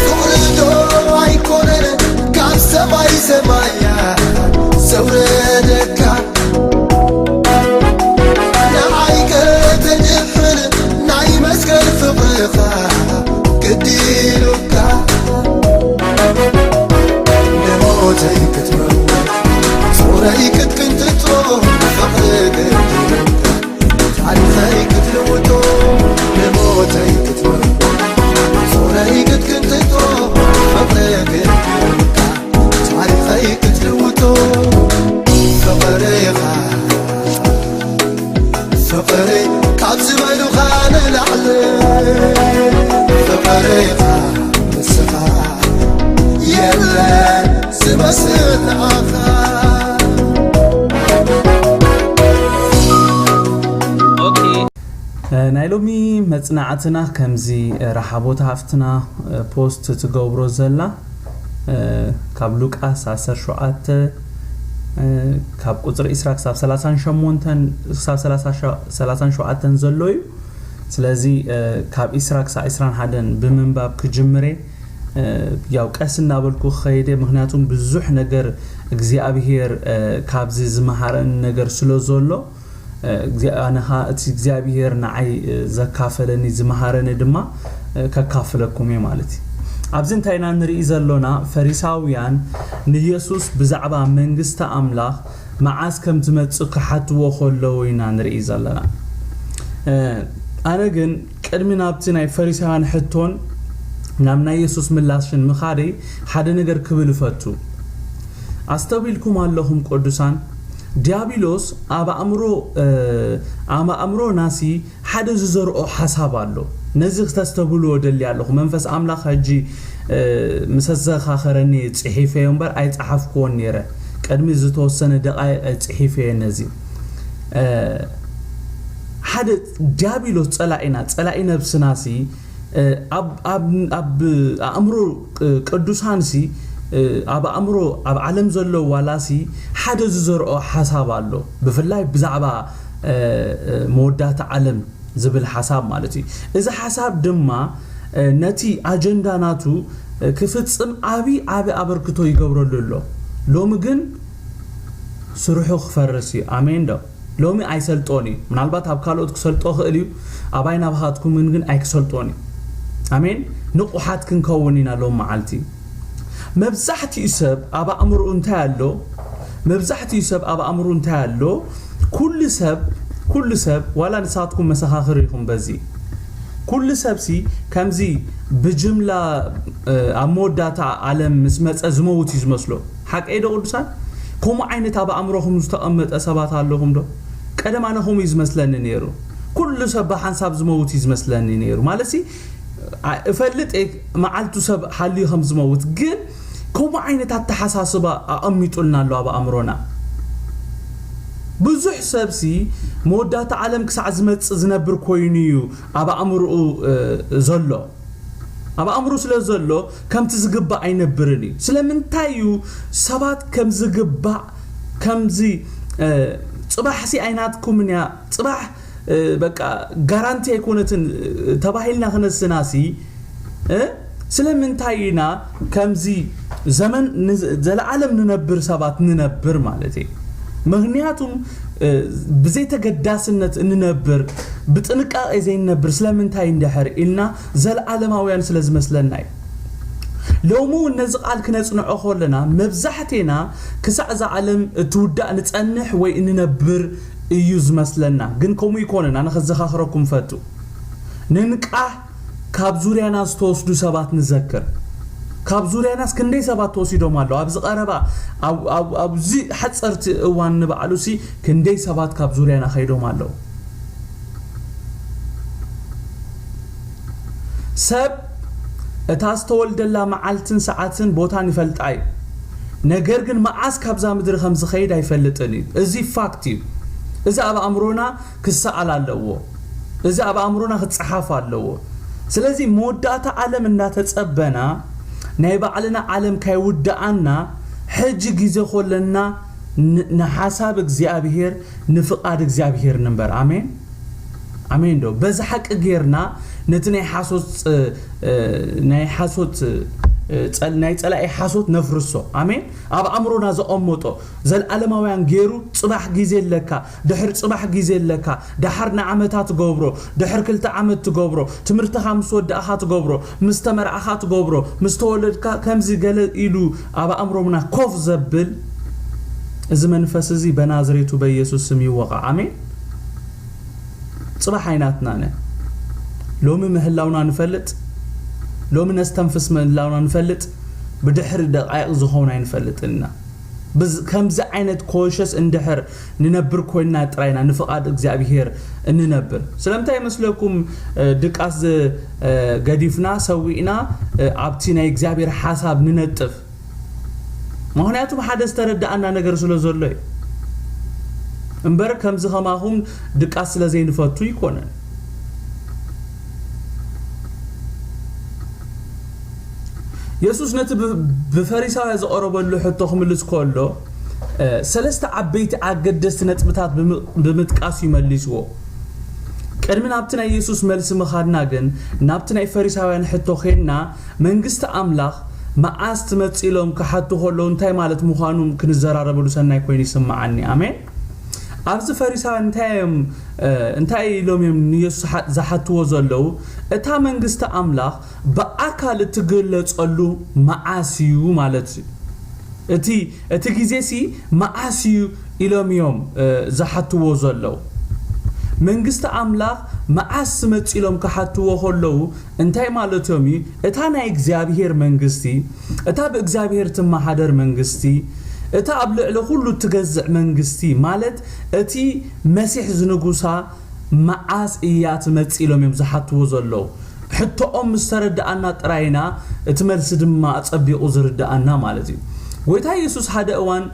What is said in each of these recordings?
ፍቕሪ ዶ ኣይኮነን ካብ ሰማይ ሰማያ ዘውረደካ? ንዓይ ከተድሕን ናይ መስቀል ፍቕርኻ ግዲ ኢሉካ። ንሞተይ ክትመውት ጾረይ ክትቅንጥጦ ፍቕሪ ግዲ ኢሉካ። ታሪኸይ ክትልውጦ ንሞተይ ክትመርዶ ጾረይ ክትቅንጥጦ ፍቕሪ ግድልካ። ታሪኸይ ክትልውጦ ፍቕርኻ ፍቕሪ ካብ ዝበሉኻ ንላዕሊ ፍቕርኻ ንስኻ የለን ዝመስል ንዓኻ። ኦኬ። እ፣ ናይ ሎሚ መጽናዕትና ከምዚ፣ እ፣ ረሓቦት ሃፍትና፣ እ፣ ፖስት ትገብሮ ዘላ፣ እ፣ ካብ ሉቃስ ዓሰርተ ሸውዓተ፣ እ፣ ካብ ቁጽሪ ዕስራ ክሳብ ሰላሳን ሸሞንተን ክሳብ ሰላሳ ሸ-፣ ሰላሳን ሸውዓተን ዘሎ እዩ። ስለዚ፣ እ፣ ካብ ዕስራ ክሳብ ዕስራን ሓደን ብምንባብ ክጅምር እየ። እ፣ ያው ቀስ እናበልኩ ክኸይድ እየ፣ ምኽንያቱም ብዙሕ ነገር እግዚኣብሄር፣ እ፣ ካብዚ ዝመሃረኒ ነገር ስለ ዘሎ፣ እ፣ እግዚኣብ-፣ ኣነ ኸኣ እቲ እግዚኣብሄር ንዓይ፣ እ፣ ዘካፈለኒ ዝመሃረኒ ድማ፣ እ፣ ከካፍለኩም እየ ማለት እዩ። ኣብዚ እንታይ ኢና ንርኢ ዘሎና? ፈሪሳውያን ንየሱስ ብዛዕባ መንግስቲ ኣምላኽ መዓስ ከም ዝመጽእ ክሓትዎ ከለዉ ኢና ንርኢ ዘለና። እ፣ ኣነ ግን ቅድሚ ናብቲ ናይ ፈሪሳውያን ሕቶን ናብ ናይ የሱስ ምላሽን ምኻደይ ሓደ ነገር ክብል እፈቱ። ኣስተውዒልኩም ኣለኹም ቅዱሳን፣ ዲያብሎስ ኣብ ኣእምሮ፣ እ፣ ኣብ ኣእምሮናሲ ሓደ ዝዘርኦ ሓሳብ ኣሎ። ነዚ ክተስተብህልዎ ደሊ ኣለኹ። መንፈስ ኣምላኽ ሕጂ፣ እ፣ ምስ ኣዘኻኸረኒ ጽሒፈዮ እምበር ኣይጸሓፍክዎን ነይረ። ቅድሚ ዝተወሰነ ደቓይቕ ጽሒፈዮ ነዚ። እ፣ ሓደ ዲያብሎስ ጸላኢና፣ ጸላኢ ነብስናሲ፣ እ፣ ኣብ፣ ኣብ፣ ኣብ ኣእምሮ ቅ-፣ ቅዱሳንሲ፣ እ፣ ኣብ ኣእምሮ፣ ኣብ ዓለም ዘሎ ዋላሲ ሓደ ዝዘርኦ ሓሳብ ኣሎ። ብፍላይ ብዛዕባ፣ እ፣ እ፣ መወዳእታ ዓለም ዝብል ሓሳብ ማለት እዩ። እዚ ሓሳብ ድማ፣ እ፣ ነቲ ኣጀንዳ ናቱ፣ እ፣ ክፍጽም ዓቢ፣ ዓቢ ኣበርክቶ ይገብረሉ ኣሎ። ሎሚ ግን ስርሑ ክፈርስ እዩ። ኣሜን ዶ? ሎሚ ኣይሰልጦን እዩ። ምናልባት ኣብ ካልኦት ክሰልጦ ክእል እዩ። ኣባይ ናባኻትኩም ግን፣ ግን ኣይክሰልጦን እዩ። ኣሜን። ንቑሓት ክንከውን ኢና ሎም መዓልቲ። መብዛሕትኡ ሰብ ኣብ ኣእምሮኡ እንታይ ኣሎ? መብዛሕትኡ ሰብ ኣብ ኣእምሮኡ እንታይ ኣሎ? ኩሉ ሰብ፣ ኩሉ ሰብ፣ ዋላ ንሳትኩም መሰኻኽር ኢኹም በዚ። ኩሉ ሰብሲ ከምዚ ብጅምላ፣ እ፣ ኣብ መወዳእታ ዓለም ምስ መጸ ዝመውት እዩ ዝመስሎ። ሓቀይ ዶ ቅዱሳን? ከምኡ ዓይነት ኣብ ኣእምሮኹም ዝተቐመጠ ሰባት ኣለኹም ዶ? ቀደም ኣነ ከምኡ እዩ ዝመስለኒ ነይሩ። ኩሉ ሰብ ብሓንሳብ ዝመውት እዩ ዝመስለኒ ነይሩ። ማለትሲ፣ ኣ-፣ እፈልጥ እየ መዓልቱ ሰብ ሓልዩ ከም ዝመውት፣ ግን ከምኡ ዓይነት ኣተሓሳስባ ኣቐሚጡልና ኣሎ ኣብ ኣእምሮና። ብዙሕ ሰብሲ መወዳእታ ዓለም ክሳዕ ዝመጽእ ዝነብር ኮይኑ እዩ ኣብ ኣእምሮኡ፣ እ፣ ዘሎ። ኣብ ኣእምሮ ስለ ዘሎ ከምቲ ዝግባእ ኣይነብርን እዩ። ስለምንታይ እዩ ሰባት ከም ዝግባእ ከምዚ፣ እ፣ ጽባሕሲ ኣይናትኩምን እያ፣ ጽባሕ፣ እ፣ በቃ ጋራንቲ ኣይኮነትን፣ እ፣ ተባሂልና ክነስናሲ፣ እ፣ ስለምንታይ ኢና ከምዚ ዘመን ን-፣ ዘለዓለም ንነብር ሰባት ንነብር ማለት እዩ? ምኽንያቱም፣ እ፣ ብዘይተገዳስነት እንነብር፣ ብጥንቃቄ ዘይንነብር ስለምንታይ እንድሕር ኢልና፣ ዘለዓለማውያን ስለ ዝመስለና እዩ። ሎሚ እውን ነዚ ቃል ክነጽንዖ ከለና፣ መብዛሕቴና ክሳዕ እዛ ዓለም እትውዳእ ንጸንሕ ወይ እንነብር እዩ ዝመስለና። ግን ከምኡ ይኮነን። ኣነ ከዘኻኽረኩም ፈቱ። ንንቃህ፣ ካብ ዙርያና ዝተወስዱ ሰባት ንዘክር። ካብ ዙርያናስ ክንደይ ሰባት ተወሲዶም ኣለዉ? ኣብዚ ቀረባ፣ ኣብ፣ ኣብ፣ ኣብዚ ሓጸርቲ እዋን ንባዕሉሲ ክንደይ ሰባት ካብ ዙርያና ከይዶም ኣለዉ? ሰብ እታ ዝተወልደላ መዓልትን ሰዓትን ቦታን ይፈልጣ እዩ። ነገር ግን መዓስ ካብዛ ምድሪ ከም ዝኸይድ ኣይፈልጥን እዩ። እዚ ፋክት እዩ። እዚ ኣብ ኣእምሮና ክሰኣል ኣለዎ። እዚ ኣብ ኣእምሮና ክጸሓፍ ኣለዎ። ስለዚ መወዳእታ ዓለም እንዳተጸበና ናይ ባዕልና ዓለም ካይውድኣና ሕጂ ግዜ ኮለና ን-፣ ንሓሳብ እግዚኣብሔር ንፍቓድ እግዚኣብሔር ንንበር። ኣሜን፣ ኣሜን ዶ? በዚ ሓቂ ጌርና ነቲ ናይ ሓሶት ፅ- እ፣ ናይ ሓሶት እ፣ ፀል- ናይ ፀላኢ ሓሶት ነፍርሶ። ኣሜን። ኣብ ኣእምሮና ዘቐመጦ ዘለኣለማውያን ገይሩ፣ ፅባሕ ግዜ ኣለካ፣ ድሕር ፅባሕ ግዜ ኣለካ፣ ደሓር ንዓመታ ትገብሮ፣ ድሕር ክልተ ዓመት ትገብሮ፣ ትምህርትኻ ምስ ወዳእኻ ትገብሮ፣ ምስ ተመርዓኻ ትገብሮ፣ ምስ ተወለድካ ከምዚ ገለ ኢሉ ኣብ ኣእምሮምና ኮፍ ዘብል፣ እዚ መንፈስ እዚ በናዝሬቱ በኢየሱስ ስም ይወቓ። ኣሜን። ጽባሕ ኣይናትናነ። ሎሚ ምህላውና ንፈልጥ፣ ሎሚ ነስተንፍስ ምህላውና ንፈልጥ፣ ብድሕሪ ደቃይቕ ዝኸውን ኣይንፈልጥን ኢና። ብዝ- ከምዚ ዓይነት ኮሸስ እንድሕር ንነብር ኮይንና ጥራይና ንፍቓድ እግዚኣብሔር እንነብር። ስለምንታይ ይመስለኩም? እ፣ ድቃስ ዝ- እ፣ ገዲፍና ሰዊእና፣ እ፣ ኣብቲ ናይ እግዚኣብሔር ሓሳብ ንነጥፍ። ምኽንያቱም ሓደ ዝተረዳኣና ነገር ስለ ዘሎ እዩ። እምበር ከምዚ ከማኹም ድቃስ ስለ ዘይንፈቱ ይኮነን። የሱስ ነቲ ብ- ብፈሪሳውያን ዝቐረበሉ ሕቶ ክምልስ ከሎ፣ እ፣ ሰለስተ ዓበይቲ ኣገደስቲ ነጥብታት ብም- ብምጥቃስ እዩ መሊስዎ። ቅድሚ ናብቲ ናይ የሱስ መልሲ ምኻድና ግን፣ ናብቲ ናይ ፈሪሳውያን ሕቶ ኬንና፣ መንግስቲ ኣምላኽ መዓስ ትመጽእ ኢሎም ክሓቱ ከለዉ እንታይ ማለት ምዃኑ ክንዘራረበሉ ሰናይ ኮይኑ ይስምዓኒ። ኣሜን። ኣብዚ ፈሪሳውያን እንታይ እዮም፣ እ፣ እንታይ ኢሎም እዮም ንየሱስ ሓ- ዝሓትዎ ዘለዉ? እታ መንግስቲ ኣምላኽ ብኣካል እትግለጸሉ መዓስ እዩ ማለት እዩ። እቲ እቲ ግዜሲ መዓስ እዩ ኢሎም እዮም፣ እ፣ ዝሓትዎ ዘለዉ። መንግስቲ ኣምላኽ መዓስ ትመጽእ ኢሎም ክሓትዎ ከለዉ እንታይ ማለቶም እዩ? እታ ናይ እግዚኣብሔር መንግስቲ፣ እታ ብእግዚኣብሔር ትመሓደር መንግስቲ፣ እታ ኣብ ልዕሊ ኩሉ እትገዝእ መንግስቲ፣ ማለት እቲ መሲሕ ዝንጉሳ መዓስ እያ ትመጽእ ኢሎም እዮም ዝሓትዎ ዘለዉ። ሕቶኦም ምስ ተረድኣና ጥራይና እቲ መልሲ ድማ ኣጸቢቑ ዝርድኣና ማለት እዩ። ጎይታ የሱስ ሓደ እዋን፣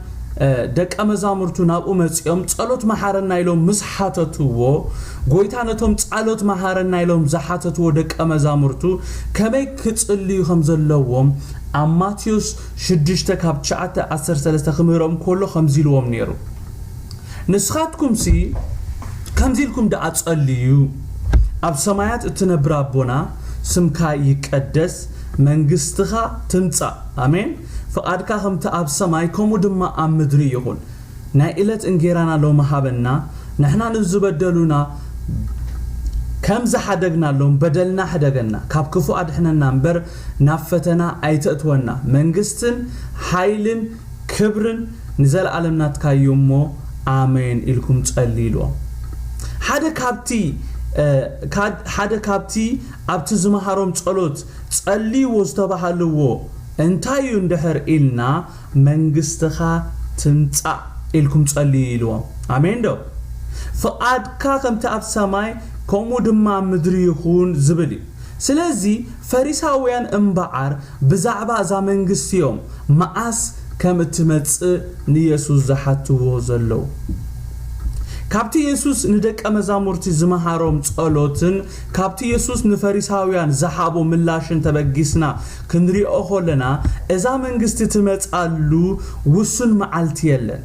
እ፣ ደቀ መዛሙርቱ ናብኡ መጺኦም ጸሎት መሓረና ኢሎም ምስ ሓተትዎ፣ ጎይታ ነቶም ጸሎት መሓረና ኢሎም ዝሓተትዎ ደቀ መዛሙርቱ ከመይ ክጽልዩ ከም ዘለዎም ኣብ ማቴዎስ ሽዱሽተ ካብ ትሽዓተ ዓሰርተ ሰለስተ ክምህሮም ከሎ ከምዚ ኢልዎም ነይሩ። ንስኻትኩምሲ ከምዚ ኢልኩም ደኣ ጸልዩ፣ ኣብ ሰማያት እትነብር ኣቦና፣ ስምካ ይቀደስ፣ መንግስትኻ ትምጻእ። ኣሜን። ፍቓድካ ከምቲ ኣብ ሰማይ፣ ከምኡ ድማ ኣብ ምድሪ ይኹን። ናይ ዕለት እንጌራና ሎሚ ሃበና፣ ንሕና ንዝበደሉና ከም ዝሓደግናሎም በደልና ሕደገና፣ ካብ ክፉእ ኣድሕነና እምበር ናብ ፈተና ኣይተእትወና። መንግስትን ሓይልን ክብርን ንዘለኣለም ናትካ እዩ እሞ፣ ኣሜን ኢልኩም ጸልዩ ኢልዎም። ሓደ ካብቲ፣ እ፣ ካድ- ሓደ ካብቲ ኣብቲ ዝመሃሮም ጸሎት ጸልይዎ ዝተባሃልዎ እንታይ እዩ እንድሕር ኢልና፣ መንግስትኻ ትምጻእ ኢልኩም ጸልዩ ኢልዎም። ኣሜን ዶ? ፍቓድካ ከምቲ ኣብ ሰማይ ከምኡ ድማ ኣብ ምድሪ ይኹን ዝብል እዩ። ስለዚ ፈሪሳውያን እምበኣር ብዛዕባ እዛ መንግስቲ እዮም መዓስ ከም እትመጽእ ንየሱስ ዝሓትዎ ዘለዉ። ካብቲ የሱስ ንደቀ መዛሙርቲ ዝመሃሮም ጸሎትን ካብቲ የሱስ ንፈሪሳውያን ዝሃቦ ምላሽን ተበጊስና ክንሪኦ ከለና፣ እዛ መንግስቲ ትመጻሉ ውሱን መዓልቲ የለን።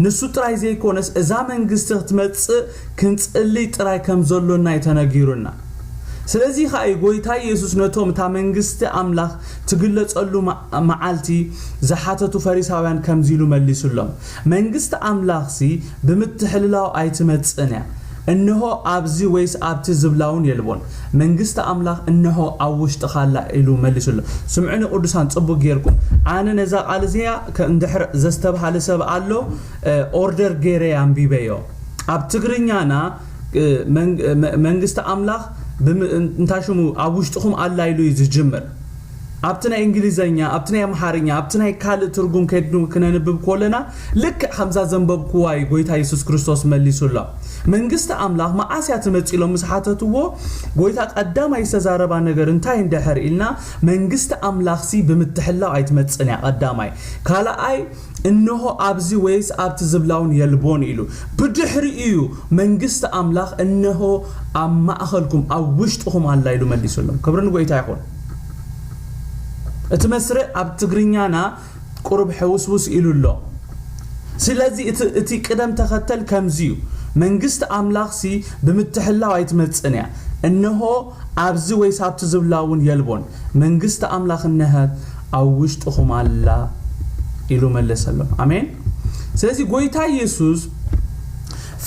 ንሱ ጥራይ ዘይኮነስ፣ እዛ መንግስቲ ክትመጽእ ክንጽልይ ጥራይ ከም ዘሎና እዩ ተነጊሩና። ስለዚ ኸኣ እዩ ጎይታ የሱስ ነቶም እታ መንግስቲ ኣምላኽ ትግለጸሉ መ- መዓልቲ ዝሓተቱ ፈሪሳውያን ከምዚ ኢሉ መሊሱሎም፣ መንግስቲ ኣምላኽሲ ብምትሕልላው ኣይትመጽእን እያ። እንሆ ኣብዚ ወይስ ኣብቲ ዝብላ እውን የልቦን። መንግስቲ ኣምላኽ እንሆ ኣብ ውሽጥኻ ኣላ ኢሉ መሊሱሎም። ስምዑኒ ቅዱሳን፣ ጽቡቅ ጌርኩም። ኣነ ነዛ ቃል እዚኣ ከ- እንድሕር ዘስተብሃለ ሰብ ኣሎ፣ እ፣ ኦርደር ገይረ ኣንቢበዮ። ኣብ ትግርኛና፣ እ፣ መን- መ- መንግስቲ ኣምላኽ ብም- እንታይ ሽሙ ኣብ ውሽጥኹም ኣላ ኢሉ እዩ ዝጅምር። ኣብቲ ናይ እንግሊዘኛ፣ ኣብቲ ናይ ኣምሓርኛ፣ ኣብቲ ናይ ካልእ ትርጉም ከድኑ ክነንብብ ከለና፣ ልክዕ ከምዛ ዘንበብኩዋ እዩ ጎይታ የሱስ ክርስቶስ መሊሱላ። መንግስቲ ኣምላኽ መዓስ እያ ትመጽእ ኢሎም ምስ ሓተትዎ፣ ጎይታ ቀዳማይ ዝተዛረባ ነገር እንታይ እንድሕር ኢልና፣ መንግስቲ ኣምላኽሲ ብምትሕላው ኣይትመጽእን እያ፣ ቀዳማይ። ካልኣይ፣ እንሆ ኣብዚ ወይስ ኣብቲ ዝብላውን የልቦን ኢሉ። ብድሕሪኡ እዩ መንግስቲ ኣምላኽ እንሆ ኣብ ማእኸልኩም፣ ኣብ ውሽጥኹም ኣላ ኢሉ መሊሱሎም። ክብሪ ንጎይታ ይኹን። እቲ መስርዕ ኣብ ትግርኛና ቁሩብ ሕውስውስ ኢሉ ኣሎ። ስለዚ እቲ፣ እቲ ቅደም ተኸተል ከምዚ እዩ። መንግስቲ ኣምላኽሲ ብምትሕላው ኣይትመጽእን እያ። እነሆ ኣብዚ ወይስ ኣብቲ ዝብላ እውን የልቦን፣ መንግስቲ ኣምላኽ እነሀት ኣብ ውሽጥኹም ኣላ ኢሉ መለሰሎም። ኣሜን። ስለዚ ጎይታ ኢየሱስ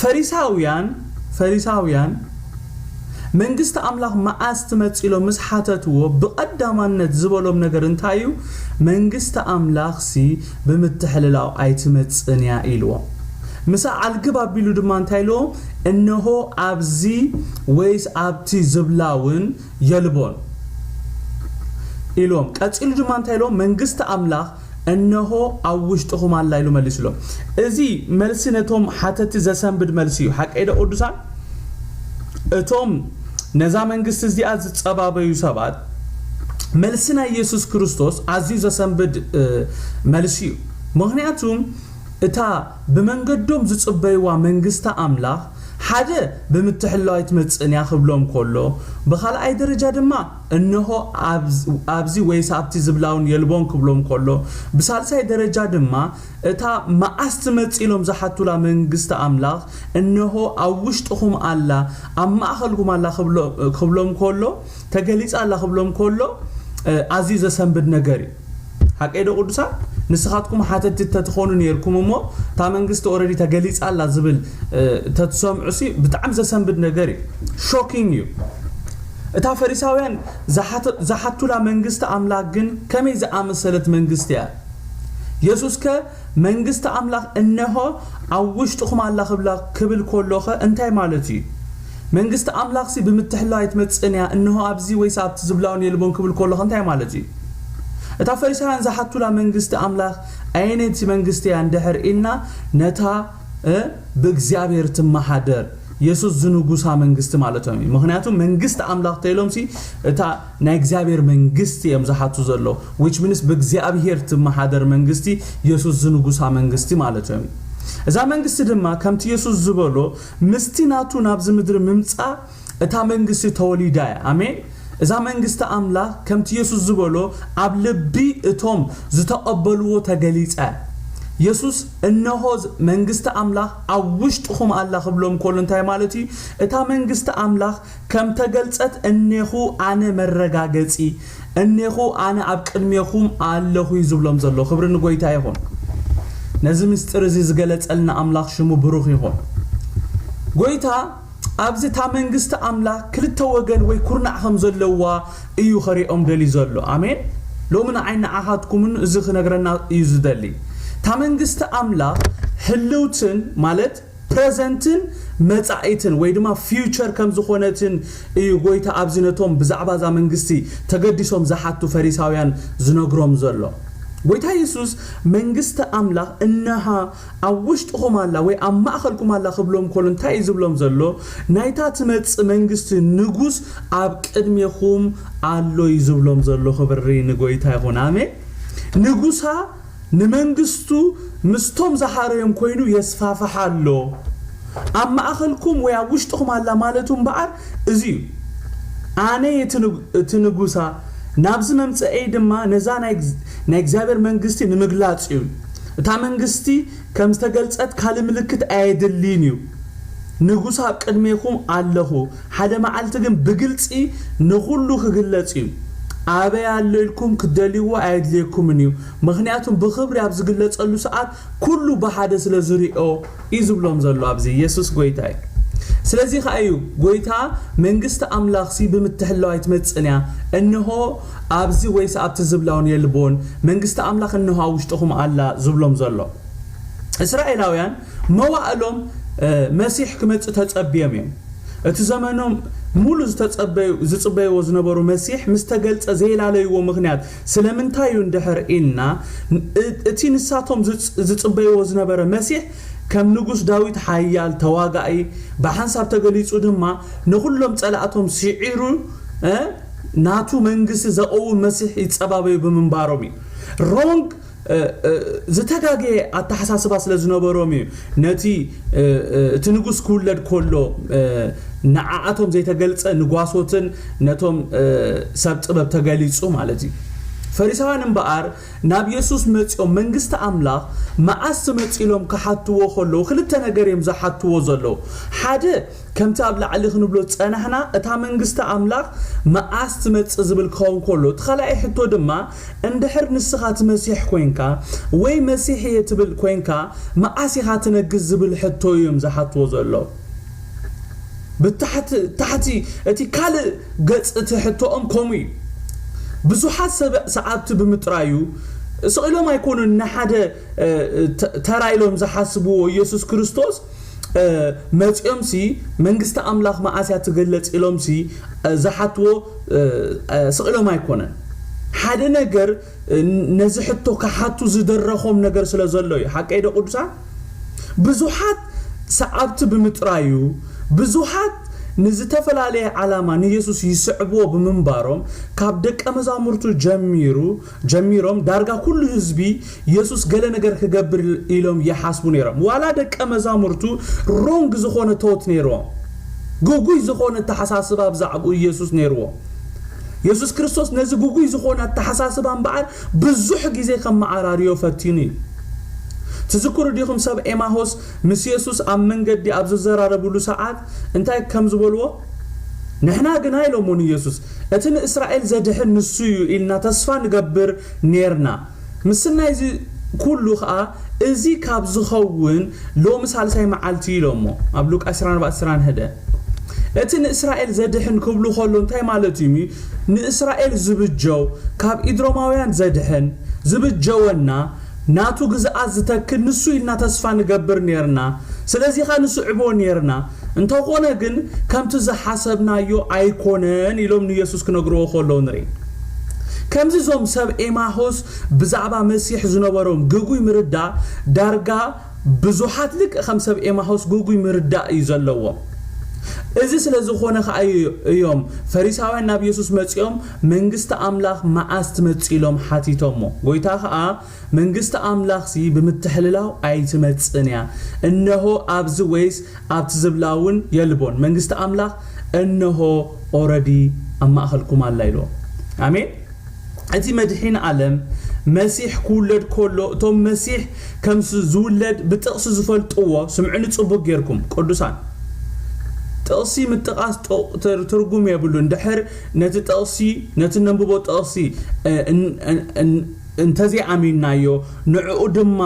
ፈሪሳውያን ፈሪሳውያን መንግስቲ ኣምላኽ መዓስ ትመጽእ ኢሎም ምስ ሓተትዎ፣ ብቐዳማነት ዝበሎም ነገር እንታይ እዩ? መንግስቲ ኣምላኽሲ ብምትሕልላው ኣይትመጽእን እያ ኢልዎም። ምስ ኣልግብ ኣቢሉ ድማ እንታይ ኢልዎም? እነሆ ኣብዚ ወይስ ኣብቲ ዝብላ እውን የልቦን ኢልዎም። ቀጺሉ ድማ እንታይ ኢልዎም? መንግስቲ ኣምላኽ እነሆ ኣብ ውሽጥኹም ኣላ ኢሉ መሊስሎም። እዚ መልሲ ነቶም ሓተቲ ዘሰንብድ መልሲ እዩ። ሓቀይ ዶ ቅዱሳን? እቶም ነዛ መንግስቲ እዚኣ ዝጸባበዩ ሰባት፣ መልሲ ናይ ኢየሱስ ክርስቶስ ኣዝዩ ዘሰንብድ፣ እ፣ መልሲ እዩ። ምኽንያቱም እታ ብመንገዶም ዝጽበይዋ መንግስቲ ኣምላኽ፣ ሓደ ብምትሕልላው ኣይትመጽእን እያ ክብሎም ከሎ፣ ብኻልኣይ ደረጃ ድማ እንሆ ኣብዝ-፣ ኣብዚ ወይስ ኣብቲ ዝብላውን የልቦን ክብሎም ከሎ፣ ብሳልሳይ ደረጃ ድማ እታ መዓስ ትመጽእ ኢሎም ዝሓቱላ መንግስቲ ኣምላኽ፣ እንሆ ኣብ ውሽጥኹም ኣላ፣ ኣብ ማእኸልኩም ኣላ ክብሎ-፣ ክብሎም ከሎ፣ ተገሊጻ ኣላ ክብሎም ከሎ፣ እ፣ ኣዝዩ ዘሰንብድ ነገር እዩ። ሓቀይ ዶ ቅዱሳን? ንስኻትኩም ሓተቲ ተትኾኑ ነይርኩም እሞ፣ እታ መንግስቲ ኦረዲ ተገሊጻ ኣላ ዝብል፣ እ፣ ተትሰምዑ ሲ ብጣዕሚ ዘሰንብድ ነገር እዩ። ሾኪንግ እዩ። እታ ፈሪሳውያን ዝሓተ-፣ ዝሓቱላ መንግስቲ ኣምላኽ ግን ከመይ ዝኣመሰለት መንግስቲ እያ? የሱስ ከ መንግስቲ ኣምላኽ እነሆ ኣብ ውሽጥኹም ኣላ ክብላ፣ ክብል ከሎ ኸ እንታይ ማለት እዩ? መንግስቲ ኣምላኽሲ ብምትሕልላው ኣይትመጽእን እያ፣ እንሆ ኣብዚ ወይስ ኣብቲ ዝብላውን የልቦን ክብል ከሎ ኸ እንታይ ማለት እዩ? እታ ፈሪሳውያን ዝሓቱላ መንግስቲ ኣምላኽ ኣየነይቲ መንግስቲ እያ እንድሕር ኢልና፣ ነታ፣ እ፣ ብእግዚኣብሔር ትመሓደር የሱስ ዝንጉሳ መንግስቲ ማለቶም እዩ። ምኽንያቱ መንግስቲ ኣምላኽ ተይሎምሲ እታ ናይ እግዚኣብሔር መንግስቲ እዮም ዝሓቱ ዘሎ፣ which means ብእግዚኣብሔር ትመሓደር መንግስቲ፣ የሱስ ዝንጉሳ መንግስቲ ማለቶም እዩ። እዛ መንግስቲ ድማ ከምቲ የሱስ ዝበሎ ምስቲ ናቱ ናብዚ ምድሪ ምምጻእ እታ መንግስቲ ተወሊዳ እያ። ኣሜን። እዛ መንግስቲ ኣምላኽ ከምቲ የሱስ ዝበሎ ኣብ ልቢ እቶም ዝተቐበልዎ ተገሊጸ። የሱስ እነሆ መንግስቲ ኣምላኽ ኣብ ውሽጥኹም ኣላ ክብሎም ከሎ እንታይ ማለት እዩ? እታ መንግስቲ ኣምላኽ ከም ተገልጸት እኔኹ ኣነ መረጋገጺ፣ እኔኹ ኣነ ኣብ ቅድሜኹም ኣለኹ እዩ ዝብሎም ዘሎ። ክብሪ ንጎይታ ይኹን። ነዚ ምስጢር እዚ ዝገለጸልና ኣምላኽ ሽሙ ብሩኽ ይኹን። ጎይታ ኣብዚ እታ መንግስቲ ኣምላኽ ክልተ ወገን ወይ ኩርናዕ ከም ዘለዋ እዩ ከሪኦም ደልዩ ዘሎ። ኣሜን። ሎሚ ንዓይ ንዓኻትኩምን እዚ ክነግረና እዩ ዝደሊ። እታ መንግስቲ ኣምላኽ ህልውትን ማለት ፕረዘንትን መጻኢትን ወይ ድማ ፊውቸር ከም ዝኾነትን እዩ ጎይታ ኣብዚ ነቶም ብዛዕባ እዛ መንግስቲ ተገዲሶም ዝሓቱ ፈሪሳውያን ዝነግሮም ዘሎ። ጎይታ የሱስ መንግስቲ ኣምላኽ እነሃ ኣብ ውሽጥኹም ኣላ ወይ ኣብ ማእኸልኩም ኣላ ክብሎም ከሎ እንታይ እዩ ዝብሎም ዘሎ? ናይታ ትመጽእ መንግስቲ ንጉስ ኣብ ቅድሜኹም ኣሎ እዩ ዝብሎም ዘሎ። ክብሪ ንጎይታ ይኹን። ኣሜን። ንጉሳ ንመንግስቱ ምስቶም ዝሓረዮም ኮይኑ የስፋፍሓ ኣሎ። ኣብ ማእኸልኩም ወይ ኣብ ውሽጥኹም ኣላ ማለቱ እምበኣር እዚ እዩ። ኣነ እቲ ንጉ-፣ እቲ ንጉሳ፣ ናብዚ መምጽኤይ ድማ ነዛ ናይ ግዝ-፣ ናይ እግዚኣብሔር መንግስቲ ንምግላጽ እዩ። እታ መንግስቲ ከም ዝተገልጸት ካልእ ምልክት ኣየድልይን እዩ። ንጉስ ኣብ ቅድሜኹም ኣለኹ። ሓደ መዓልቲ ግን ብግልጺ ንኹሉ ክግለጽ እዩ። ኣበይ ኣሎ ኢልኩም ክትደልይዎ ኣየድልየኩምን እዩ። ምኽንያቱም ብኽብሪ ኣብ ዝግለጸሉ ሰዓት ኩሉ ብሓደ ስለ ዝሪኦ እዩ ዝብሎም ዘሎ ኣብዚ። የሱስ ጎይታ እዩ። ስለዚ ኸኣ እዩ ጎይታ መንግስቲ ኣምላኽሲ ብምትሕልላው ኣይትመጽእን እያ። እንሆ ኣብዚ ወይስ ኣብቲ ዝብላውን የልቦን። መንግስቲ ኣምላኽ እንሆ ኣብ ውሽጥኹም ኣላ ዝብሎም ዘሎ። እስራኤላውያን መዋእሎም፣ እ፣ መሲሕ ክመጽእ ተጸብዮም እዮም። እቲ ዘመኖም ሙሉ ዝተጸበዩ-፣ ዝጽበይዎ ዝነበሩ መሲሕ ምስ ተገልጸ ዘይላለይዎ ምኽንያት ስለምንታይ እዩ እንድሕር ኢልና፣ እ-፣ እቲ ንሳቶም ዝጽ-፣ ዝጽበይዎ ዝነበረ መሲሕ ከም ንጉስ ዳዊት ሓያል ተዋጋኢ ብሓንሳብ ተገሊጹ ድማ ንኹሎም ጸላእቶም ስዒሩ፣ እ፣ ናቱ መንግስቲ ዘቐውም መሲሕ ይጸባበዩ ብምንባሮም እዩ። ሮንግ እ፣ እ፣ ዝተጋገየ ኣተሓሳስባ ስለ ዝነበሮም እዩ ነቲ፣ እ፣ እ፣ እቲ ንጉስ ክውለድ ከሎ፣ እ፣ ንዓኣቶም ዘይተገልጸ ንጓሶትን ነቶም፣ እ፣ ሰብ ጥበብ ተገሊጹ ማለት እዩ። ፈሪሳውያን እምበኣር ናብ የሱስ መጺኦም መንግስቲ ኣምላኽ መዓስ ትመጽእ ኢሎም ክሓትዎ ከለዉ ክልተ ነገር እዮም ዝሓትዎ ዘለዉ። ሓደ ከምቲ ኣብ ላዕሊ ክንብሎ ዝጸናሕና እታ መንግስቲ ኣምላኽ መዓስ ትመጽእ ዝብል ክኸውን ከሎ፣ እቲ ካልኣይ ሕቶ ድማ እንድሕር ንስኻ እቲ መሲሕ ኮይንካ ወይ መሲሕ እየ ትብል ኮይንካ መዓስ ኢኻ ትነግስ ዝብል ሕቶ እዮም ዝሓትዎ ዘለዉ። ብታሕቲ ታሕቲ እቲ ካልእ ገጽ እቲ ሕቶኦም ከምኡ እዩ። ብዙሓት ሰብ ሰዓብቲ ብምጥራዩ ስቕ ኢሎም ኣይኮኑን ንሓደ ተራ ኢሎም ዝሓስብዎ ኢየሱስ ክርስቶስ መጺኦምሲ መንግስቲ ኣምላኽ መዓስ እያ ትግለጽ ኢሎምሲ ዝሓትዎ ስቕ ኢሎም ኣይኮነን። ሓደ ነገር ነዚ ሕቶ ክሓቱ ዝደረኾም ነገር ስለ ዘሎ እዩ። ሓቀይ ዶ ቅዱሳን? ብዙሓት ሰዓብቲ ብምጥራዩ ብዙሓት ንዝተፈላለየ ዓላማ ንየሱስ ይስዕብዎ ብምንባሮም ካብ ደቀ መዛሙርቱ ጀሚሩ ጀሚሮም ዳርጋ ኩሉ ህዝቢ የሱስ ገለ ነገር ክገብር ኢሎም ይሓስቡ ነይሮም። ዋላ ደቀ መዛሙርቱ ሮንግ ዝኾነ ቶት ነይርዎም፣ ግጉይ ዝኾነ ኣተሓሳስባ ብዛዕባኡ ኢየሱስ ነይርዎም። የሱስ ክርስቶስ ነዚ ግጉይ ዝኾነ ኣተሓሳስባ እምበኣር ብዙሕ ግዜ ከመዓራርዮ ፈቲኑ እዩ። ትዝክሩ ዲኹም ሰብ ኤማሆስ ምስ የሱስ ኣብ መንገዲ ኣብ ዝዘራረብሉ ሰዓት እንታይ ከም ዝበልዎ? ንሕና ግና ኢሎሞ ንየሱስ እቲ ንእስራኤል ዘድሕን ንሱ እዩ ኢልና ተስፋ ንገብር ኔርና። ምስናይ እዚ ኩሉ ኸኣ እዚ ካብ ዝኸውን ሎሚ ሳልሳይ መዓልቲ ኢሎሞ ኣብ ሉቃስ ዕስራን ኣርባዕተን ዕስራን ሓደ። እቲ ንእስራኤል ዘድሕን ክብሉ ከሎ እንታይ ማለት እዩ? ንእስራኤል ዝብጀው ካብ ኢድሮማውያን ዘድሕን ዝብጀወና ናቱ ግዝኣት ዝተክል ንሱ ኢልና ተስፋ ንገብር ኔርና። ስለዚ ኸኣ ንስዕቦ ኔርና። እንተኾነ ግን ከምቲ ዝሓሰብናዮ ኣይኮነን ኢሎም ንየሱስ ክነግርዎ ከለዉ ንርኢ። ከምዚ እዞም ሰብ ኤማሆስ ብዛዕባ መሲሕ ዝነበሮም ግጉይ ምርዳእ ዳርጋ ብዙሓት ልክእ ከም ሰብ ኤማሆስ ግጉይ ምርዳእ እዩ ዘለዎም። እዚ ስለ ዝኾነ ኸኣ እዮም ፈሪሳውያን ናብ የሱስ መጺኦም መንግስቲ ኣምላኽ መዓስ ትመጽእ ኢሎም ሓቲቶሞ። ጎይታ ኸኣ መንግስቲ ኣምላኽሲ ብምትሕልላው ኣይትመጽእን እያ፣ እነሆ ኣብዚ ወይስ ኣብቲ ዝብላ እውን የልቦን። መንግስቲ ኣምላኽ እነሆ ኦረዲ ኣብ ማእኸልኩም ኣላ ኢልዎም። ኣሜን። እቲ መድሒን ዓለም መሲሕ ክውለድ ከሎ እቶም መሲሕ ከም ዝውለድ ብጥቕሲ ዝፈልጥዎ፣ ስምዕኒ ጽቡቅ ጌርኩም ቅዱሳን፣ ጥቕሲ ምጥቓስ ጥቕ- ትር- ትርጉም የብሉን። ድሕር ነቲ ጥቕሲ ነቲ ነንብቦ ጥቕሲ እ- እ- እ- እ- እንተዘይኣሚንናዮ ንዕኡ ድማ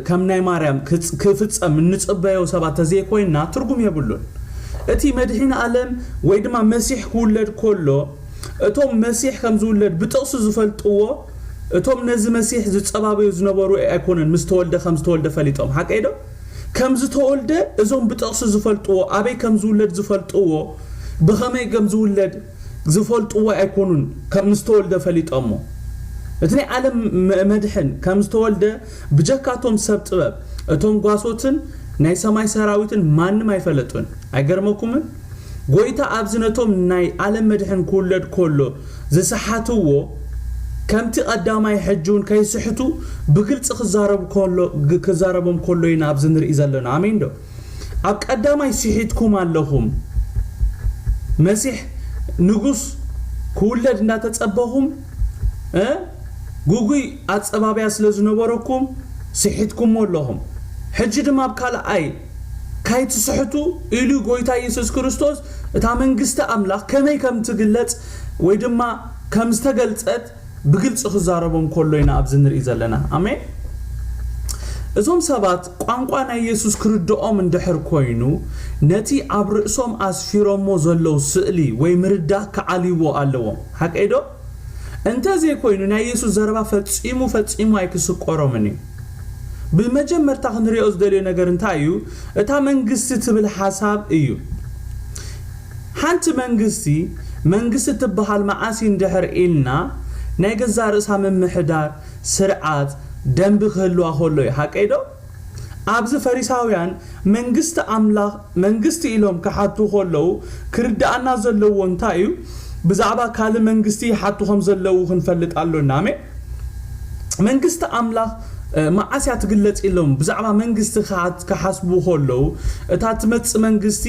ከም ናይ ማርያም ክፍጸም እንጽበዮ ሰባት ተዘይኮይንና ትርጉም የብሉን። እቲ መድሒን ዓለም ወይ ድማ መሲሕ ክውለድ ከሎ እቶም መሲሕ ከም ዝውለድ ብጥቕሲ ዝፈልጥዎ እቶም ነዚ መሲሕ ዝጸባበዩ ዝነበሩ ኣይኮነን ምስ ተወልደ ከም ዝተወልደ ፈሊጦም። ሓቀይ ዶ? ከም ዝተወልደ እዞም ብጥቕሲ ዝፈልጥዎ ኣበይ ከም ዝውለድ ዝፈልጥዎ ብኸመይ ከም ዝውለድ ዝፈልጥዎ ኣይኮኑን ከም ዝተወልደ ፈሊጦሞ። እቲ ናይ ዓለም መድሕን ከም ዝተወልደ ብጀካቶም ሰብ ጥበብ እቶም ጓሶትን ናይ ሰማይ ሰራዊትን ማንም ኣይፈለጡን። ኣይገርመኩምን? ጎይታ ኣብዚ ነቶም ናይ ዓለም መድሕን ክውለድ ከሎ ዝሰሓትዎ ከምቲ ቀዳማይ ሕጂ እውን ከይስሕቱ ብግልፂ ክዛረቡ ከሎ- ክዛረቦም ከሎ ኢና ኣብዚ ንርኢ ዘለና። ኣሜን ዶ? ኣብ ቀዳማይ ስሒትኩም ኣለኹም። መሲሕ ንጉስ ክውለድ እንዳተጸበኹም እ ግጉይ ኣጸባብያ ስለ ዝነበረኩም ስሒትኩሞ ኣለኹም። ሕጂ ድማ ኣብ ካልኣይ ካይትስሕቱ ኢሉ ጎይታ ኢየሱስ ክርስቶስ እታ መንግስቲ ኣምላኽ ከመይ ከም ትግለጽ ወይ ድማ ከም ዝተገልጸት ብግልጺ ክዛረቦም ከሎ ኢና ኣብዚ ንርኢ ዘለና። ኣሜን። እዞም ሰባት ቋንቋ ናይ የሱስ ክርድኦም እንድሕር ኮይኑ ነቲ ኣብ ርእሶም ኣስፊሮሞ ዘለዉ ስእሊ ወይ ምርዳእ ክዓልይዎ ኣለዎም። ሓቀይ ዶ? እንተዘይኮይኑ ናይ የሱስ ዘረባ ፈጺሙ ፈጺሙ ኣይክስቆሮምን እዩ። ብመጀመርታ ክንሪኦ ዝደልዮ ነገር እንታይ እዩ? እታ መንግስቲ ትብል ሓሳብ እዩ። ሓንቲ መንግስቲ መንግስቲ ትበሃል መዓስ እዩ እንድሕር ኢልና ናይ ገዛእ ርእሳ ምምሕዳር ስርዓት ደንቢ ክህልዋ ከሎ እዩ። ሓቀይ ዶ? ኣብዚ ፈሪሳውያን መንግስቲ ኣምላኽ መንግስቲ ኢሎም ክሓቱ ከለዉ ክርድኣና ዘለዎ እንታይ እዩ? ብዛዕባ ካልእ መንግስቲ ይሓቱ ከም ዘለዉ ክንፈልጥ ኣሎና። ኣሜን። መንግስቲ ኣምላኽ መዓስ እያ ትግለጽ ኢሎም ብዛዕባ መንግስቲ ክሓስቡ ከለዉ እታ ትመጽእ መንግስቲ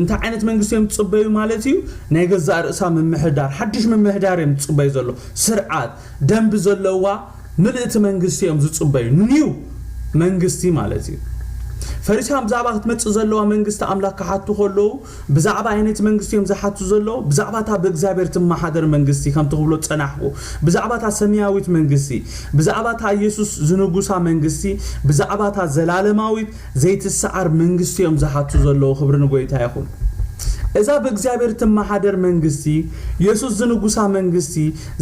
እንታይ ዓይነት መንግስቲ እዮም ዝፅበዩ ማለት እዩ? ናይ ገዛእ ርእሳ ምምሕዳር፣ ሓድሽ ምምሕዳር እዮም ዝፅበዩ ዘሎ። ስርዓት፣ ደንቢ ዘለዋ ምልእቲ መንግስቲ እዮም ዝፅበዩ። ኒው መንግስቲ ማለት እዩ። ፈሪሳውያን ብዛዕባ ክትመፅእ ዘለዋ መንግስቲ ኣምላኽ ክሓቱ ከለዉ፣ ብዛዕባ ኣይነቲ መንግስቲ እዮም ዝሓቱ ዘለዉ? ብዛዕባ እታ ብእግዚኣብሔር ትመሓደር መንግስቲ ከምቲ ክብሎ ዝጸናሕኩ፣ ብዛዕባ እታ ሰማያዊት መንግስቲ፣ ብዛዕባ እታ ኢየሱስ ዝንጉሳ መንግስቲ፣ ብዛዕባ እታ ዘላለማዊት ዘይትሰዓር መንግስቲ እዮም ዝሓቱ ዘለዉ። ክብሪ ንጎይታ ይኹን። እዛ ብእግዚኣብሔር ትመሓደር መንግስቲ፣ ኢየሱስ ዝንጉሳ መንግስቲ፣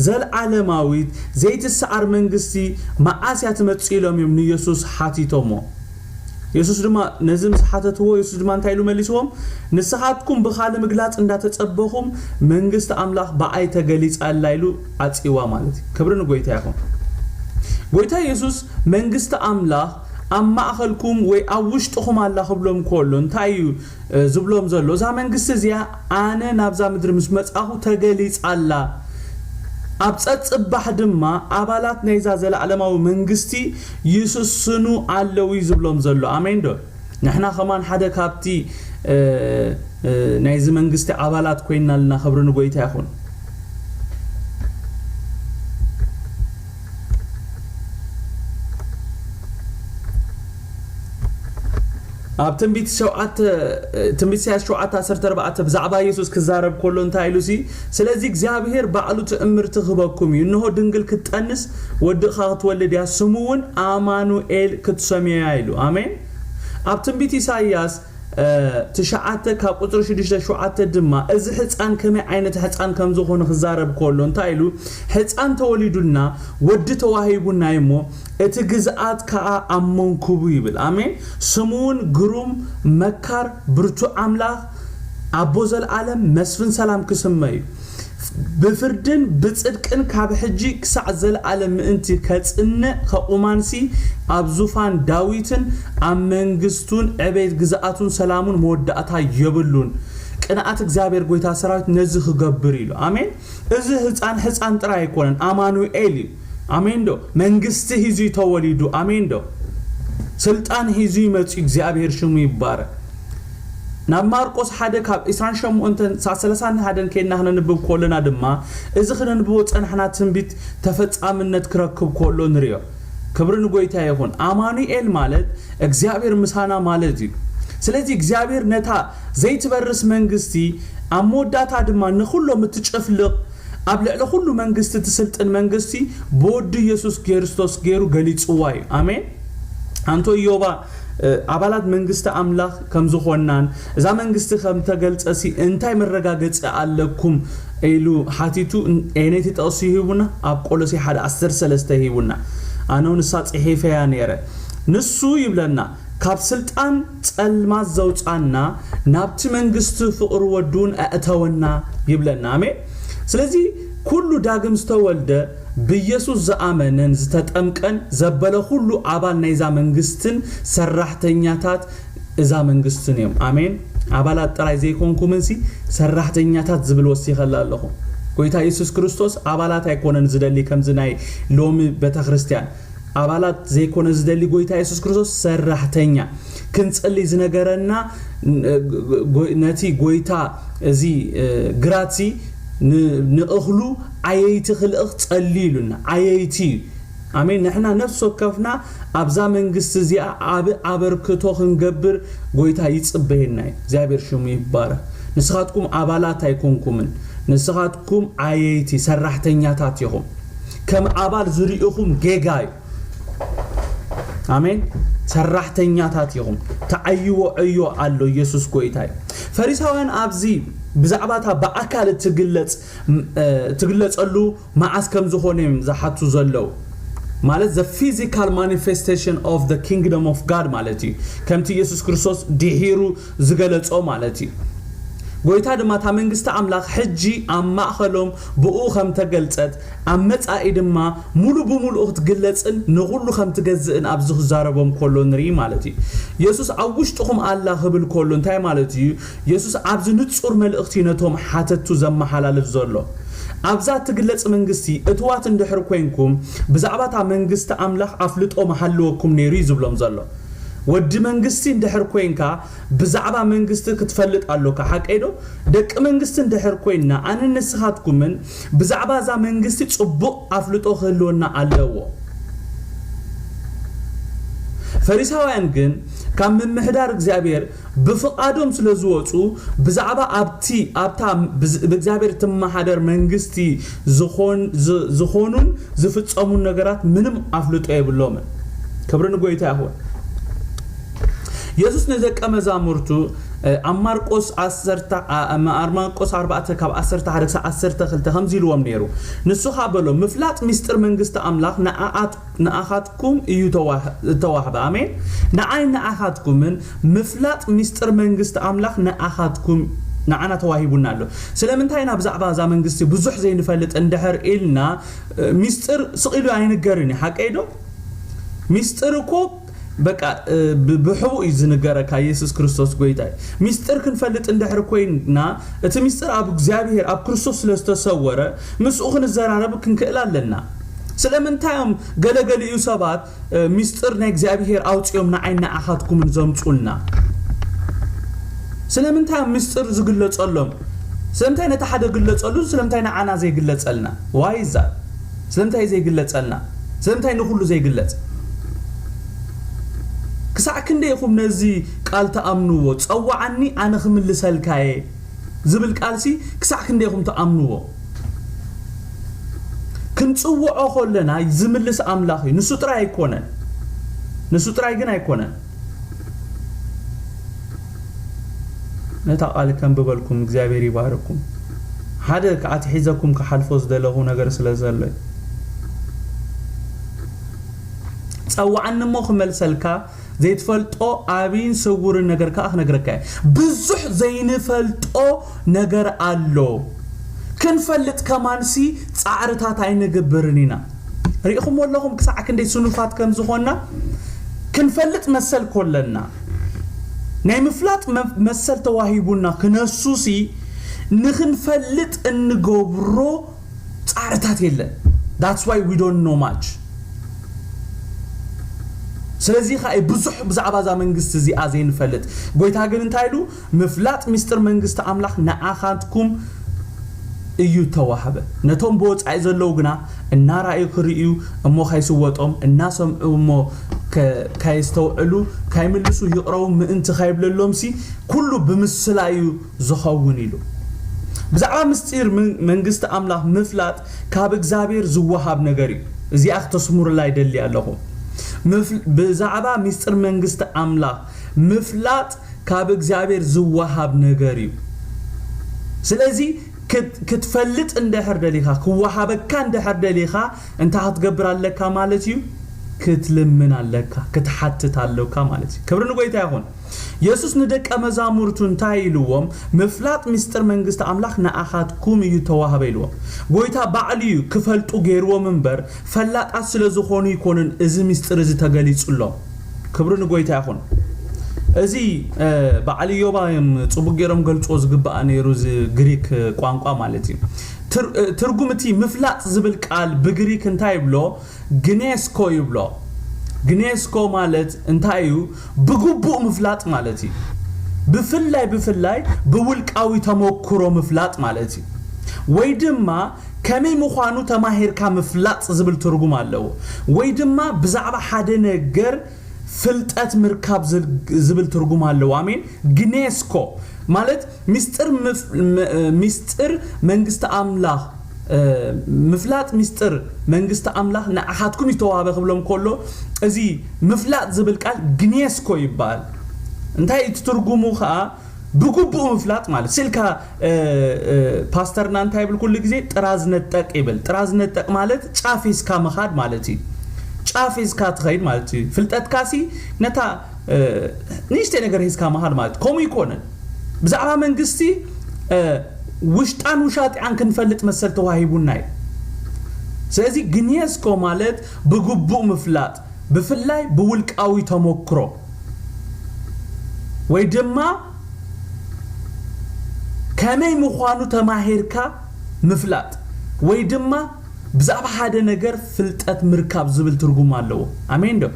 ዘልዓለማዊት ዘይትሰዓር መንግስቲ መዓስ እያ ትመጽእ ኢሎም እዮም ንኢየሱስ ሓቲቶሞ። የሱስ ድማ ነዚ ምስ ሓተትዎ፣ የሱስ ድማ እንታይ ኢሉ መሊስዎም? "ንስኻትኩም ብኻልእ ምግላጽ እንዳተጸበኹም፣ መንግስቲ ኣምላኽ ብኣይ ተገሊጻ ኣላ" ኢሉ ዓጽይዋ ማለት እዩ። ክብሪ ንጎይታ ይኹን። ጎይታ የሱስ መንግስቲ ኣምላኽ ኣብ ማእኸልኩም ወይ ኣብ ውሽጥኹም ኣላ ክብሎም ከሎ እንታይ እዩ፣ እ፣ ዝብሎም ዘሎ? እዛ መንግስቲ እዚኣ ኣነ ናብዛ ምድሪ ምስ መጻኹ ተገሊጻ ኣላ። ኣብ ጸጽባሕ ድማ ኣባላት ናይዛ ዘለዓለማዊ መንግስቲ ይስስኑ ኣለዉ እዩ ዝብሎም ዘሎ። ኣሜን ዶ? ንሕና ከማን ሓደ ካብቲ፣ እ፣ እ፣ ናይዚ መንግስቲ ኣባላት ኮይና ኣለና። ክብሪ ንጎይታ ይኹን። ኣብ ትንቢት ሸውዓተ፣ ትንቢት ኢሳያስ ሸውዓተ ዓሰርተ ኣርባዕተ ብዛዕባ የሱስ ክዛረብ ከሎ እንታይ ኢሉ ሲ? "ስለዚ እግዚኣብሔር ባዕሉ ትእምርቲ ክህበኩም እዩ። እንሆ ድንግል ክትጠንስ፣ ወዲ ኸኣ ክትወልድ እያ፣ ስሙ እውን ኣማኑኤል ክትሰምዮ እያ" ኢሉ። ኣሜን። ኣብ ትንቢት ኢሳያስ፣ እ፣ ትሽዓተ ካብ ቁጽሪ ሽዱሽተ ሸውዓተ ድማ እዚ ሕፃን ከመይ ዓይነት ሕፃን ከም ዝኾነ ክዛረብ ከሎ እንታይ ኢሉ? "ሕፃን ተወሊዱልና፣ ወዲ ተዋሂቡና እዩ እሞ፣ እቲ ግዝኣት ከኣ ኣብ መንኩቡ" ይብል። ኣሜን። "ስሙ እውን ግሩም፣ መካር፣ ብርቱዕ ኣምላኽ፣ ኣቦ ዘለኣለም፣ መስፍን ሰላም ክስመ እዩ። ብፍርድን ብጽድቅን ካብ ሕጂ ክሳዕ ዘለኣለም ምእንቲ ከጽንዕ፣ ከቑማንሲ ኣብ ዙፋን ዳዊትን ኣብ መንግስቱን ዕቤት ግዝኣቱን ሰላሙን መወዳእታ የብሉን። ቅንኣት እግዚኣብሔር ጎይታ ሰራዊት ነዚ ክገብር" ኢሉ። ኣሜን። እዚ ህፃን፣ ህፃን ጥራይ ኣይኮነን፣ ኣማኑኤል እዩ። ኣሜን ዶ? መንግስቲ ሂዙ እዩ ተወሊዱ። ኣሜን ዶ? ስልጣን ሂዙ ይመጽእ። እግዚኣብሔር ሽሙ ይባረክ። ናብ ማርቆስ ሓደ ካብ ዕስራን ሸሞንተን ሳዕ ሰላሳን ሓደን ከይድና ክነንብብ ከሎና ድማ፣ እዚ ክነንብቦ ጸናሕና ትንቢት ተፈጻምነት ክረክብ ከሎ ንርእዮ። ክብሪ ንጎይታ ይኹን። ኣማኑኤል ማለት እግዚኣብሔር ምሳና ማለት እዩ። ስለዚ እግዚኣብሔር ነታ ዘይትበርስ መንግስቲ፣ ኣብ መወዳእታ ድማ ንኹሎም እትጭፍልቕ፣ ኣብ ልዕሊ ኩሉ መንግስቲ ትስልጥን መንግስቲ ብወዱ ኢየሱስ ክርስቶስ ገይሩ ገሊጽዋ እዩ። ኣሜን። ኣንቶ ኢዮባ፣ እ፣ ኣባላት መንግስቲ ኣምላኽ ከም ዝኾንናን እዛ መንግስቲ ከም ተገልጸሲ እንታይ መረጋገጺ ኣለኩም ኢሉ ሓቲቱ፣ ን-፣ ነቲ ጥቕሲ ሂቡና፣ ኣብ ቆሎሴ ሓደ ዓሰርተ ሰለስተ ሂቡና። ኣነ እውን ንሳ ጽሒፈያ ነይረ። ንሱ ይብለና፣ ካብ ስልጣን ጸልማት ዘውጻና፣ ናብቲ መንግስቲ ፍቕሪ ወዱን ኣእተወና ይብለና። ኣሜን። ስለዚ ኩሉ ዳግም ዝተወልደ፣ ብኢየሱስ ዝኣመነን ዝተጠምቀን ዘበለ ኩሉ ኣባል ናይዛ መንግስትን ሰራሕተኛታት እዛ መንግስትን እዮም። ኣሜን። ኣባላት ጥራይ ዘይኮንኩምንሲ ሰራሕተኛታት ዝብል ወሲኸላ ኣለኹ። ጎይታ ኢየሱስ ክርስቶስ ኣባላት ኣይኮነን ዝደሊ፣ ከምዚ ናይ ሎሚ ቤተክርስትያን ኣባላት ዘይኮነ ዝደሊ ጎይታ የሱስ ክርስቶስ ሰራሕተኛ። ክንጽሊ ዝነገረና፣ ን-፣ ጎ-፣ ነቲ ጎይታ እዚ፣ እ፣ ግራትሲ ን-፣ ንእኽሉ ዓየይቲ ክልእኽ ጸሊ ኢሉና። ዓየይቲ እዩ። ኣሜን። ንሕና ነፍሲ ወከፍና ኣብዛ መንግስቲ እዚኣ ዓቢ ኣበርክቶ ክንገብር ጎይታ ይጽበየና እዩ። እግዚኣብሔር ሽሙ ይባረክ። ንስኻትኩም ኣባላት ኣይኮንኩምን። ንስኻትኩም ዓየይቲ ሰራሕተኛታት ኢኹም። ከም ኣባል ዝርእኹም ጌጋ እዩ። ኣሜን። ሰራሕተኛታት ኢኹም። ተዓይዎ ዕዮ ኣሎ። ኢየሱስ ጎይታ እዩ። ፈሪሳውያን ኣብዚ ብዛዕባ እታ ብኣካል እትግለጽ፣ እ፣ እትግለጸሉ መዓስ ከም ዝኾነ እዮም ዝሓቱ ዘለዉ። ማለት the physical manifestation of the kingdom of God ማለት እዩ። ከምቲ ኢየሱስ ክርስቶስ ድሒሩ ዝገለጾ ማለት እዩ። ጎይታ ድማ እታ መንግስቲ ኣምላኽ ሕጂ ኣብ ማእኸሎም ብኡ ከም ተገልጸት፣ ኣብ መጻኢ ድማ ሙሉ ብሙሉኡ ክትግለጽን ንኹሉ ከም ትገዝእን ኣብዚ ክዛረቦም ከሎ ንርኢ ማለት እዩ። የሱስ ኣብ ውሽጥኹም ኣላ ክብል ከሎ እንታይ ማለት እዩ? የሱስ ኣብዚ ንጹር መልእኽቲ ነቶም ሓተቱ ዘመሓላልፍ ዘሎ። ኣብዛ እትግለጽ መንግስቲ እትዋት እንድሕር ኮይንኩም፣ ብዛዕባ እታ መንግስቲ ኣምላኽ ኣፍልጦ ምሃለወኩም ነይሩ እዩ ዝብሎም ዘሎ። ወዲ መንግስቲ እንድሕር ኮይንካ ብዛዕባ መንግስቲ ክትፈልጥ ኣሎካ። ሓቀይ ዶ? ደቂ መንግስቲ እንድሕር ኮይንና ኣንን ንስኻትኩምን ብዛዕባ እዛ መንግስቲ ጽቡቕ ኣፍልጦ ክህልወና ኣለዎ። ፈሪሳውያን ግን ካብ ምምሕዳር እግዚኣብሔር ብፍቓዶም ስለ ዝወጹ ብዛዕባ ኣብቲ ኣብታ ብዝ- ብእግዚኣብሔር ትመሓደር መንግስቲ ዝኾን ዝ- ዝኾኑን ዝፍጸሙን ነገራት ምንም ኣፍልጦ የብሎምን። ክብሪ ንጎይታ ይኹን። የሱስ ንደቀ መዛሙርቱ ኣብ ማርቆስ ዓሰርተ ኣብ ማርቆስ ኣርባዕተ ካብ ዓሰርተ ሓደ ክሳብ ዓሰርተ ክልተ ከምዚ ኢልዎም ነይሩ። ንሱ ኸኣ በሎ ምፍላጥ ምስጢር መንግስቲ ኣምላኽ ንኣኣት ንኣኻትኩም እዩ ተዋህ- ተዋህበ። ኣሜን። ንዓይ ንኣኻትኩምን ምፍላጥ ምስጢር መንግስቲ ኣምላኽ ንኣኻትኩም ንዓና ተዋሂቡና ኣሎ። ስለምንታይ ኢና ብዛዕባ እዛ መንግስቲ ብዙሕ ዘይንፈልጥ እንድሕር ኢልና፣ ምስጢር ስቕ ኢሉ ኣይንገርን እዩ። ሓቀይ ዶ? ምስጢር እኮ በቃ ብ- ብሕቡእ እዩ ዝንገረካ። ኢየሱስ ክርስቶስ ጎይታ እዩ። ምስጢር ክንፈልጥ እንድሕር ኮይንና እቲ ምስጢር ኣብ እግዚኣብሔር ኣብ ክርስቶስ ስለ ዝተሰወረ ምስኡ ክንዘራረብ ክንክእል ኣለና። ስለምንታይ እዮም ገለገሊኡ ሰባት ምስጢር ናይ እግዚኣብሔር ኣውፅኦም ንዓይ ንኣኻትኩምን ዘምፁልና? ስለምንታይ እዮም ምስጢር ዝግለፀሎም? ስለምንታይ ነቲ ሓደ ግለፀሉ? ስለምንታይ ንዓና ዘይግለፀልና? ዋይዛ ስለምንታይ ዘይግለፀልና? ስለምንታይ ንኹሉ ዘይግለፅ? ክሳዕ ክንደይ ኢኹም ነዚ ቃል ትኣምንዎ? ጸዋዓኒ ኣነ ክምልሰልካየ ዝብል ቃልሲ ክሳዕ ክንደይ ኢኹም ትኣምንዎ? ክንጽውዖ ከለና ዝምልስ ኣምላኽ እዩ። ንሱ ጥራይ ኣይኮነን። ንሱ ጥራይ ግን ኣይኮነን። ነታ ቃል ከንብበልኩም እግዚኣብሔር ይባርኩም። ሓደ ኣትሒዘኩም ክሓልፎ ዝደለኹ ነገር ስለ ዘሎ እዩ። ጸውዓኒ እሞ ክመልሰልካ፣ ዘይትፈልጦ ዓብይን ስውርን ነገር ከኣ ክነግረካ እየ። ብዙሕ ዘይንፈልጦ ነገር ኣሎ። ክንፈልጥ ከማንሲ ጻዕርታት ኣይንግብርን ኢና። ርኢኹምዎ ኣለኹም ክሳዕ ክንደይ ስኑፋት ከም ዝኾንና? ክንፈልጥ መሰል ኮለና ናይ ምፍላጥ መ- መሰል ተዋሂቡና ክነሱሲ ንኽንፈልጥ እንገብሮ ጻዕርታት የለን። That's why we don't know much። ስለዚ ኸኣ ብዙሕ ብዛዕባ እዛ መንግስቲ እዚኣ ዘይንፈልጥ። ጎይታ ግን እንታይ ኢሉ? ምፍላጥ ምስጢር መንግስቲ ኣምላኽ ንኣኻትኩም እዩ ተዋህበ። ነቶም ብወጻኢ ዘለዉ ግና እናረኣዩ ክርእዩ እሞ ካይስወጦም፣ እናሰምዑ እሞ ከ- ካየስተውዕሉ፣ ካይምልሱ ይቕረቡ ምእንቲ ካይብለሎምሲ ኩሉ ብምስላ እዩ ዝኸውን ኢሉ። ብዛዕባ ምስጢር ምን- መንግስቲ ኣምላኽ ምፍላጥ ካብ እግዚኣብሔር ዝወሃብ ነገር እዩ። እዚኣ ክተስምሩላ ይደሊ ኣለኹ። ምፍ- ብዛዕባ ምስጢር መንግስቲ ኣምላኽ ምፍላጥ ካብ እግዚኣብሔር ዝወሃብ ነገር እዩ። ስለዚ ክት- ክትፈልጥ እንድሕር ደሊኻ፣ ክወሃበካ እንድሕር ደሊኻ፣ እንታይ ክትገብር ኣለካ ማለት እዩ? ክትልምን ኣለካ፣ ክትሓትት ኣለካ ማለት እዩ። ክብሪ ንጎይታ ይኹን። የሱስ ንደቀ መዛሙርቱ እንታይ ኢልዎም? ምፍላጥ ምስጢር መንግስቲ ኣምላኽ ንኣኻትኩም እዩ ተዋህበ ኢልዎም። ጎይታ ባዕሉ እዩ ክፈልጡ ገይርዎም እምበር ፈላጣት ስለ ዝኾኑ ይኮኑን እዚ ምስጢር እዚ ተገሊጹሎም። ክብሪ ንጎይታ ይኹን። እዚ እ፣ በዓል ኢዮባ እዮም ጽቡቅ ገይሮም ገልጽዎ ዝግባኣ ነይሩ፣ እዚ ግሪክ ቋንቋ ማለት እዩ። ትር- እ፣ ትርጉም እቲ ምፍላጥ ዝብል ቃል ብግሪክ እንታይ ይብሎ? ግኔስኮ ይብሎ። ግኔስኮ ማለት እንታይ እዩ? ብግቡእ ምፍላጥ ማለት እዩ። ብፍላይ ብፍላይ ብውልቃዊ ተመክሮ ምፍላጥ ማለት እዩ። ወይ ድማ ከመይ ምዃኑ ተማሂርካ ምፍላጥ ዝብል ትርጉም ኣለዎ። ወይ ድማ ብዛዕባ ሓደ ነገር ፍልጠት ምርካብ ዝብል ትርጉም ኣለዎ። ኣሜን። ግኔስኮ ማለት ምስጢር ምስጢር መንግስቲ ኣምላኽ ምፍላጥ ምስጢር መንግስቲ ኣምላኽ ንዓኻትኩም ይተዋህበ ክብሎም ከሎ እዚ ምፍላጥ ዝብል ቃል ግኔስኮ ይበሃል። እንታይ እቲ ትርጉሙ ከዓ ብግቡእ ምፍላጥ ማለት ስልካ ፓስተርና እንታይ ይብል ኩሉ ግዜ ጥራዝ ነጠቅ ይብል። ጥራዝ ነጠቅ ማለት ጫፍ ሒዝካ ምኻድ ማለት እዩ። ጫፍ ሒዝካ ትኸይድ ማለት እዩ። ፍልጠትካሲ ነታ ንእሽተይ ነገር ሒዝካ ምኻድ ማለት ከምኡ ይኮነን። ብዛዕባ መንግስቲ ውሽጣን ውሻጢኣን ክንፈልጥ መሰል ተዋሂቡና እዩ። ስለዚ ግኔስኮ ማለት ብግቡእ ምፍላጥ ብፍላይ ብውልቃዊ ተመክሮ ወይ ድማ ከመይ ምዃኑ ተማሂርካ ምፍላጥ ወይ ድማ ብዛዕባ ሓደ ነገር ፍልጠት ምርካብ ዝብል ትርጉም ኣለዎ። ኣሜን ዶ?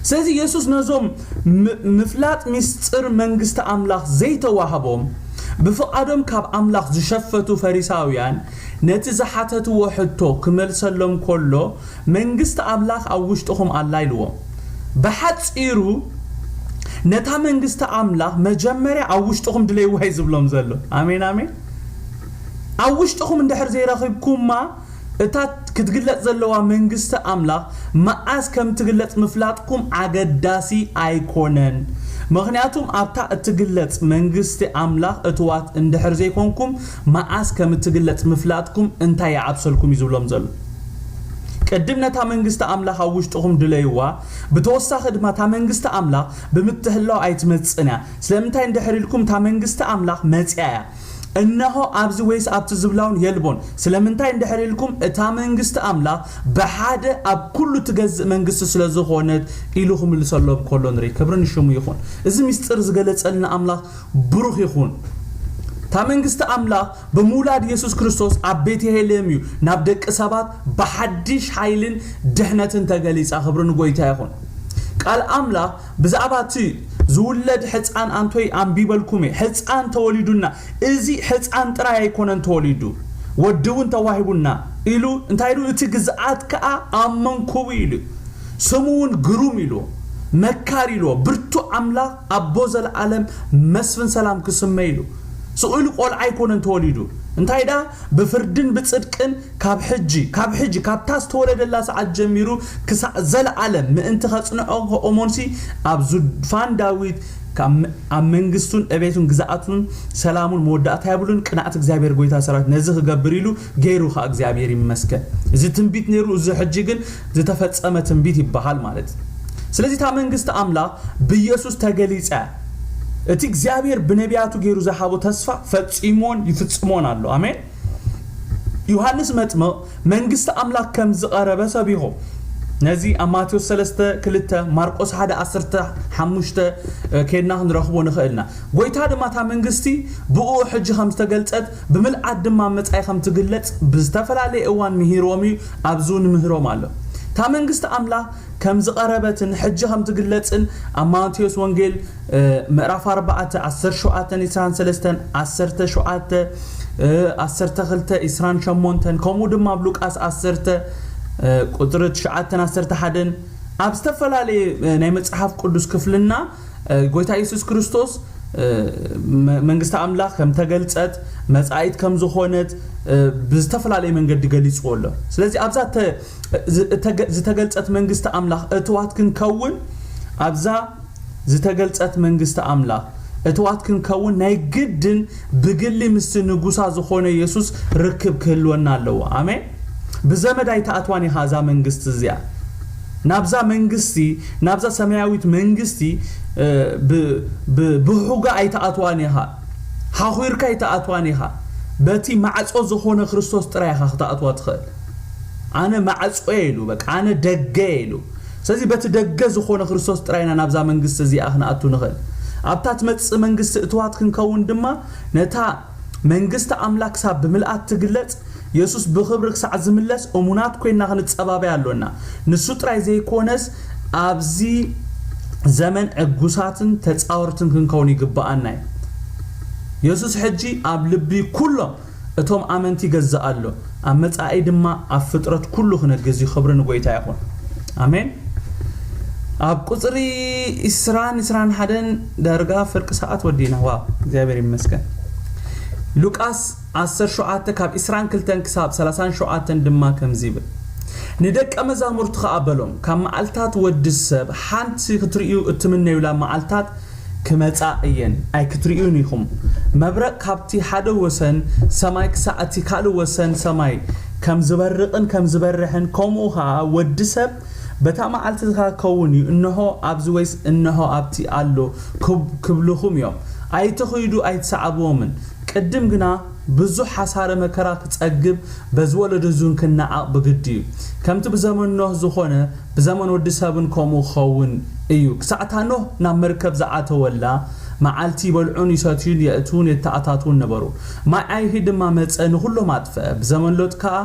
ስለዚ የሱስ ነዞም ም- ምፍላጥ ምስጢር መንግስቲ ኣምላኽ ዘይተዋህቦም ብፍቓዶም ካብ ኣምላኽ ዝሸፈቱ ፈሪሳውያን ነቲ ዝሓተትዎ ሕቶ ክመልሰሎም ከሎ መንግስቲ ኣምላኽ ኣብ ውሽጥኹም ኣላ ኢልዎም። ብሓጺሩ ነታ መንግስቲ ኣምላኽ መጀመርያ ኣብ ውሽጥኹም ድለይዋ እዩ ዝብሎም ዘሎ። ኣሜን ኣሜን። ኣብ ውሽጥኹም እንድሕር ዘይረኺብኩማ እታ ክትግለጽ ዘለዋ መንግስቲ ኣምላኽ መዓስ ከም ትግለጽ ምፍላጥኩም ኣገዳሲ ኣይኮነን። ምኽንያቱም ኣብታ እትግለጽ መንግስቲ ኣምላኽ እትዋት እንድሕር ዘይኮንኩም መዓስ ከም እትግለጽ ምፍላጥኩም እንታይ ይዓብሰልኩም እዩ ዝብሎም ዘሎ። ቅድም ነታ መንግስቲ ኣምላኽ ኣብ ውሽጥኹም ድለይዋ። ብተወሳኺ ድማ እታ መንግስቲ ኣምላኽ ብምትህላው ኣይትመጽእን እያ። ስለምንታይ እንድሕር ኢልኩም እታ መንግስቲ ኣምላኽ መጽያ እያ። እነሆ ኣብዚ ወይስ ኣብቲ ዝብላውን የልቦን። ስለምንታይ እንድሕር ኢልኩም እታ መንግስቲ ኣምላኽ ብሓደ ኣብ ኩሉ ትገዝእ መንግስቲ ስለ ዝኾነት ኢሉ ክምልሰሎም ከሎ ንርኢ። ክብሪ ንሽሙ ይኹን። እዚ ምስጢር ዝገለጸልና ኣምላኽ ብሩኽ ይኹን። እታ መንግስቲ ኣምላኽ ብምውላድ የሱስ ክርስቶስ ኣብ ቤተልሔም እዩ ናብ ደቂ ሰባት ብሓድሽ ሓይልን ድሕነትን ተገሊጻ። ክብሪ ንጎይታ ይኹን። ቃል ኣምላኽ ብዛዕባ እቲ ዝውለድ ሕፃን ኣንቶይ ኣንቢበልኩም እየ። ሕፃን ተወሊዱና። እዚ ሕፃን ጥራይ ኣይኮነን ተወሊዱ፣ ወዲ እውን ተዋሂቡና ኢሉ እንታይ ኢሉ? እቲ ግዝኣት ከኣ ኣብ መንኩቡ ኢሉ። ስሙ እውን ግሩም ኢሉ፣ መካር ኢሉ፣ ብርቱ ኣምላኽ፣ ኣቦ ዘለኣለም፣ መስፍን ሰላም ክስመ ኢሉ። ስቕ ኢሉ ቆልዓ ኣይኮነን ተወሊዱ። እንታይ ደኣ ብፍርድን ብጽድቅን ካብ ሕጂ ካብ ሕጂ ካብታ ዝተወለደላ ሰዓት ጀሚሩ ክሳዕ ዘለኣለም ምእንቲ ከጽንዖ ከእሞንሲ ኣብ ዙፋን ዳዊት ካብ ም- ኣብ መንግስቱን ዕቤቱን ግዝኣቱን ሰላሙን መወዳእታ የብሉን። ቅንዓት እግዚኣብሔር ጎይታ ሰራዊት ነዚ ክገብር ኢሉ ገይሩ ከኣ እግዚኣብሔር ይመስገን። እዚ ትንቢት ነይሩ፣ እዚ ሕጂ ግን ዝተፈጸመ ትንቢት ይበሃል ማለት እዩ። ስለዚ እታ መንግስቲ ኣምላኽ ብኢየሱስ ተገሊጸ። እቲ እግዚኣብሔር ብነቢያቱ ገይሩ ዝሃቦ ተስፋ ፈጺሞን ይፍጽሞን ኣሎ። ኣሜን። ዮሃንስ መጥምቕ መንግስቲ ኣምላኽ ከም ዝቐረበ ሰቢኹ። ነዚ ኣብ ማቴዎስ ሰለስተ ክልተ፣ ማርቆስ ሓደ ዓሰርተ ሓሙሽተ ከድና ክንረኽቦ ንኽእልና። ጎይታ ድማ እታ መንግስቲ ብኡ ሕጂ ከም ዝተገልጸት ብምልኣት ድማ መጻኢ ከም ትግለጽ ብዝተፈላለየ እዋን ምሂርዎም እዩ፣ ኣብዚ እውን ምህሮም ኣሎ። እታ መንግስቲ ኣምላኽ ከም ዝቐረበትን ሕጂ ከም ትግለጽን ኣብ ማቴዎስ ወንጌል ምዕራፍ ኣርባዕተ ዓሰርተ ሸውዓተ ዕስራን ሰለስተን ዓሰርተ ሸውዓተ ዓሰርተ ክልተ ዕስራን ሸሞንተን ከምኡ ድማ ኣብ ሉቃስ ዓሰርተ ቁጽሪ ትሽዓተን ዓሰርተ ሓደን ኣብ ዝተፈላለየ ናይ መጽሓፍ ቅዱስ ክፍልና ጎይታ የሱስ ክርስቶስ መንግስቲ ኣምላኽ ከም ተገልጸት መጻኢት ከም ዝኾነት ብዝተፈላለየ መንገዲ ገሊጽዎ ኣሎ። ስለዚ ኣብዛ ዝተገልጸት መንግስቲ ኣምላኽ እትዋት ክንከውን ኣብዛ ዝተገልጸት መንግስቲ ኣምላኽ እትዋት ክንከውን ናይ ግድን ብግሊ ምስቲ ንጉሳ ዝኾነ የሱስ ርክብ ክህልወና ኣለዎ። ኣሜን። ብዘመድ ኣይትኣትዋን ኢኻ እዛ መንግስቲ እዚኣ። ናብዛ መንግስቲ ናብዛ ሰማያዊት መንግስቲ ብሑጋ ኣይትኣትዋን ኢኻ። ሓኹርካ ኣይትኣትዋን ኢኻ። በቲ ማዕጾ ዝኾነ ክርስቶስ ጥራይ ኢኻ ክትኣትዋ ትኽእል። ኣነ ማዕጾ ኢሉ በቃ ኣነ ደገ ኢሉ። ስለዚ በቲ ደገ ዝኾነ ክርስቶስ ጥራይና ናብዛ መንግስቲ እዚኣ ክንኣቱ ንኽእል። ኣብታ ትመጽእ መንግስቲ እትዋት ክንከውን ድማ ነታ መንግስቲ ኣምላኽ ክሳብ ብምልኣት ትግለጽ የሱስ ብኽብሪ ክሳዕ ዝምለስ እሙናት ኮይና ክንጸባበይ ኣሎና። ንሱ ጥራይ ዘይኮነስ ኣብዚ ዘመን ዕጉሳትን ተጻወርትን ክንከውን ይግብኣና እዩ። የሱስ ሕጂ ኣብ ልቢ ኩሎም እቶም ኣመንቲ ይገዝእ ኣሎ። ኣብ መጻኢ ድማ ኣብ ፍጥረት ኩሉ ክነግዝ እዩ። ክብሪ ንጎይታ ይኹን። ኣሜን። ኣብ ቁጽሪ ዕስራን ዕስራን ሓደን ዳርጋ ፍርቂ ሰዓት ወዲና። ዋው እግዚኣብሔር ይመስገን። ሉቃስ ዓሰርተ ሸውዓተ ካብ ዕስራን ክልተን ክሳብ ሰላሳን ሸውዓተን ድማ ከምዚ ይብል። ንደቀ መዛሙርቱ ኸኣ በሎም፣ ካብ መዓልታት ወዲ ሰብ ሓንቲ ክትርእዩ እትምነዩላ መዓልታት ክመጻ እየን ኣይክትርእዩን ኢኹም። መብረቕ ካብቲ ሓደ ወሰን ሰማይ ክሳዕ እቲ ካልእ ወሰን ሰማይ ከም ዝበርቕን ከም ዝበርሕን ከምኡ ኸኣ ወዲ ሰብ በታ መዓልቲ ዝኻ ክኸውን እዩ። እንሆ ኣብዚ ወይስ እንሆ ኣብቲ ኣሎ ክብ- ክብልኹም እዮም። ኣይትኺዱ ኣይትሰዓብዎምን። ቅድም ግና ብዙሕ ሓሳረ መከራ ክጸግብ በዚ ወለዶ እዙን ክነዓቕ ብግዲ እዩ። ከምቲ ብዘመን ኖህ ዝኾነ ብዘመን ወዲ ሰብን ከምኡ ክኸውን እዩ። ክሳዕታ ኖህ ናብ መርከብ ዝኣተወላ መዓልቲ ይበልዑን ይሰትዩን የእትውን የተኣታትውን ነበሩ። ማይ ኣይሂ ድማ መጸ ንኹሎም ኣጥፍአ። ብዘመን ሎጥ ከኣ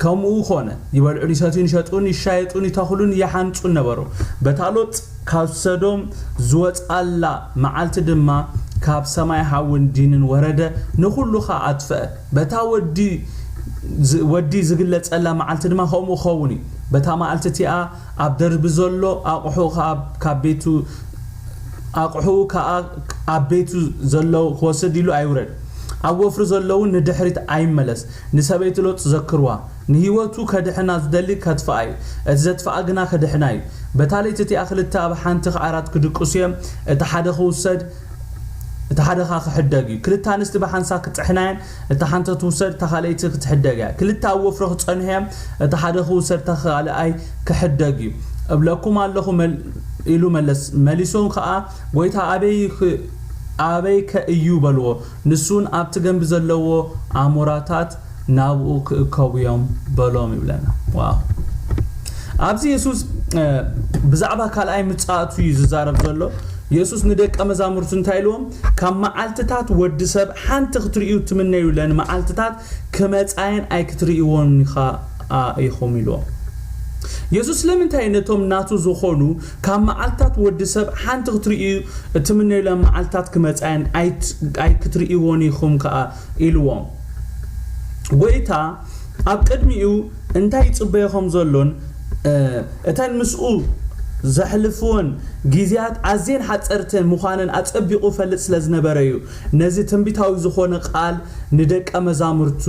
ከምኡ ኾነ። ይበልዑን ይሰትዩን፣ ይሸጡን ይሻየጡን፣ ይተኽሉን ይሓንጹን ነበሩ። በታ ሎጥ ካብ ሰዶም ዝወጻላ መዓልቲ ድማ ካብ ሰማይ ሓውን ዲንን ወረደ፣ ንኹሉ ኸኣ ኣጥፍአ። በታ ወዲ ዝ-፣ ወዲ ዝግለጸላ መዓልቲ ድማ ከምኡ ክኸውን እዩ። በታ መዓልቲ እቲኣ ኣብ ደርቢ ዘሎ ኣቕሑ ካብ፣ ካብ ቤቱ ኣቕሑ ከኣ ኣብ ቤቱ ዘለዉ ክወስድ ኢሉ ኣይውረድ። ኣብ ወፍሪ ዘለዉ ንድሕሪት ኣይመለስ። ንሰበይቲ ሎጥ ዘክርዋ። ንህይወቱ ከድሕና ዝደሊ ከጥፍኣ እዩ። እቲ ዘጥፍኣ ግና ክድሕና እዩ። በታ ለይቲ እቲኣ ክልተ ኣብ ሓንቲ ዓራት ክድቅሱ እዮም። እቲ ሓደ ክውሰድ፣ እቲ ሓደ ኸኣ ክሕደግ እዩ። ክልተ ኣንስቲ ብሓንሳብ ክጥሕና እየን። እታ ሓንቲ ክትውሰድ፣ እታ ካልኣይቲ ክትሕደግ እያ። ክልተ ኣብ ወፍሪ ክጸንሑ እዮም። እቲ ሓደ ክውሰድ፣ እታ ካልኣይ ክሕደግ እዩ። እብለኩም ኣለኹ መል-፣ ኢሉ መለስ። መሊሶም ከኣ፣ "ጐይታ፣ ኣበይ ክ-፣ ኣበይከ እዩ?" በልዎ። ንሱን ኣብቲ ገምቢ ዘለዎ ኣሞራታት ናብኡ ክእከቡ እዮም በሎም ይብለና። ዋው። ኣብዚ የሱስ፣ እ፣ ብዛዕባ ካልኣይ ምጽኣቱ እዩ ዝዛረብ ዘሎ። የሱስ ንደቀ መዛሙርቱ እንታይ ኢልዎም? "ካብ መዓልትታት ወዲ ሰብ ሓንቲ ክትርእዩ ትምነዩለን መዓልትታት ክመጻየን ኣይክትርእይዎን ኢኻ ኢኹም" ኢልዎም። የሱስ ስለምንታይ ነቶም ናቱ ዝኾኑ "ካብ መዓልትታት ወዲ ሰብ ሓንቲ ክትርእዩ እትምነዩለን መዓልትታት ክመጻየን ኣይት-፣ ኣይክትርእይዎን ኢኹም" ከኣ ኢልዎም? ጐይታ ኣብ ቅድሚኡ እንታይ ይጽበዮ ከም ዘሎን፣ እ፣ እተን ምስኡ ዘሕልፍወን ግዜያት ኣዝየን ሓጸርቲ ምዃነን ኣጸቢቑ ይፈልጥ ስለ ዝነበረ እዩ ነዚ ትንቢታዊ ዝኾነ ቃል ንደቀ መዛሙርቱ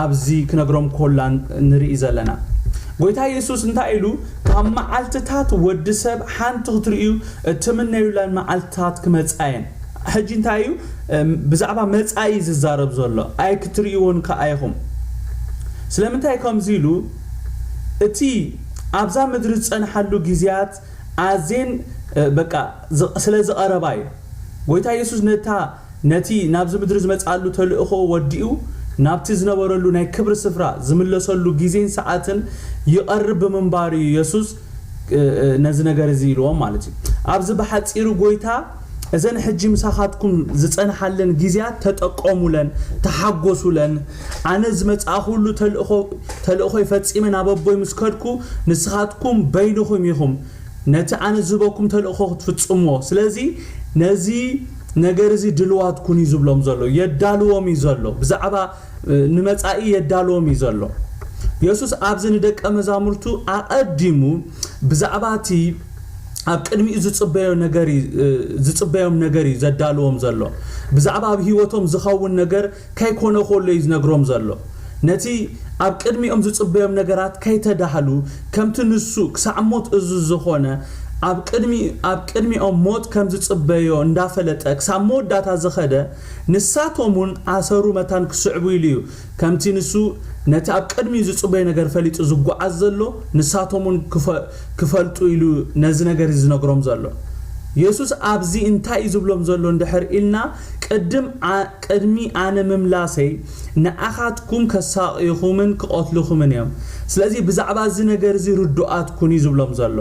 ኣብዚ ክነግሮም ኮላን ንርኢ ዘለና። ጐይታ የሱስ እንታይ ኢሉ? "ካብ መዓልትታት ወዲ ሰብ ሓንቲ ክትርእዩ እትምነዩለን መዓልትታት ክመጻ እየን።" ሕጂ እንታይ እዩ? እም፣ ብዛዕባ መጻኢ ዝዛረብ ዘሎ። "ኣይክትርእይዎን ከኣ ኢኹም።" ስለምንታይ ከምዚ ኢሉ? እቲ ኣብዛ ምድሪ ዝጸንሓሉ ግዜያት ኣዝየን፣ እ፣ በቃ፣ ዝ-፣ ስለ ዝቐረባ እዩ። ጐይታ የሱስ ነታ፣ ነቲ ናብዚ ምድሪ ዝመጽኣሉ ተልእኾ ወዲኡ፣ ናብቲ ዝነበረሉ ናይ ክብሪ ስፍራ ዝምለሰሉ ግዜን ሰዓትን ይቐርብ ብምንባሩ እዩ የሱስ፣ እ፣ እ፣ ነዚ ነገር እዚ ኢልዎም ማለት እዩ። ኣብዚ ብሓጺሩ ጐይታ፣ "እዘን ሕጂ ምሳኻትኩም ዝጸንሓለን ግዜያት ተጠቀሙለን፣ ተሓጎሱለን። ኣነ ዝመጽኣኹሉ ተልእኾ፣ ተልእኾይ ፈጺመ ናብ ኣቦይ ምስ ከድኩ፣ ንስኻትኩም በይንኹም ኢኹም ነቲ ኣነ ዝህበኩም ተልእኾ ክትፍጽምዎ። ስለዚ ነዚ ነገር እዚ ድልዋት ኩኑ" እዩ ዝብሎም ዘሎ። የዳልዎም እዩ ዘሎ። ብዛዕባ፣ እ፣ ንመጻኢ የዳልዎም እዩ ዘሎ። የሱስ ኣብዚ ንደቀ መዛሙርቱ ኣቐዲሙ ብዛዕባ እቲ ኣብ ቅድሚኡ ዝጽበዮ ነገር እዩ፣ እ፣ ዝጽበዮም ነገር እዩ ዘዳልዎም ዘሎ። ብዛዕባ ኣብ ህይወቶም ዝኸውን ነገር ከይኮነ ከሎ እዩ ዝነግሮም ዘሎ። ነቲ ኣብ ቅድሚኦም ዝጽበዮም ነገራት ከይተዳህሉ፣ ከምቲ ንሱ ክሳዕ ሞት እዙዝ ዝኾነ፣ ኣብ ቅድሚ-፣ ኣብ ቅድሚኦም ሞት ከም ዝጽበዮ እንዳፈለጠ ክሳብ መወዳእታ ዝኸደ፣ ንሳቶም እውን ኣሰሩ መታን ክስዕቡ ኢሉ እዩ። ከምቲ ንሱ ነቲ ኣብ ቅድሚኡ ዝጽበዮ ነገር ፈሊጡ ዝጓዓዝ ዘሎ፣ ንሳቶም እውን ክፈ-፣ ክፈልጡ ኢሉ ነዚ ነገር እዚ ዝነግሮም ዘሎ። የሱስ ኣብዚ እንታይ እዩ ዝብሎም ዘሎ እንድሕር ኢልና፣ ቅድም ዓ-፣ ቅድሚ ኣነ ምምላሰይ ንኣኻትኩም ከሳቕዩኹምን ክቐትሉኹምን እዮም። ስለዚ ብዛዕባ እዚ ነገር እዚ ርዱኣት ኩኑ እዩ ዝብሎም ዘሎ።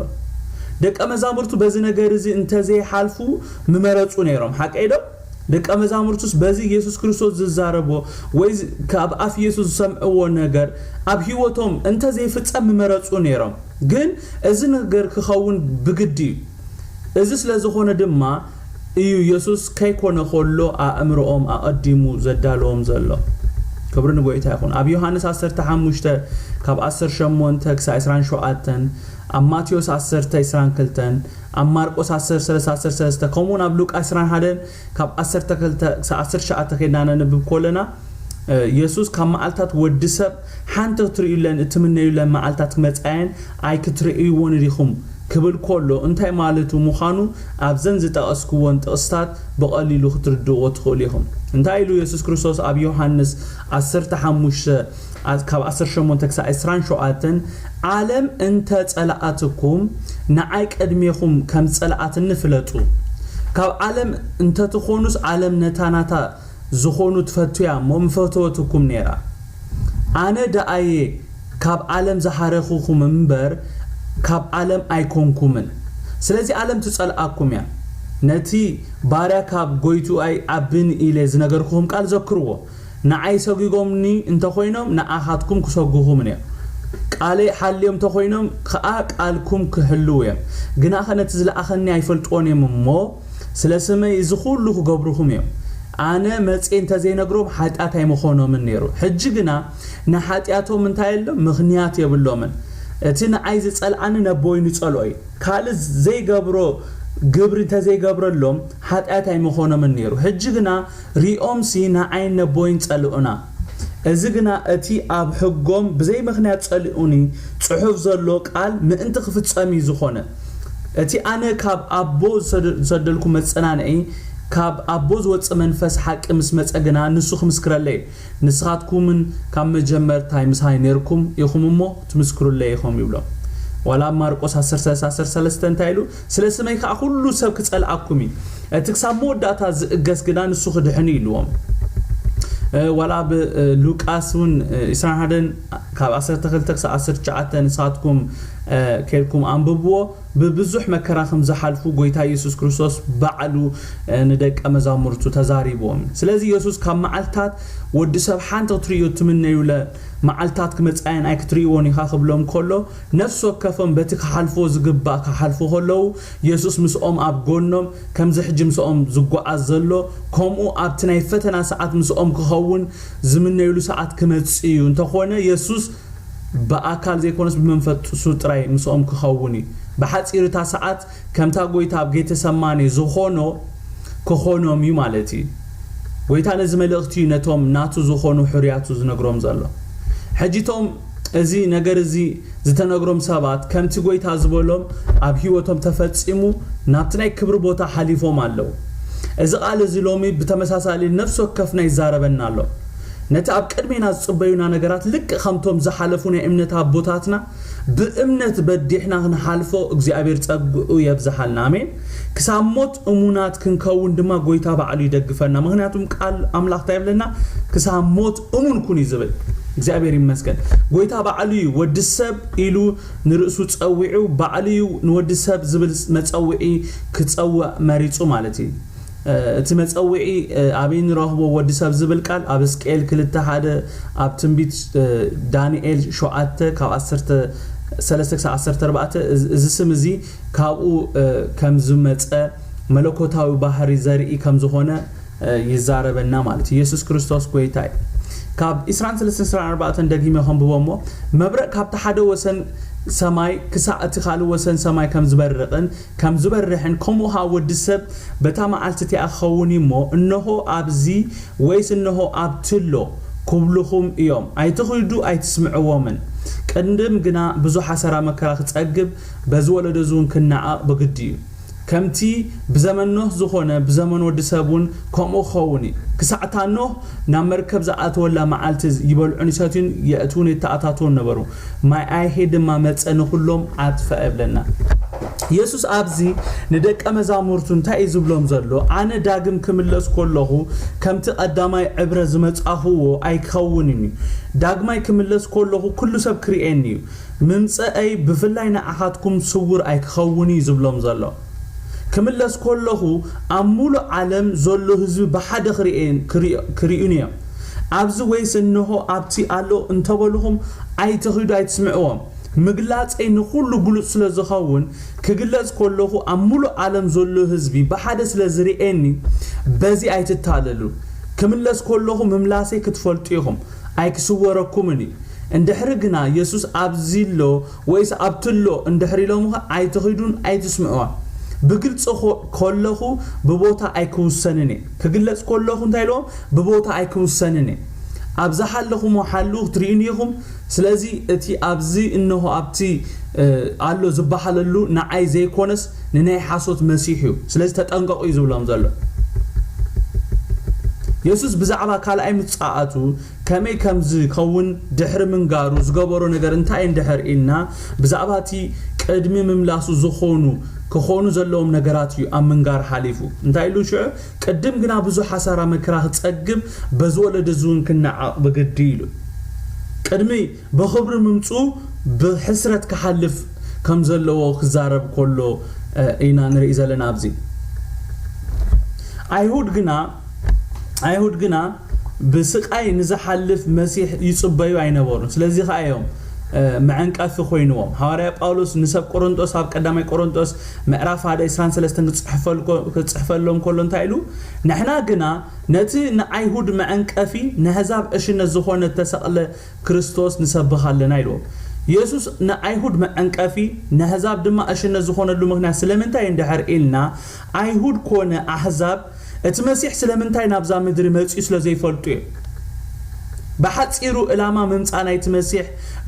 ደቀ መዛሙርቱ በዚ ነገር እዚ እንተዘይሓልፉ ምመረጹ ነይሮም። ሓቀይ ዶ? ደቀ መዛሙርቱስ በዚ የሱስ ክርስቶስ ዝዛረቦ ወይ ዝ-፣ ካብ ኣፍ የሱስ ዝሰምዕዎ ነገር ኣብ ህይወቶም እንተዘይፍጸም ምመረጹ ነይሮም። ግን እዚ ነገር ክኸውን ብግዲ እዩ። እዚ ስለ ዝኾነ ድማ እዩ የሱስ ከይኮነ ከሎ ኣእምሮኦም ኣቐዲሙ ዘዳለዎም ዘሎ። ክብሪ ንጎይታ ይኹን። ኣብ ዮሃንስ ዓሰርተ ሓሙሽተ ካብ ዓሰርተ ሸሞንተ ክሳብ ዕስራን ሸውዓተን፣ ኣብ ማቴዎስ ዓሰርተ ዕስራን ክልተን፣ ኣብ ማርቆስ ዓሰርተ ሰለስተ ዓሰርተ ሰለስተ፣ ከምኡውን ኣብ ሉቃስ ዕስራን ሓደን ካብ ዓሰርተ ክልተ ክሳብ ዓሰርተ ትሽዓተ ከይድና ነንብብ ከለና፣ እ፣ የሱስ ካብ መዓልታት ወዲ ሰብ ሓንቲ ክትርእዩለን እትምነዩለን መዓልታት ክመጻ እየን፣ ኣይክትርእይዎን ኢኹም ክብል ከሎ እንታይ ማለቱ ምዃኑ ኣብዘን ዝጠቐስክወን ጥቕስታት ብቐሊሉ ክትርድእዎ ትኽእሉ ኢኹም። እንታይ ኢሉ የሱስ ክርስቶስ ኣብ ዮሃንስ ዓሰርተ ሓሙሽተ ዓ-፣ ካብ ዓሰርተ ሸሞንተ ክሳብ ዕስራን ሸውዓተን፣ "ዓለም እንተ ጸልኣትኩም ንዓይ ቅድሜኹም ከም ዝጸልኣትኒ ፍለጡ። ካብ ዓለም እንተትኾኑስ ዓለም ነታ ናታ ዝኾኑ ትፈቱ እያ እሞ ምፈተወትኩም ነይራ። ኣነ ደኣየ ካብ ዓለም ዝሓረኹኹም እምበር ካብ ዓለም ኣይኮንኩምን። ስለዚ ዓለም ትጸልኣኩም እያ። ነቲ ባርያ ካብ ጎይትኡ ኣይዓብን ኢለ ዝነገርኩኹም ቃል ዘክርዎ። ንዓይ ሰጒጎምኒ እንተኾይኖም ንኣኻትኩም ክሰጉኹምን እዮም። ቃለይ ሓልዮም እንተኾይኖም ከኣ ቃልኩም ክሕልዉ እዮም። ግናኸ ነቲ ዝለኣኸኒ ኣይፈልጥዎን እዮም እሞ ስለ ስመይ እዚ ኩሉ ክገብሩኹም እዮም። ኣነ መጽየ እንተዘይነግሮም ሓጢኣት ኣይምኾኖምን ነይሩ። ሕጂ ግና ንሓጢኣቶም እንታይ የሎም ምኽንያት የብሎምን። እቲ ንዓይ ዝጸልኣኒ ነቦይኑ ይጸልኦ እዩ። ካልእ ዘይገብሮ ግብሪ እንተዘይገብረሎም ሓጢኣት ኣይምኾኖምን ነይሩ። ሕጂ ግና ሪኦምሲ ንዓይን ነቦይን ጸልኡና። እዚ ግና እቲ ኣብ ሕጎም ብዘይ ምኽንያት ጸሊኡኒ ጽሑፍ ዘሎ ቃል ምእንቲ ክፍጸም እዩ ዝኾነ። እቲ ኣነ ካብ ኣቦ ዝሰደ- ዝሰደልኩ መጸናንዒ ካብ ኣቦ ዝወጽእ መንፈስ ሓቂ ምስ መጸ ግና ንሱ ክምስክረለይ ንስኻትኩምን ካብ መጀመርታይ ምሳይ ነርኩም ኢኹም እሞ ትምስክሩለይ ኢኹም ይብሎም። ዋላ ኣብ ማርቆስ 13 እንታይ ኢሉ? ስለ ስመይ ከዓ ኩሉ ሰብ ክጸልኣኩም እዩ፣ እቲ ክሳብ መወዳእታ ዝእገስ ግና ንሱ ክድሕን እዩ ኢልዎም። ዋላ ኣብ ሉቃስ እውን 21 ካብ 12 ክሳብ 19 ንስኻትኩም ከድኩም ኣንብብዎ። ብብዙሕ መከራ ከም ዝሓልፉ ጎይታ ኢየሱስ ክርስቶስ ባዕሉ ንደቀ መዛሙርቱ ተዛሪብዎም። ስለዚ ኢየሱስ ካብ መዓልታት ወዲ ሰብ ሓንቲ ክትርእዮ እትምነዩለ መዓልታት ክመጻየን ኣይክትርእይዎን ኢኻ ክብሎም ከሎ ነፍሲ ወከፎም በቲ ክሓልፎ ዝግባእ ክሓልፉ ከለዉ ኢየሱስ ምስኦም ኣብ ጎኖም ከምዚ ሕጂ ምስኦም ዝጓዓዝ ዘሎ ከምኡ ኣብቲ ናይ ፈተና ሰዓት ምስኦም ክኸውን ዝምነዩሉ ሰዓት ክመጽእ እዩ። እንተኾነ ኢየሱስ ብኣካል ዘይኮነስ ብመንፈሱ ጥራይ ምስኦም ክኸውን እዩ። ብሓጺር እታ ሰዓት ከምታ ጎይታ ኣብ ጌተሰማኒ ዝኾኖ ክኾኖም እዩ ማለት እዩ። ጎይታ ነዚ መልእኽቲ እዩ ነቶም ናቱ ዝኾኑ ሕርያቱ ዝነግሮም ዘሎ። ሕጂቶም እዚ ነገር እዚ ዝተነግሮም ሰባት ከምቲ ጎይታ ዝበሎም ኣብ ህይወቶም ተፈጺሙ ናብቲ ናይ ክብሪ ቦታ ሓሊፎም ኣለዉ። እዚ ቃል እዚ ሎሚ ብተመሳሳሊ ነፍሲ ወከፍና ይዛረበና ኣሎ። ነቲ ኣብ ቅድሜና ዝጽበዩና ነገራት ልክዕ ከምቶም ዝሓለፉ ናይ እምነት ኣቦታትና ብእምነት በዲሕና ክንሓልፎ እግዚኣብሔር ጸግኡ የብዝሓልና። ኣሜን። ክሳብ ሞት እሙናት ክንከውን ድማ ጎይታ ባዕሉ ይደግፈና። ምክንያቱም ቃል ኣምላኽ እንታይ ይብለና? ክሳብ ሞት እሙን ኩን እዩ ዝብል። እግዚኣብሔር ይመስገን። ጎይታ ባዕሉ እዩ ወዲ ሰብ ኢሉ ንርእሱ ጸዊዑ ባዕሉ እዩ ንወዲ ሰብ ዝብል መጸውዒ ክጸውዕ መሪጹ ማለት እዩ። እቲ መጸውዒ ኣበይ ንረኽቦ? ወዲ ሰብ ዝብል ቃል ኣብ እስቅኤል ክልተ ሓደ፣ ኣብ ትንቢት ዳንኤል ሸውዓተ ካብ ዓሰርተ ሰለስተ ክሳብ ዓሰርተ ኣርባዕተ፣ እዚ ስም እዚ ካብኡ ከም ዝመጸ መለኮታዊ ባህሪ ዘርኢ ከም ዝኾነ ይዛረበና ማለት እዩ። ኢየሱስ ክርስቶስ ጎይታ እዩ። ካብ 23 24 ደጊመ ከንብቦ እሞ፣ መብረቕ ካብቲ ሓደ ወሰን ሰማይ ክሳዕ እቲ ካልእ ወሰን ሰማይ ከም ዝበርቕን ከም ዝበርሕን፣ ከምኡ ኸዓ ወዲ ሰብ በታ መዓልቲ እቲኣ ክኸውን እዩ እሞ፣ እንሆ ኣብዚ ወይስ እንሆ ኣብቲ ኣሎ ክብሉኹም እዮም። ኣይትኺዱ ኣይትስምዕዎምን። ቅድም ግና ብዙሕ ሓሰራ መከራ ክጸግብ፣ በዚ ወለዶ እዚ እውን ክነዓቕ ብግዲ እዩ። ከምቲ ብዘመን ኖህ ዝኾነ ብዘመን ወዲ ሰብ እውን ከምኡ ክኸውን እዩ። ክሳዕታ ኖህ ናብ መርከብ ዝኣተወላ መዓልቲ ይበልዑን ይሰትዩን የእትውን የተኣታትውን ነበሩ። ማይ ኣይሄ ድማ መጸ ንኹሎም ኣጥፈአ ይብለና። ኢየሱስ ኣብዚ ንደቀ መዛሙርቱ እንታይ እዩ ዝብሎም ዘሎ? ኣነ ዳግም ክምለስ ከለኹ ከምቲ ቀዳማይ ዕብረ ዝመጻኹዎ ኣይክኸውንን እዩ። ዳግማይ ክምለስ ከለኹ ኩሉ ሰብ ክርእየኒ እዩ። ምምጸአይ ብፍላይ ንዓኻትኩም ስውር ኣይክኸውን እዩ ዝብሎም ዘሎ። ክምለስ ከለኹ ኣብ ሙሉእ ዓለም ዘሎ ህዝቢ ብሓደ ክርእየን- ክርእዮ- ክርእዩኒ እዮም። ኣብዚ ወይስ እንሆ ኣብቲ ኣሎ እንተበልኹም ኣይትኺዱ ኣይትስምዕዎም። ምግላጸይ ንኹሉ ግሉጽ ስለ ዝኸውን ክግለጽ ከለኹ ኣብ ሙሉእ ዓለም ዘሎ ህዝቢ ብሓደ ስለ ዝርእየኒ በዚ ኣይትታለሉ። ክምለስ ከለኹ ምምላሰይ ክትፈልጡ ኢኹም። ኣይክስወረኩምን እዩ። እንድሕሪ ግና የሱስ ኣብዚ ኣሎ ወይስ ኣብቲ ኣሎ እንድሕሪ ኢሎምኸ ኣይትኺዱን ኣይትስምዕዋ። ብግልጺ ኮ- ከለኹ ብቦታ ኣይክውሰንን እየ። ክግለጽ ከለኹ እንታይ ኢልዎም? ብቦታ ኣይክውሰንን እየ። ኣብ ዝሓለኹሞ ሓልዉ ክትርእዩኒ ኢኹም። ስለዚ እቲ ኣብዚ እንሆ ኣብቲ ኣሎ ዝበሃለሉ ንዓይ ዘይኮነስ ንናይ ሓሶት መሲሕ እዩ። ስለዚ ተጠንቀቑ እዩ ዝብሎም ዘሎ። የሱስ ብዛዕባ ካልኣይ ምጽኣቱ ከመይ ከም ዝኸውን ድሕሪ ምንጋሩ ዝገበሮ ነገር እንታይ እንድሕር ኢልና ብዛዕባ እቲ ቅድሚ ምምላሱ ዝኾኑ ክኾኑ ዘለዎም ነገራት እዩ ኣብ ምንጋር ሓሊፉ። እንታይ ኢሉ ሽዑ? ቅድም ግና ብዙሕ ሓሳራ መከራ ክጸግብ በዚ ወለዶ እዚ እውን ክነዓቕ ብግዲ ኢሉ። ቅድሚ ብኽብሪ ምምጽኡ ብሕስረት ክሓልፍ ከም ዘለዎ ክዛረብ ከሎ ኢና ንርኢ ዘለና ኣብዚ። ኣይሁድ ግና ኣይሁድ ግና ብስቃይ ንዝሓልፍ መሲሕ ይጽበዩ ኣይነበሩን። ስለዚ ከኣ እዮም፣ እ፣ መዐንቀፊ ኮይንዎም። ሃዋርያ ጳውሎስ ንሰብ ቆሮንጦስ ኣብ ቀዳማይ ቆሮንጦስ ምዕራፍ ሓደ ዕስራን ሰለስተን ክጽሕፈልኮ-፣ ክጽሕፈሎም ከሎ እንታይ ኢሉ? "ንሕና ግና ነቲ ንኣይሁድ መዐንቀፊ፣ ንኣህዛብ ዕሽነት ዝኾነ እተሰቕለ ክርስቶስ ንሰብኽ ኣለና" ኢልዎም። የሱስ ንኣይሁድ መዐንቀፊ፣ ንኣህዛብ ድማ ዕሽነት ዝኾነሉ ምኽንያት ስለምንታይ እንድሕር ኢልና፣ ኣይሁድ ኮነ ኣህዛብ እቲ መሲሕ ስለምንታይ ናብዛ ምድሪ መጺኡ ስለ ዘይፈልጡ እዮም። ብሓጺሩ ዕላማ ምምጻእ ናይቲ መሲሕ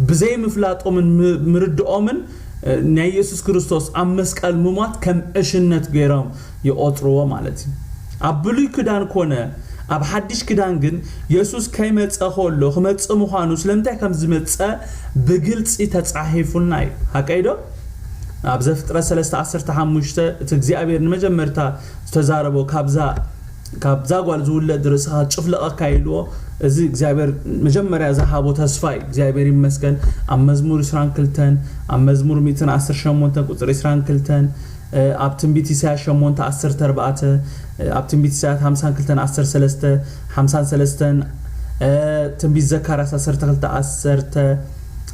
ብዘይምፍላጦምን ም-፣ ምርድኦምን፣ እ፣ ናይ የሱስ ክርስቶስ ኣብ መስቀል ምሟት ከም ዕሽነት ገይሮም ይቖጽርዎ ማለት እዩ። ኣብ ብሉይ ክዳን ኮነ ኣብ ሓድሽ ክዳን ግን የሱስ ከይመጸ ከሎ ክመጽእ ምዃኑ ስለምንታይ ከም ዝመጸ ብግልጺ ተጻሒፉልና እዩ። ሓቀይ ዶ? ኣብ ዘፍጥረት ሰለስተ ዓሰርተ ሓሙሽተ እቲ እግዚኣብሔር ንመጀመርታ ዝተዛረቦ ካብዛ፣ ካብዛ ጓል ዝውለድ ርእስኻ ጭፍለቐካ ኢልዎ። እዚ እግዚኣብሔር መጀመርያ ዝሃቦ ተስፋ እዩ። እግዚኣብሔር ይመስገን። ኣብ መዝሙር ዕስራን ክልተን፣ ኣብ መዝሙር ሚእትን ዓሰርተ ሸሞንተን ቁጽሪ ዕስራን ክልተን፣ እ፣ ኣብ ትንቢት ኢሳያስ ሸሞንተ ዓሰርተ ኣርባዕተ፣ እ፣ ኣብ ትንቢት ኢሳያስ ሓምሳን ክልተን ዓሰርተ ሰለስተ፣ ሓምሳን ሰለስተን፣ እ፣ ትንቢት ዘካርያስ ዓሰርተ ክልተ ዓሰርተ፣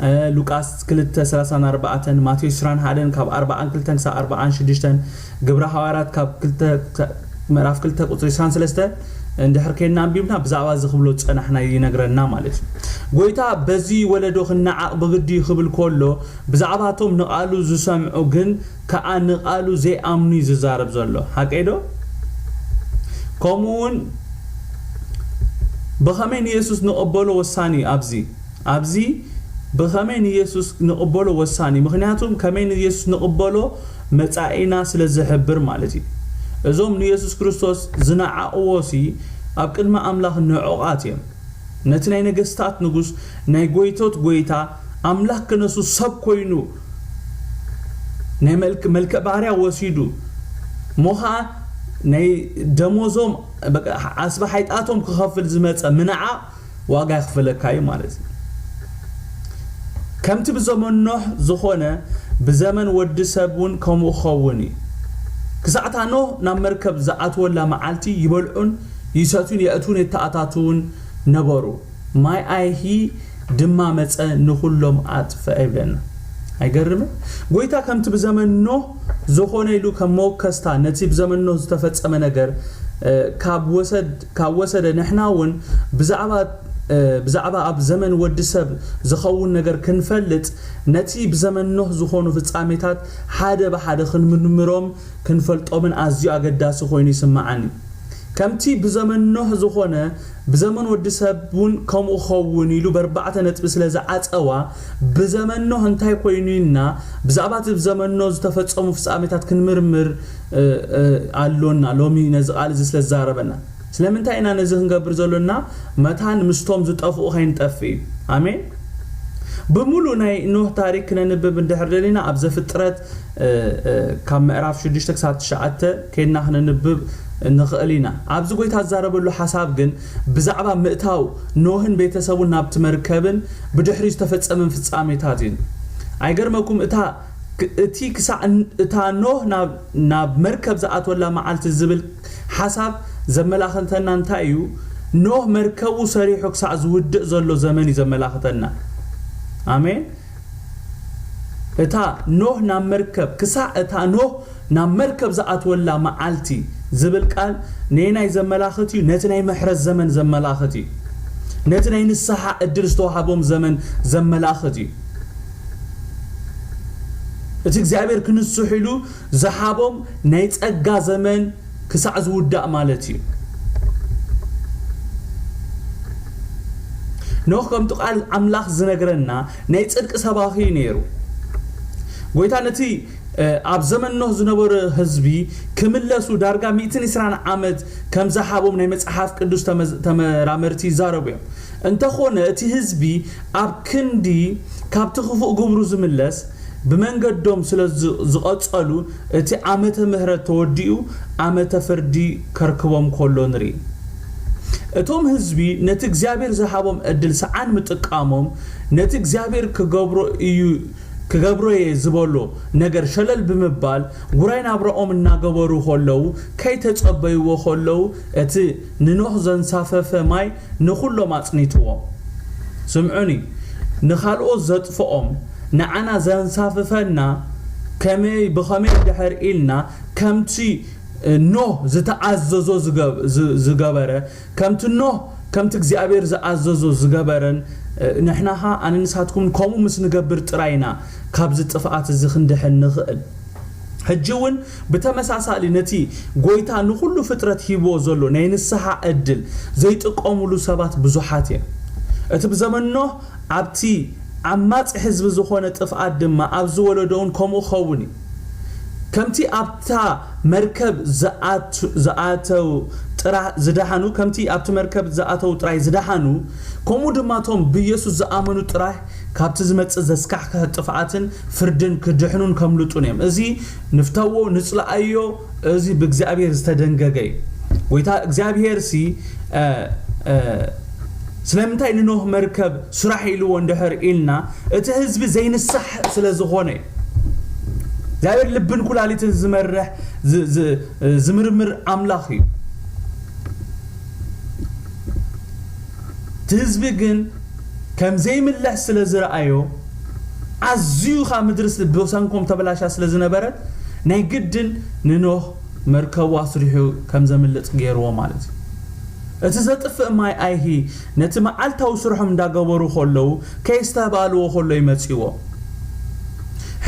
እ፣ ሉቃስ ክልተ ሰላሳን ኣርባዕተን፣ ማቴዎስ ዕስራን ሓደን ካብ ኣርባዓን ክልተን ክሳብ ኣርባዓን ሽዱሽተን፣ ግብረ ሃዋርያት ካብ ክልተ፣ ምዕራፍ ክልተ ቁጽሪ ዕስራን ሰለስተን እንድሕር ኬድና ኣንቢብና ብዛዕባ እዚ ክብሎ ዝጸናሕና ይነግረና ማለት እዩ። ጎይታ በዚ ወለዶ ክነዓቕ ብግዲ እዩ ክብል ከሎ ብዛዕባቶም ንቓሉ ዝሰምዑ ግን ከኣ ንቓሉ ዘይኣምኑ እዩ ዝዛረብ ዘሎ። ሓቀይ ዶ? ከምኡ እውን ብኸመይ ንየሱስ ንቕበሎ ወሳኒ እዩ ኣብዚ። ኣብዚ ብኸመይ ንየሱስ ንቕበሎ ወሳኒ እዩ። ምኽንያቱም ከመይ ንየሱስ ንቕበሎ መጻኢና ስለ ዝሕብር ማለት እዩ። እዞም ንየሱስ ክርስቶስ ዝነዓቕዎ ሲ ኣብ ቅድሚ ኣምላኽ ንዑቓት እዮም። ነቲ ናይ ነገስታት ንጉስ፣ ናይ ጎይቶት ጎይታ፣ ኣምላኽ ክነሱ ሰብ ኮይኑ፣ ናይ መልክ-፣ መልክዕ ባርያ ወሲዱ፣ እሞ ኸዓ ናይ ደሞዞም፣ በቃ፣ ኣስባ ሓይጣቶም ክኸፍል ዝመጸ ምንዓቕ ዋጋ የኽፍለካ እዩ ማለት እዩ። ከምቲ ብዘመን ኖህ ዝኾነ ብዘመን ወዲ ሰብ እውን ከምኡ ክኸውን እዩ። ክሳዕታ ኖህ ናብ መርከብ ዝኣትወላ መዓልቲ ይበልዑን ይሰትዩን የእትውን የተኣታትውን ነበሩ። ማይ ኣይሂ ድማ መጸ ንኹሎም ኣጥፍአ ይብለና። ኣይገርምን? ጎይታ ከምቲ ብዘመን ኖህ ዝኾነ ኢሉ ከም መወከስታ ነቲ ብዘመን ኖህ ዝተፈጸመ ነገር፣ እ፣ ካብ ወሰድ-፣ ካብ ወሰደ ንሕና እውን ብዛዕባ፣ እ፣ ብዛዕባ ኣብ ዘመን ወዲ ሰብ ዝኸውን ነገር ክንፈልጥ ነቲ ብዘመን ኖህ ዝኾኑ ፍጻሜታት ሓደ ብሓደ ክንምርምሮም ክንፈልጦምን ኣዝዩ ኣገዳሲ ኮይኑ ይስምዓኒ። ከምቲ ብዘመን ኖህ ዝኾነ ብዘመን ወዲ ሰብ እውን ከምኡ ክኸውን ኢሉ በርባዕተ ነጥቢ ስለ ዝዓጸዋ፣ ብዘመን ኖህ እንታይ ኮይኑ ኢልና ብዛዕባ እቲ ብዘመን ኖህ ዝተፈጸሙ ፍጻሜታት ክንምርምር፣ እ፣ እ፣ ኣሎና። ሎሚ ነዚ ቃል እዚ ስለ ዝዛረበና። ስለምንታይ ኢና ነዚ ክንገብር ዘሎና? መታን ምስቶም ዝጠፍኡ ከይንጠፍእ እዩ። ኣሜን። ብምሉእ ናይ ኖህ ታሪክ ክነንብብ እንድሕር ደሊና፣ ኣብ ዘፍጥረት፣ እ፣ እ፣ ካብ ምዕራፍ ሽዱሽተ ክሳብ ትሽዓተ ኬድና ክነንብብ ንኽእል ኢና። ኣብዚ ጎይታ ዝዛረበሉ ሓሳብ ግን ብዛዕባ ምእታው ኖህን ቤተሰቡን ናብቲ መርከብን ብድሕሪ ዝተፈጸመን ፍጻሜታት እዩ። ኣይገርመኩም? እታ ክ-፣ እቲ ክሳዕ ን-፣ እታ ኖህ ናብ፣ ናብ መርከብ ዝኣትወላ መዓልቲ ዝብል ሓሳብ ዘመላኽተና እንታይ እዩ? ኖህ መርከቡ ሰሪሑ ክሳዕ ዝውድእ ዘሎ ዘመን እዩ ዘመላኽተና። ኣሜን። እታ ኖህ ናብ መርከብ፣ ክሳዕ እታ ኖህ ናብ መርከብ ዝኣትወላ መዓልቲ ዝብል ቃል ነየናይ ዘመላኽት እዩ? ነቲ ናይ ምሕረት ዘመን ዘመላኽት እዩ። ነቲ ናይ ንስሓ ዕድል ዝተዋህቦም ዘመን ዘመላኽት እዩ። እቲ እግዚኣብሔር ክንስሑ ኢሉ ዝሃቦም ናይ ጸጋ ዘመን ክሳዕ ዝውዳእ ማለት እዩ። ኖህ ከምቲ ቃል ኣምላኽ ዝነግረና ናይ ጽድቂ ሰባኺ እዩ ነይሩ። ጎይታ ነቲ፣ እ፣ ኣብ ዘመን ኖህ ዝነበረ ህዝቢ ክምለሱ ዳርጋ ሚእትን ዕስራን ዓመት ከም ዝሃቦም ናይ መጽሓፍ ቅዱስ ተመዝ-፣ ተመራመርቲ ይዛረቡ እዮም። እንተኾነ እቲ ህዝቢ ኣብ ክንዲ ካብቲ ክፉእ ግብሩ ዝምለስ ብመንገዶም ስለ ዝ-፣ ዝቐጸሉ እቲ ዓመተ ምህረት ተወዲኡ ዓመተ ፍርዲ ከርክቦም ከሎ ንርኢ። እቶም ህዝቢ ነቲ እግዚኣብሔር ዝሃቦም ዕድል ሰዓን ምጥቃሞም ነቲ እግዚኣብሔር ክገብሮ እዩ ክገብሮ እየ ዝበሎ ነገር ሸለል ብምባል፣ ውራይ ናብራኦም እናገበሩ ከለዉ፣ ከይተጸበይዎ ከለዉ፣ እቲ ንኖህ ዘንሳፈፈ ማይ ንኹሎም ኣጽኒትዎም። ስምዑኒ፣ ንኻልኦት ዘጥፍኦም፣ ንዓና ዘንሳፍፈና ከመይ፣ ብኸመይ እንድሕር ኢልና፣ ከምቲ ኖህ ዝተኣዘዞ ዝገ-፣ ዝ-፣ ዝገበረ፣ ከምቲ ኖህ፣ ከምቲ እግዚኣብሔር ዝኣዘዞ ዝገበረን፣ ንሕና ኸኣ ኣነ ንሳትኩምን ከምኡ ምስ ንገብር ጥራይ ኢና ካብዚ ጥፍኣት እዚ ክንድሕን ንኽእል። ሕጂ እውን ብተመሳሳሊ ነቲ ጐይታ ንኹሉ ፍጥረት ሂብዎ ዘሎ ናይ ንስሓ ዕድል ዘይጥቀሙሉ ሰባት ብዙሓት እዮም። እቲ ብዘመን ኖህ ኣብቲ ዓማጺ ህዝቢ ዝኾነ ጥፍኣት ድማ ኣብዚ ወለዶ እውን ከምኡ ክኸውን እዩ። ከምቲ ኣብታ መርከብ ዝኣቱ-፣ ዝኣተው ጥራ-፣ ዝደሓኑ፣ ከምቲ ኣብቲ መርከብ ዝኣተው ጥራይ ዝደሓኑ፣ ከምኡ ድማ እቶም ብኢየሱስ ዝኣመኑ ጥራይ ካብቲ ዝመጽእ ዘስካሕክሕ ጥፍኣትን ፍርድን ክድሕኑን ከምልጡን እዮም። እዚ ንፍተዎ፣ ንጽልኣዮ፣ እዚ ብእግዚኣብሔር ዝተደንገገ እዩ። ጐይታ እግዚኣብሔርሲ፣ እ፣ እ፣ ስለምንታይ ንኖህ መርከብ ስራሕ ኢልዎ እንድሕር ኢልና፣ እቲ ህዝቢ ዘይንሳሕ ስለ ዝኾነ እዩ። እግዚኣብሔር ልብን ኩላሊትን ዝመርሕ፣ ዝ-፣ ዝ-፣ ዝምርምር ኣምላኽ እዩ። እቲ ህዝቢ ግን ከም ዘይምለስ ስለ ዝረኣዮ፣ ኣዝዩ ኸኣ ምድሪ ስ-፣ ብሰንኮም ተበላሻ ስለ ዝነበረት፣ ናይ ግድን ንኖህ መርከቡ ኣስሪሑ ከም ዘምልጥ ገይርዎ ማለት እዩ። እቲ ዘጥፍእ ማይ ኣይሂ ነቲ መዓልታዊ ስርሖም እንዳገበሩ ከለዉ፣ ከየስተባህልዎ ከሎ እዩ መጺዎ።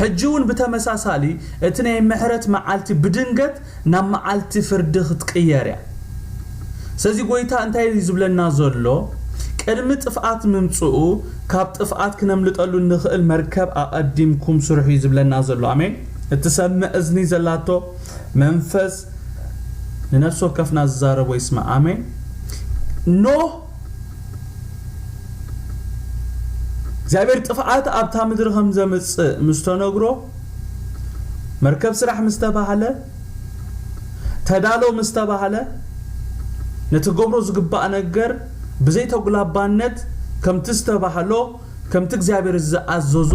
ሕጂ እውን ብተመሳሳሊ፣ እቲ ናይ ምሕረት መዓልቲ ብድንገት ናብ መዓልቲ ፍርዲ ክትቅየር እያ። ስለዚ ጐይታ እንታይ እዩ ዝብለና ዘሎ? ቅድሚ ጥፍኣት ምምጽኡ፣ ካብ ጥፍኣት ክነምልጠሉ እንኽእል መርከብ ኣቐዲምኩም ስርሑ እዩ ዝብለና ዘሎ። ኣሜን። እትሰምዕ እዝኒ ዘላቶ መንፈስ ንነፍሲ ወከፍና ዝዛረቦ ይስማዕ። ኣሜን። ኖህ እግዚኣብሔር ጥፍኣት ኣብታ ምድሪ ከም ዘምጽእ ምስ ተነግሮ፣ መርከብ ስራሕ ምስ ተባህለ፣ ተዳሎ ምስ ተባህለ፣ ነቲ ገብሮ ዝግባእ ነገር ብዘይተጉላባነት ከምቲ ዝተባህሎ፣ ከምቲ እግዚኣብሔር ዝኣዘዞ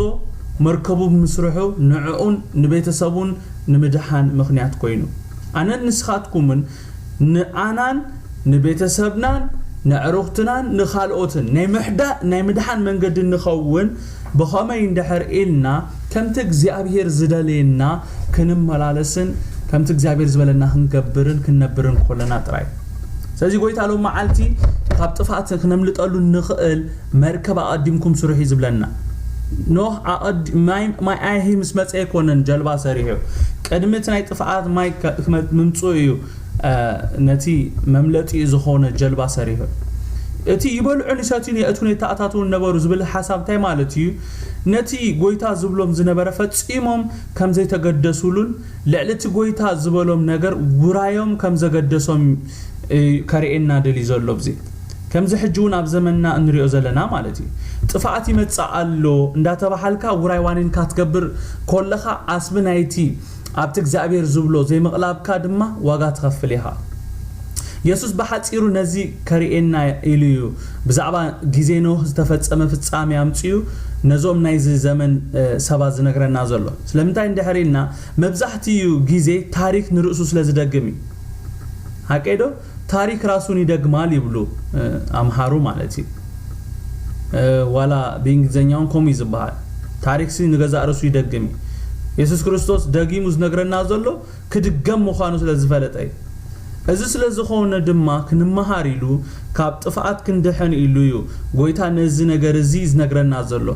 መርከቡ ብምስርሑ ንዕኡን ንቤተሰቡን ንምድሓን ምኽንያት ኮይኑ። ኣነን ንስኻትኩምን ንኣናን ንቤተሰብናን ንዕሩኽትናን ንኻልኦትን ናይ ምሕዳ-፣ ናይ ምድሓን መንገዲ ንኸውን ብኸመይ እንድሕር ኢልና፣ ከምቲ እግዚኣብሔር ዝደልየና ክንመላለስን ከምቲ እግዚኣብሔር ዝበለና ክንገብርን ክንነብርን ከለና ጥራይ። ስለዚ ጐይታ ሎም መዓልቲ ካብ ጥፍኣት ክነምልጠሉ ንኽእል መርከብ ኣቐዲምኩም ስርሑ እዩ ዝብለና። ኖህ ኣቐዲ-፣ ማይ፣ ማይ ኣይሂ ምስ መጸ ኣይኮነን ጀልባ ሰሪሑ። ቅድሚ እቲ ናይ ጥፍኣት ማይ ከ-፣ ክመ-፣ ምምጽኡ እዩ፣ እ፣ ነቲ መምለጢኡ ዝኾነ ጀልባ ሰሪሑ። እቲ ይበልዑን ይሰትዩን የእትዉን የተኣታትዉን ነበሩ ዝብል ሓሳብ እንታይ ማለት እዩ? ነቲ ጐይታ ዝብሎም ዝነበረ ፈጺሞም ከም ዘይተገደሱሉን ልዕሊ እቲ ጐይታ ዝበሎም ነገር ውራዮም ከም ዘገደሶም እዩ ከርእየና ደልዩ ዘሎ ኣብዚ። ከምዚ ሕጂ እውን ኣብ ዘመንና እንሪኦ ዘለና ማለት እዩ። ጥፍኣት ይመጽእ ኣሎ እንዳተባሃልካ ውራይ ዋኒንካ ክትገብር ከለኻ ዓስቢ ናይቲ ኣብቲ እግዚኣብሔር ዝብሎ ዘይምቕላብካ ድማ ዋጋ ትኸፍል ኢኻ። የሱስ ብሓጺሩ ነዚ ከርእየና ኢሉ እዩ ብዛዕባ ግዜ ኖህ ዝተፈጸመ ፍጻሜ ኣምጺኡ ነዞም ናይዚ ዘመን፣ እ፣ ሰባት ዝነግረና ዘሎ። ስለምንታይ እንድሕር ኢልና፣ መብዛሕትኡ ግዜ ታሪክ ንርእሱ ስለ ዝደግም እዩ። ሓቀይ ዶ? ታሪክ ራሱን ይደግማል ይብሉ፣ እ፣ ኣምሓሩ ማለት እዩ። እ፣ ዋላ ብእንግሊዝኛ እውን ከምኡ እዩ ዝበሃል። ታሪክሲ ንገዛእ ርእሱ ይደግም እዩ። የሱስ ክርስቶስ ደጊሙ ዝነግረና ዘሎ ክድገም ምዃኑ ስለ ዝፈለጠ እዩ። እዚ ስለ ዝኾነ ድማ ክንመሃር ኢሉ፣ ካብ ጥፍኣት ክንድሕን ኢሉ እዩ ጐይታ ነዚ ነገር እዚ ዝነግረና ዘሎ።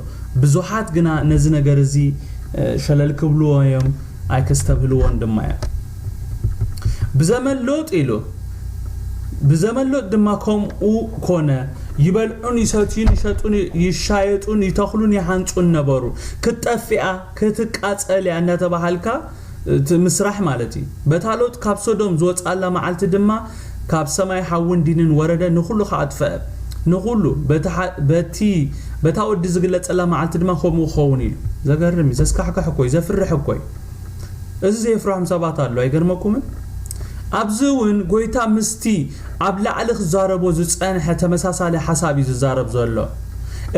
ብዙሓት ግና ነዚ ነገር እዚ፣ እ፣ ሸለል ክብልዎ እዮም፣ ኣይከስተብህልዎን ድማ እዮም። ብዘመን ሎጥ ኢሉ፣ ብዘመን ሎጥ ድማ ከምኡ ኮነ። ይበልዑን ይሰትዩን፣ ይሸጡን፣ ይሻየጡን፣ ይተኽሉን ይሃንጹን ነበሩ። ክትጠፍእ እያ፣ ክትቃጸል እያ እናተባሃልካ እቲ ምስራሕ ማለት እዩ። በታ ሎጥ ካብ ሶዶም ዝወጽኣላ መዓልቲ ድማ ካብ ሰማይ ሓውን ዲንን ወረደ፣ ንኹሉ ከኣ ኣጥፈአ። ንኹሉ በቲ ሓ-፣ በቲ፣ በታ ወዲ ዝግለጸላ መዓልቲ ድማ ከምኡ ክኸውን ኢሉ። ዘገርም እዩ፣ ዘስካሕክሕ እኮ እዩ፣ ዘፍርሕ እኮ እዩ። እዚ ዘየፍርሖም ሰባት ኣሎ፣ ኣይገርመኩምን? ኣብዚ እውን ጐይታ ምስቲ ኣብ ላዕሊ ክዛረቦ ዝጸንሐ ተመሳሳሊ ሓሳብ እዩ ዝዛረብ ዘሎ።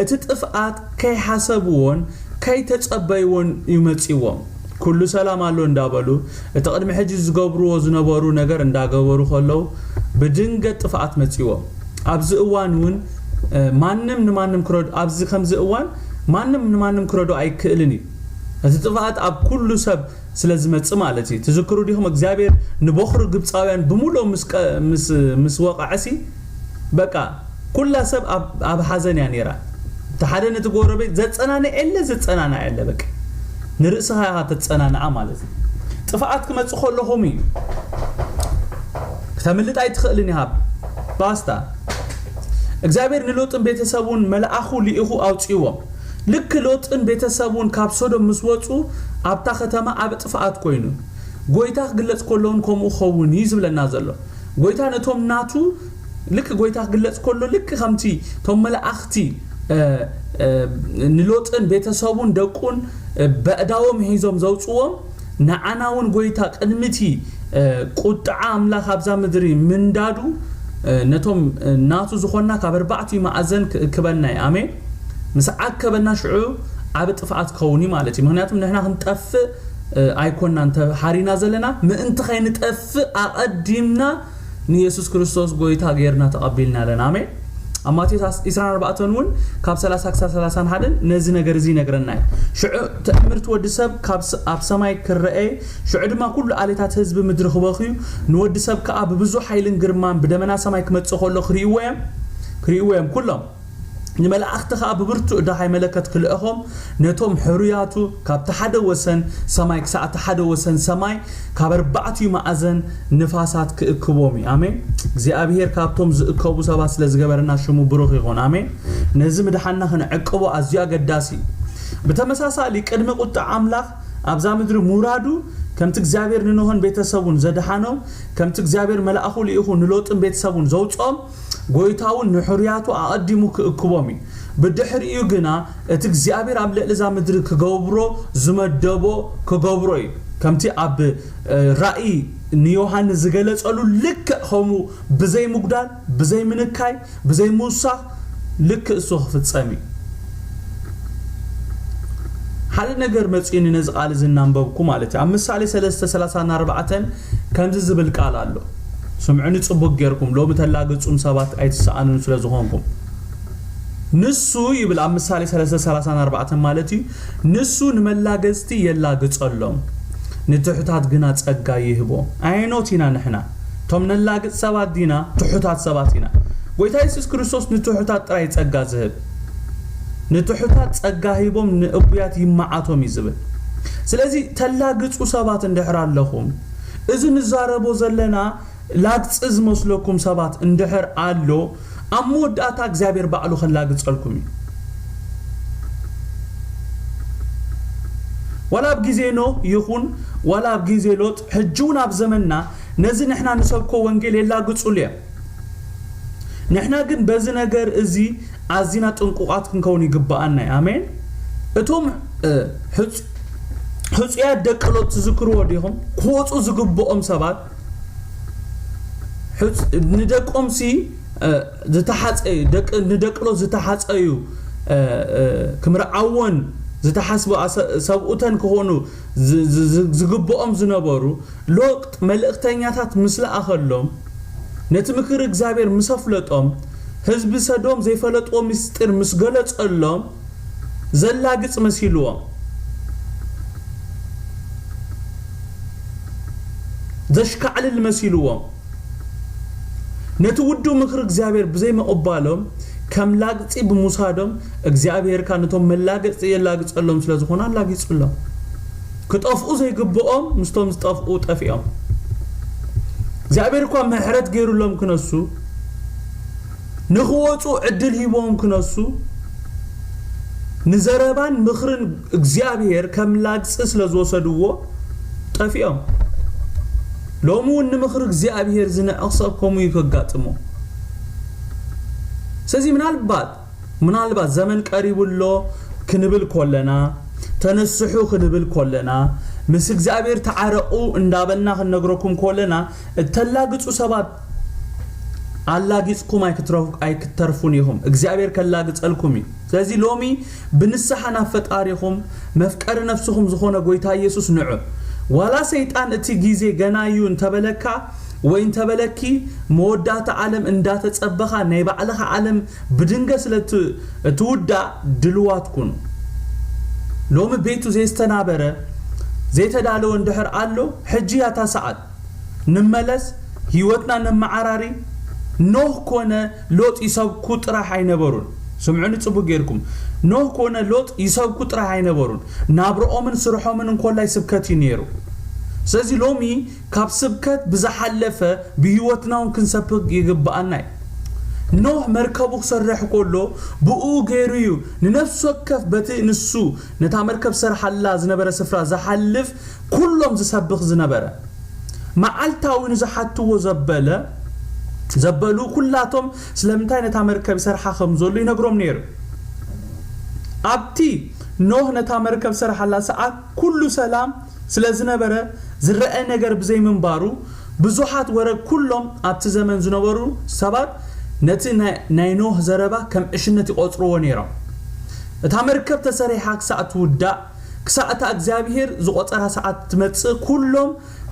እቲ ጥፍኣት ከይሓሰብዎን ከይተጸበይዎን እዩ መጺዎም። ኩሉ ሰላም ኣሎ እንዳበሉ፣ እቲ ቅድሚ ሕጂ ዝገብርዎ ዝነበሩ ነገር እንዳገበሩ ከለዉ፣ ብድንገት ጥፍኣት መጺዎም። ኣብዚ እዋን እውን፣ እ፣ ማንም ንማንም ክረድ-፣ ኣብዚ ከምዚ እዋን ማንም ንማንም ክረዶ ኣይክእልን እዩ። እቲ ጥፍኣት ኣብ ኩሉ ሰብ ስለ ዝመጽእ ማለት እዩ። ትዝክሩ ዲኹም? እግዚኣብሔር ንቦኽሪ ግብፃውያን ብምሉኦም ምስ ቀ-፣ ምስ፣ ምስ ወቕዐሲ፣ በቃ፣ ኩላ ሰብ ኣብ፣ ኣብ ሓዘን እያ ነይራ። እቲ ሓደ ነቲ ጎረቤት ዘጸናንዕ የለ፣ ዘጸናንዕ የለ፣ በቃ፣ ንርእስኻ ኢኻ ተጸናንዓ ማለት እዩ። ጥፍኣት ክመጽእ ከለኹም እዩ። ክተምልጥ ኣይትኽእልን ኢኻ። ባስታ። እግዚኣብሔር ንሎጥን ቤተሰቡን መልኣኹ ልኢኹ ኣውጽእዎም። ልክ ሎጥን ቤተሰቡን ካብ ሶዶም ምስ ወጹ፣ ኣብታ ከተማ ዓቢ ጥፍኣት ኮይኑ፣ ጎይታ ክግለጽ ከሎ እውን ከምኡ ክኸውን እዩ ዝብለና ዘሎ። ጎይታ ነቶም ናቱ፣ ልክ ጎይታ ክግለጽ ከሎ፣ ልክ ከምቲ እቶም መላእኽቲ፣ እ፣ እ፣ ንሎጥን ቤተሰቡን ደቁን፣ እ፣ በእዳዎም ሒዞም ዘውጽዎም፣ ንዓና እውን ጎይታ ቅድሚ እቲ፣ እ፣ ቁጥዓ ኣምላኽ ኣብዛ ምድሪ ምንዳዱ፣ እ፣ ነቶም፣ እ፣ ናቱ ዝኾንና ካብ ኣርባዕቲኡ መኣዘን ክእክበና እዩ። ኣሜን። ምስ ኣከበና ሽዑ ዓቢ ጥፍኣት ክኸውን እዩ ማለት እዩ። ምኽንያቱም ንሕና ክንጠፍእ፣ እ፣ ኣይኮንናን ተሓሪና ዘለና፣ ምእንቲ ከይንጠፍእ ኣቐዲምና ንየሱስ ክርስቶስ ጎይታ ጌርና ተቐቢልና ኣለና። ኣሜን። ኣብ ማቴዎስ ዒስራን ኣርባዕተን እውን ካብ ሰላሳ ክሳብ ሰላሳን ሓደን ነዚ ነገር እዚ ይነግረና እዩ። ሽዑ ትእምርቲ ወዲ ሰብ ካብ ስ-፣ ኣብ ሰማይ ክረአ፣ ሽዑ ድማ ኩሉ ኣለታት ህዝቢ ምድሪ ክበኽዩ፣ ንወዲ ሰብ ከኣ ብብዙሕ ሓይልን ግርማን ብደመና ሰማይ ክመጽእ ከሎ ክርእይዎ እዮም፣ ክርእይዎ እዮም ኩሎም። ንመላእኽቲ ከኣ ብብርቱዕ ደሃይ መለከት ክልእኾም፣ ነቶም ሕሩያቱ ካብቲ ሓደ ወሰን ሰማይ ክሳዕ እቲ ሓደ ወሰን ሰማይ ካብ ኣርባዕቲኡ መኣዘን ንፋሳት ክእክቦም እዩ። ኣሜን። እግዚኣብሔር ካብቶም ዝእከቡ ሰባት ስለ ዝገበረና ሽሙ ብሩኽ ይኹን። ኣሜን። ነዚ ምድሓንና ክንዕቅቦ ኣዝዩ ኣገዳሲ እዩ። ብተመሳሳሊ ቅድሚ ቁጥዓ ኣምላኽ ኣብዛ ምድሪ ምውራዱ፣ ከምቲ እግዚኣብሔር ንኖህን ቤተሰቡን ዘድሓኖም፣ ከምቲ እግዚኣብሔር መልኣኹ ልኢኹ ንሎጥን ቤተሰቡን ዘውፅኦም፣ ጎይታ እውን ንሕሩያቱ ኣቐዲሙ ክእክቦም እዩ። ብድሕሪኡ ግና እቲ እግዚኣብሔር ኣብ ልዕሊ እዛ ምድሪ ክገብሮ ዝመደቦ ክገብሮ እዩ። ከምቲ ኣብ፣ እ፣ ራእይ ንዮሃንስ ዝገለጸሉ ልክዕ ከምኡ ብዘይ ምጉዳል፣ ብዘይ ምንካይ፣ ብዘይ ምውሳኽ ልክዕ እሱ ክፍጸም እዩ። ሓደ ነገር መጺኡኒ ነዚ ቃል እዚ እናንበብኩ ማለት እዩ። ኣብ ምሳሌ ሰለስተ ሰላሳ ኣርባዕተን ከምዚ ዝብል ቃል ኣሎ። ስምዑኒ ጽቡቕ ጌርኩም፣ ሎሚ ተላግጹም ሰባት ኣይትሰኣኑን ስለ ዝኾንኩም። ንሱ ይብል ኣብ ምሳሌ ሰለስተ ሰላሳ ኣርባዕተን ማለት እዩ። ንሱ ንመላገጽቲ የላግጸሎም፣ ንትሑታት ግና ጸጋ ይህቦም። ኣየኖት ኢና ንሕና? እቶም ነላግጽ ሰባት ዲና? ትሑታት ሰባት ኢና። ጎይታ የሱስ ክርስቶስ ንትሑታት ጥራይ ጸጋ ዝህብ። ንትሑታት ጸጋ ሂቦም ንእቡያት ይመዓቶም እዩ ዝብል። ስለዚ ተላግጹ ሰባት እንድሕር ኣለኹም፣ እዚ ንዛረቦ ዘለና ላግጺ ዝመስለኩም ሰባት እንድሕር ኣሎ፣ ኣብ መወዳእታ እግዚኣብሔር ባዕሉ ከላግጸልኩም እዩ። ዋላ ኣብ ግዜ ኖህ ይኹን፣ ዋላ ኣብ ግዜ ሎጥ፣ ሕጂ እውን ኣብ ዘመንና ነዚ ንሕና ንሰብኮ ወንጌል የላግጹሉ እዮም። ንሕና ግን በዚ ነገር እዚ ኣዚና ጥንቁቓት ክንከውን ይግብኣና እዩ። ኣሜን። እቶም፣ እ፣ ሕጹ-፣ ሕጹያት ደቂ ሎጥ ትዝክርዎ ዲኹም? ክወጹ ዝግብኦም ሰባት፣ ሕጹ-፣ ንደቆምሲ፣ እ፣ ዝተሓጸዩ፣ ደቂ-፣ ንደቂ ሎጥ ዝተሓጸዩ፣ እ፣ እ፣ ክምርዓወን ዝተሓስቡ ኣሰ-፣ ሰብኡተን ክኾኑ ዝ-፣ ዝ-፣ ዝ-፣ ዝግብኦም ዝነበሩ፣ ሎጥ መልእኽተኛታት ምስ ለኣኸሎም፣ ነቲ ምክሪ እግዚኣብሔር ምስ ኣፍለጦም፣ ህዝቢ ሰዶም ዘይፈለጥዎ ምስጢር ምስ ገለጸሎም፣ ዘላግጽ መሲልዎም፣ ዘሽካዕልል መሲልዎም፣ ነቲ ውዱእ ምክሪ እግዚኣብሔር ብዘይምቕባሎም፣ ከም ላግጺ ብምውሳዶም፣ እግዚኣብሔር ከኣ ነቶም መላገጽቲ የላግጸሎም ስለ ዝኾነ ኣላጊጹሎም። ክጠፍኡ ዘይግብኦም ምስቶም ዝጠፍኡ ጠፊኦም። እግዚኣብሔር እኳ ምሕረት ገይሩሎም ክነሱ፣ ንኽወጹ ዕድል ሂቦም ክነሱ፣ ንዘረባን ምኽርን እግዚኣብሔር ከም ላግጺ ስለ ዝወሰድዎ ጠፊኦም። ሎሚ እውን ንምኽሪ እግዚኣብሔር ዝንዕቕ ሰብ ከምኡ እዩ ከጋጥሞ። ስለዚ ምናልባት፣ ምናልባት ዘመን ቀሪቡ ኣሎ ክንብል ኮለና፣ ተነስሑ ክንብል ኮለና፣ ምስ እግዚኣብሔር ተዓረቑ እንዳበልና ክንነግረኩም ኮለና፣ እተላግጹ ሰባት ኣላጊጽኩም ኣይክትረፉ-፣ ኣይክተርፉን ኢኹም። እግዚኣብሔር ከላግጸልኩም እዩ። ስለዚ ሎሚ ብንስሓ ናብ ፈጣሪኹም መፍቀሪ ነፍስኹም ዝኾነ ጎይታ ኢየሱስ ንዑ። ዋላ ሰይጣን እቲ ግዜ ገና እዩ እንተበለካ ወይ እንተበለኪ፣ መወዳእታ ዓለም እንዳተጸበኻ ናይ ባዕልኻ ዓለም ብድንገት ስለ እት-፣ እትውዳእ ድልዋት ኩኑ። ሎሚ ቤቱ ዘይስተናበረ ዘይተዳለወ እንድሕር ኣሎ፣ ሕጂ እያ እታ ሰዓት። ንመለስ፣ ህይወትና ነመዓራሪ። ኖህ ኮነ ሎጥ ይሰብኩ ጥራሕ ኣይነበሩን። ስምዑኒ ጽቡቅ ጌርኩም። ኖህ ኮነ ሎጥ ይሰብኩ ጥራሕ ኣይነበሩን። ናብርኦምን ስርሖምን እንኮላይ ስብከት እዩ ነይሩ። ስለዚ ሎሚ ካብ ስብከት ብዝሓለፈ ብህይወትና እውን ክንሰብክ ይግብኣና እዩ። ኖህ መርከቡ ክሰርሕ ከሎ ብኡ ገይሩ እዩ ንነፍሲ ወከፍ በቲ ንሱ ነታ መርከብ ሰርሓላ ዝነበረ ስፍራ ዝሓልፍ ኩሎም ዝሰብኽ ዝነበረ። መዓልታዊ ንዝሓትዎ ዘበለ ዘበሉ ኩላቶም ስለምንታይ ነታ መርከብ ይሰርሓ ከም ዘሎ ይነግሮም ነይሩ። ኣብቲ ኖህ ነታ መርከብ ሰርሓላ ሰዓት ኩሉ ሰላም ስለ ዝነበረ ዝረአ ነገር ብዘይምንባሩ ብዙሓት ወረ ኩሎም ኣብቲ ዘመን ዝነበሩ ሰባት ነቲ ናይ፣ ናይ ኖህ ዘረባ ከም ዕሽነት ይቆጽርዎ ነይሮም። እታ መርከብ ተሰሪሓ ክሳዕ ትውዳእ ክሳዕ እታ እግዚኣብሔር ዝቆጸራ ሰዓት ትመጽእ ኩሎም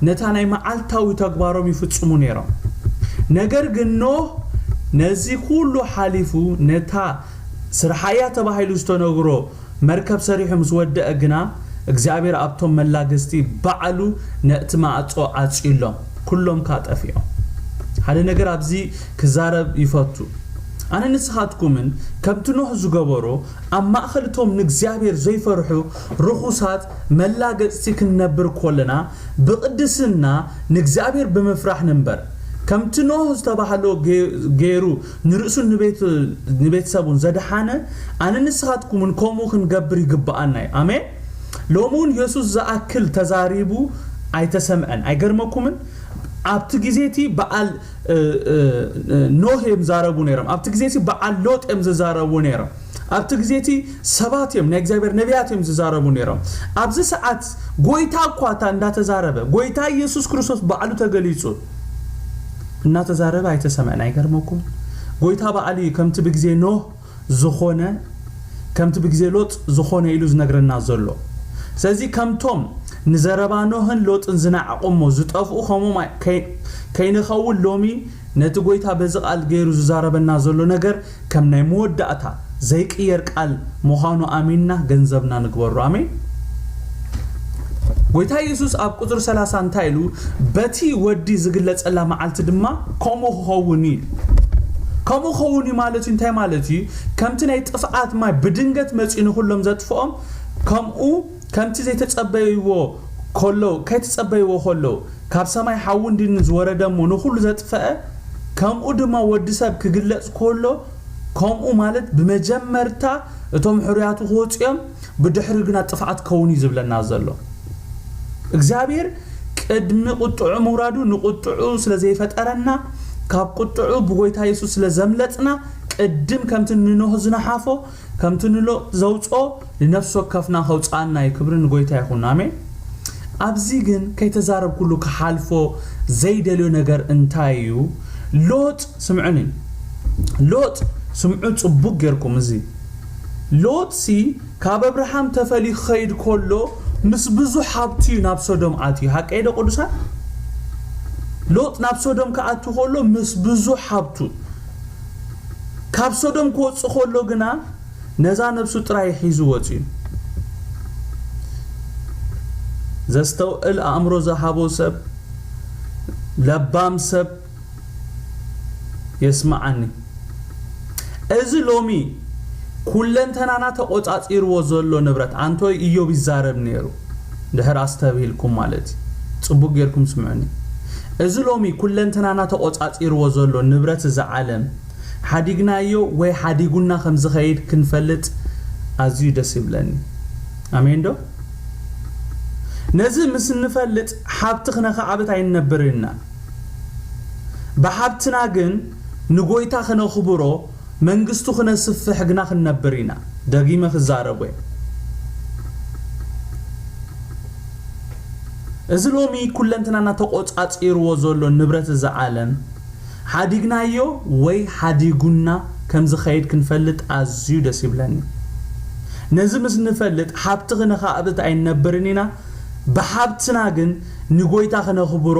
ነታ ናይ መዓልታዊ ተግባሮም ይፍጽሙ ነይሮም። ነገር ግን ኖህ ነዚ ኩሉ ሓሊፉ ነታ ስርሓያ ተባሂሉ ዝተነግሮ መርከብ ሰሪሑ ምስ ወደአ ግና እግዚኣብሔር ኣብቶም መላገስቲ ባዕሉ ነእቲ ማዕጾ ዓጽዩሎም ኩሎም ከኣ ጠፊኦም። ሓደ ነገር ኣብዚ ክዛረብ ይፈቱ። ኣነ ንስኻትኩምን ከምቲ ኖህ ዝገበሮ ኣብ ማእኸል እቶም ንእግዚኣብሔር ዘይፈርሑ ርኹሳት መላገጽቲ ክንነብር ኮለና ብቕድስና ንእግዚኣብሔር ብምፍራሕ ንንበር። ከምቲ ኖህ ዝተባህሎ ገ-፣ ገይሩ ንርእሱን ንቤት-፣ ንቤተሰቡን ዘድሓነ ኣነ ንስኻትኩምን ከምኡ ክንገብር ይግብኣና እዩ። ኣሜን። ሎሚ እውን የሱስ ዝኣክል ተዛሪቡ ኣይተሰምዐን። ኣይገርመኩምን? ኣብቲ ግዜ እቲ በዓል፣ እ፣ እ፣ እ፣ ኖህ እዮም ዝዛረቡ ነይሮም። ኣብቲ ግዜ እቲ በዓል ሎጥ እዮም ዝዛረቡ ነይሮም። ኣብቲ ግዜ እቲ ሰባት እዮም፣ ናይ እግዚኣብሔር ነቢያት እዮም ዝዛረቡ ነይሮም። ኣብዚ ሰዓት ጎይታ እኳ እታ እንዳተዛረበ፣ ጎይታ ኢየሱስ ክርስቶስ ባዕሉ ተገሊጹ እናተዛረበ ኣይተሰምዐን። ኣይገርመኩም? ጎይታ ባዕሉ እዩ ከምቲ ብግዜ ኖህ ዝኾነ፣ ከምቲ ብግዜ ሎጥ ዝኾነ ኢሉ ዝነግረና ዘሎ። ስለዚ ከምቶም ንዘረባ ኖህን ሎጥን ዝነዓቑሞ ዝጠፍኡ ከምኦም ኣይ-፣ ከይ-፣ ከይንኸውን ሎሚ ነቲ ጎይታ በዚ ቃል ገይሩ ዝዛረበና ዘሎ ነገር ከም ናይ መወዳእታ ዘይቅየር ቃል ምዃኑ ኣሚንና ገንዘብና ንግበሮ። ኣሜን። ጎይታ የሱስ ኣብ ቁጽሪ ሰላሳ እንታይ ኢሉ? "በቲ ወዲ ዝግለጸላ መዓልቲ ድማ ከምኡ ክኸውን እዩ" ኢሉ። ከምኡ ክኸውን እዩ ማለት እዩ እንታይ ማለት እዩ? ከምቲ ናይ ጥፍኣት ማይ ብድንገት መጺኡ ንኹሎም ዘጥፍኦም፣ ከምኡ ከምቲ ዘይተጸበይዎ ከሎ፣ ከይተጸበይዎ ከሎ፣ ካብ ሰማይ ሓዊ እንዲኒ ዝወረደ እሞ ንኹሉ ዘጥፈአ፣ ከምኡ ድማ ወዲ ሰብ ክግለጽ ከሎ፣ ከምኡ ማለት ብመጀመርታ እቶም ሕሩያቱ ክወጹ እዮም፣ ብድሕሪ ግና ጥፍኣት ከውን እዩ ዝብለና ዘሎ። እግዚኣብሔር ቅድሚ ቁጥዑ ምውራዱ ንቁጥዑ ስለ ዘይፈጠረና፣ ካብ ቁጥዑ ብጎይታ የሱስ ስለ ዘምለጥና፣ ቅድም ከምቲ ንኖህ ዝነሓፎ፣ ከምቲ ንሎጥ ዘውፅኦ ንነፍሲ ወከፍና ከውፅኣና እዩ። ክብሪ ንጎይታ ይኹን። ኣሜን። ኣብዚ ግን ከይተዛረብኩሉ ክሓልፎ ዘይደልዮ ነገር እንታይ እዩ? ሎጥ፣ ስምዑኒ። ሎጥ፣ ስምዑ ጽቡቅ ጌርኩም እዚ። ሎጥሲ ካብ ኣብርሃም ተፈልዩ ክኸይድ ከሎ ምስ ብዙሕ ሃብቱ እዩ ናብ ሶዶም ኣትዩ። ሓቀይ ዶ ቅዱሳን? ሎጥ ናብ ሶዶም ክኣቱ ከሎ ምስ ብዙሕ ሃብቱ። ካብ ሶዶም ክወጽእ ከሎ ግና ነዛ ነብሱ ጥራይ ሒዙ ወጺኡ። ዘስተውዕል ኣእምሮ ዝሃቦ ሰብ፣ ለባም ሰብ የስምዓኒ። እዚ ሎሚ ኩለንተናና ተቖጻጺርዎ ዘሎ ንብረት፣ ኣንቶይ ኢዮብ ይዛረብ ነይሩ። ድሕር ኣስተብሂልኩም ማለት እዩ። ጽቡቅ ጌርኩም ስምዑኒ። እዚ ሎሚ ኩለንተናና ተቖጻጺርዎ ዘሎ ንብረት እዛ ዓለም፣ ሓዲግናዮ ወይ ሓዲጉና ከም ዝኸይድ ክንፈልጥ ኣዝዩ ደስ ይብለኒ። ኣሜን ዶ? ነዚ ምስ እንፈልጥ፣ ሓብቲ ክነኻዕብት ኣይንነብርን ኢና። ብሓብትና ግን ንጎይታ ክነኽብሮ፣ መንግስቱ ክነስፍሕ ግና ክንነብር ኢና። ደጊመ ክዛረብ እየ። እዚ ሎሚ ኩለንትናና ተቆጻጺርዎ ዘሎ ንብረት እዛ ዓለም፣ ሓዲግናዮ ወይ ሓዲጉና ከም ዝኸይድ ክንፈልጥ ኣዝዩ ደስ ይብለኒ። ነዚ ምስ ንፈልጥ፣ ሃብቲ ክነኻእብት ኣይንነብርን ኢና፣ ብሃብትና ግን ንጎይታ ክነኽብሮ፣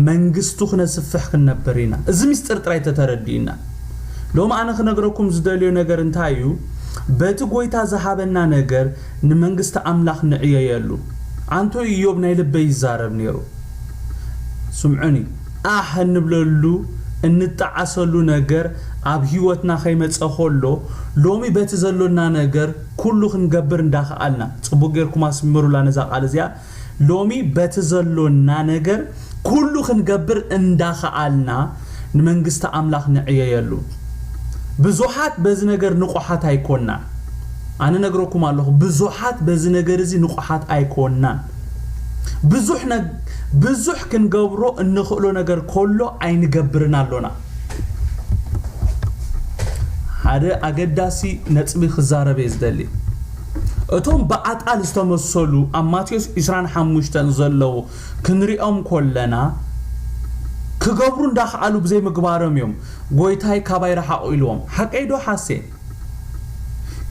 መንግስቱ ክነስፍሕ ክንነብር ኢና። እዚ ምስጢር ጥራይ ተተረዲእና። ሎሚ ኣነ ክነግረኩም ዝደልዮ ነገር እንታይ እዩ? በቲ ጎይታ ዝሃበና ነገር ንመንግስቲ ኣምላኽ ንዕየየሉ። ኣንቶይ ኢዮብ ናይ ልበይ ይዛረብ ነይሩ። ስምዑኒ፣ ኣህ እንብለሉ፣ እንጠዓሰሉ ነገር ኣብ ህይወትና ከይመጸ ከሎ፣ ሎሚ በቲ ዘሎና ነገር ኩሉ ክንገብር እንዳኸኣልና፣ ጽቡቅ ጌርኩም ኣስምሩላ ነዛ ቃል እዚኣ፣ ሎሚ በቲ ዘሎና ነገር ኩሉ ክንገብር እንዳኸኣልና ንመንግስቲ ኣምላኽ ንዕየየሉ። ብዙሓት በዚ ነገር ንቑሓት ኣይኮና። ኣነ ነግረኩም ኣለኹ፣ ብዙሓት በዚ ነገር እዚ ንቑሓት ኣይኮናን። ብዙሕ ነግ-፣ ብዙሕ ክንገብሮ እንኽእሎ ነገር ከሎ ኣይንገብርን ኣሎና። ሓደ ኣገዳሲ ነጥቢ ክዛረብ እየ ዝደሊ። እቶም ብኣጣል ዝተመሰሉ ኣብ ማቴዎስ ዕስራን ሓሙሽተን ዘለዉ ክንሪኦም ኮለና፣ ክገብሩ እንዳኸኣሉ ብዘይምግባሮም እዮም፣ "ጎይታይ ካባይ ረሓቑ" ኢልዎም። ሓቀይ ዶ ሓሴ?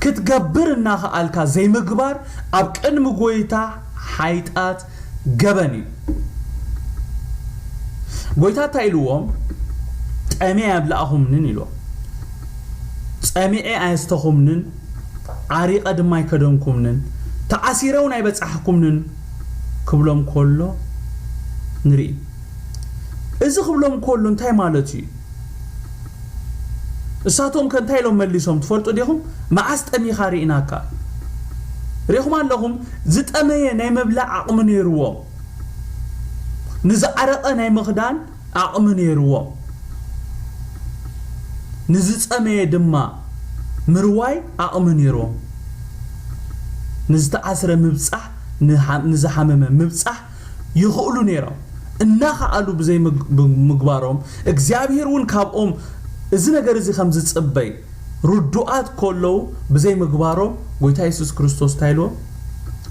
ክትገብር እናኸኣልካ ዘይምግባር ኣብ ቅድሚ ጎይታ ሓይጣት ገበን እዩ። ጎይታ እንታይ ኢልዎም? "ጠምየ ኣየብላእኹምንን" ኢልዎም። "ጸሚኤ ኣየስተኹምንን፣ ዓሪቐ ድማ ኣይከደንኩምንን፣ ተዓሲረ እውን ኣይበጻሕኩምንን" ክብሎም ከሎ ንርኢ። እዚ ክብሎም ከሎ እንታይ ማለት እዩ? እሳቶም ከ እንታይ ኢሎም መሊሶም ትፈልጡ ዲኹም? "መዓስ ጠሚኻ ርኢናካ?" ርኢኹም ኣለኹም፣ ዝጠመየ ናይ ምብላዕ ዓቕሚ ነይርዎም። ንዝዓረቐ ናይ ምኽዳን ዓቕሚ ነይርዎም። ንዝጸመየ ድማ ምርዋይ ዓቕሚ ነይርዎም። ንዝተኣስረ ምብጻሕ፣ ንሓ-፣ ንዝሓመመ ምብጻሕ ይኽእሉ ነይሮም። እናኸኣሉ ብዘይ ምግ-፣ ብ-፣ ምግባሮም፣ እግዚኣብሔር እውን ካብኦም እዚ ነገር እዚ ከም ዝጽበይ ርዱኣት ከለዉ ብዘይ ምግባሮም፣ ጎይታ የሱስ ክርስቶስ እንታይ ኢልዎም?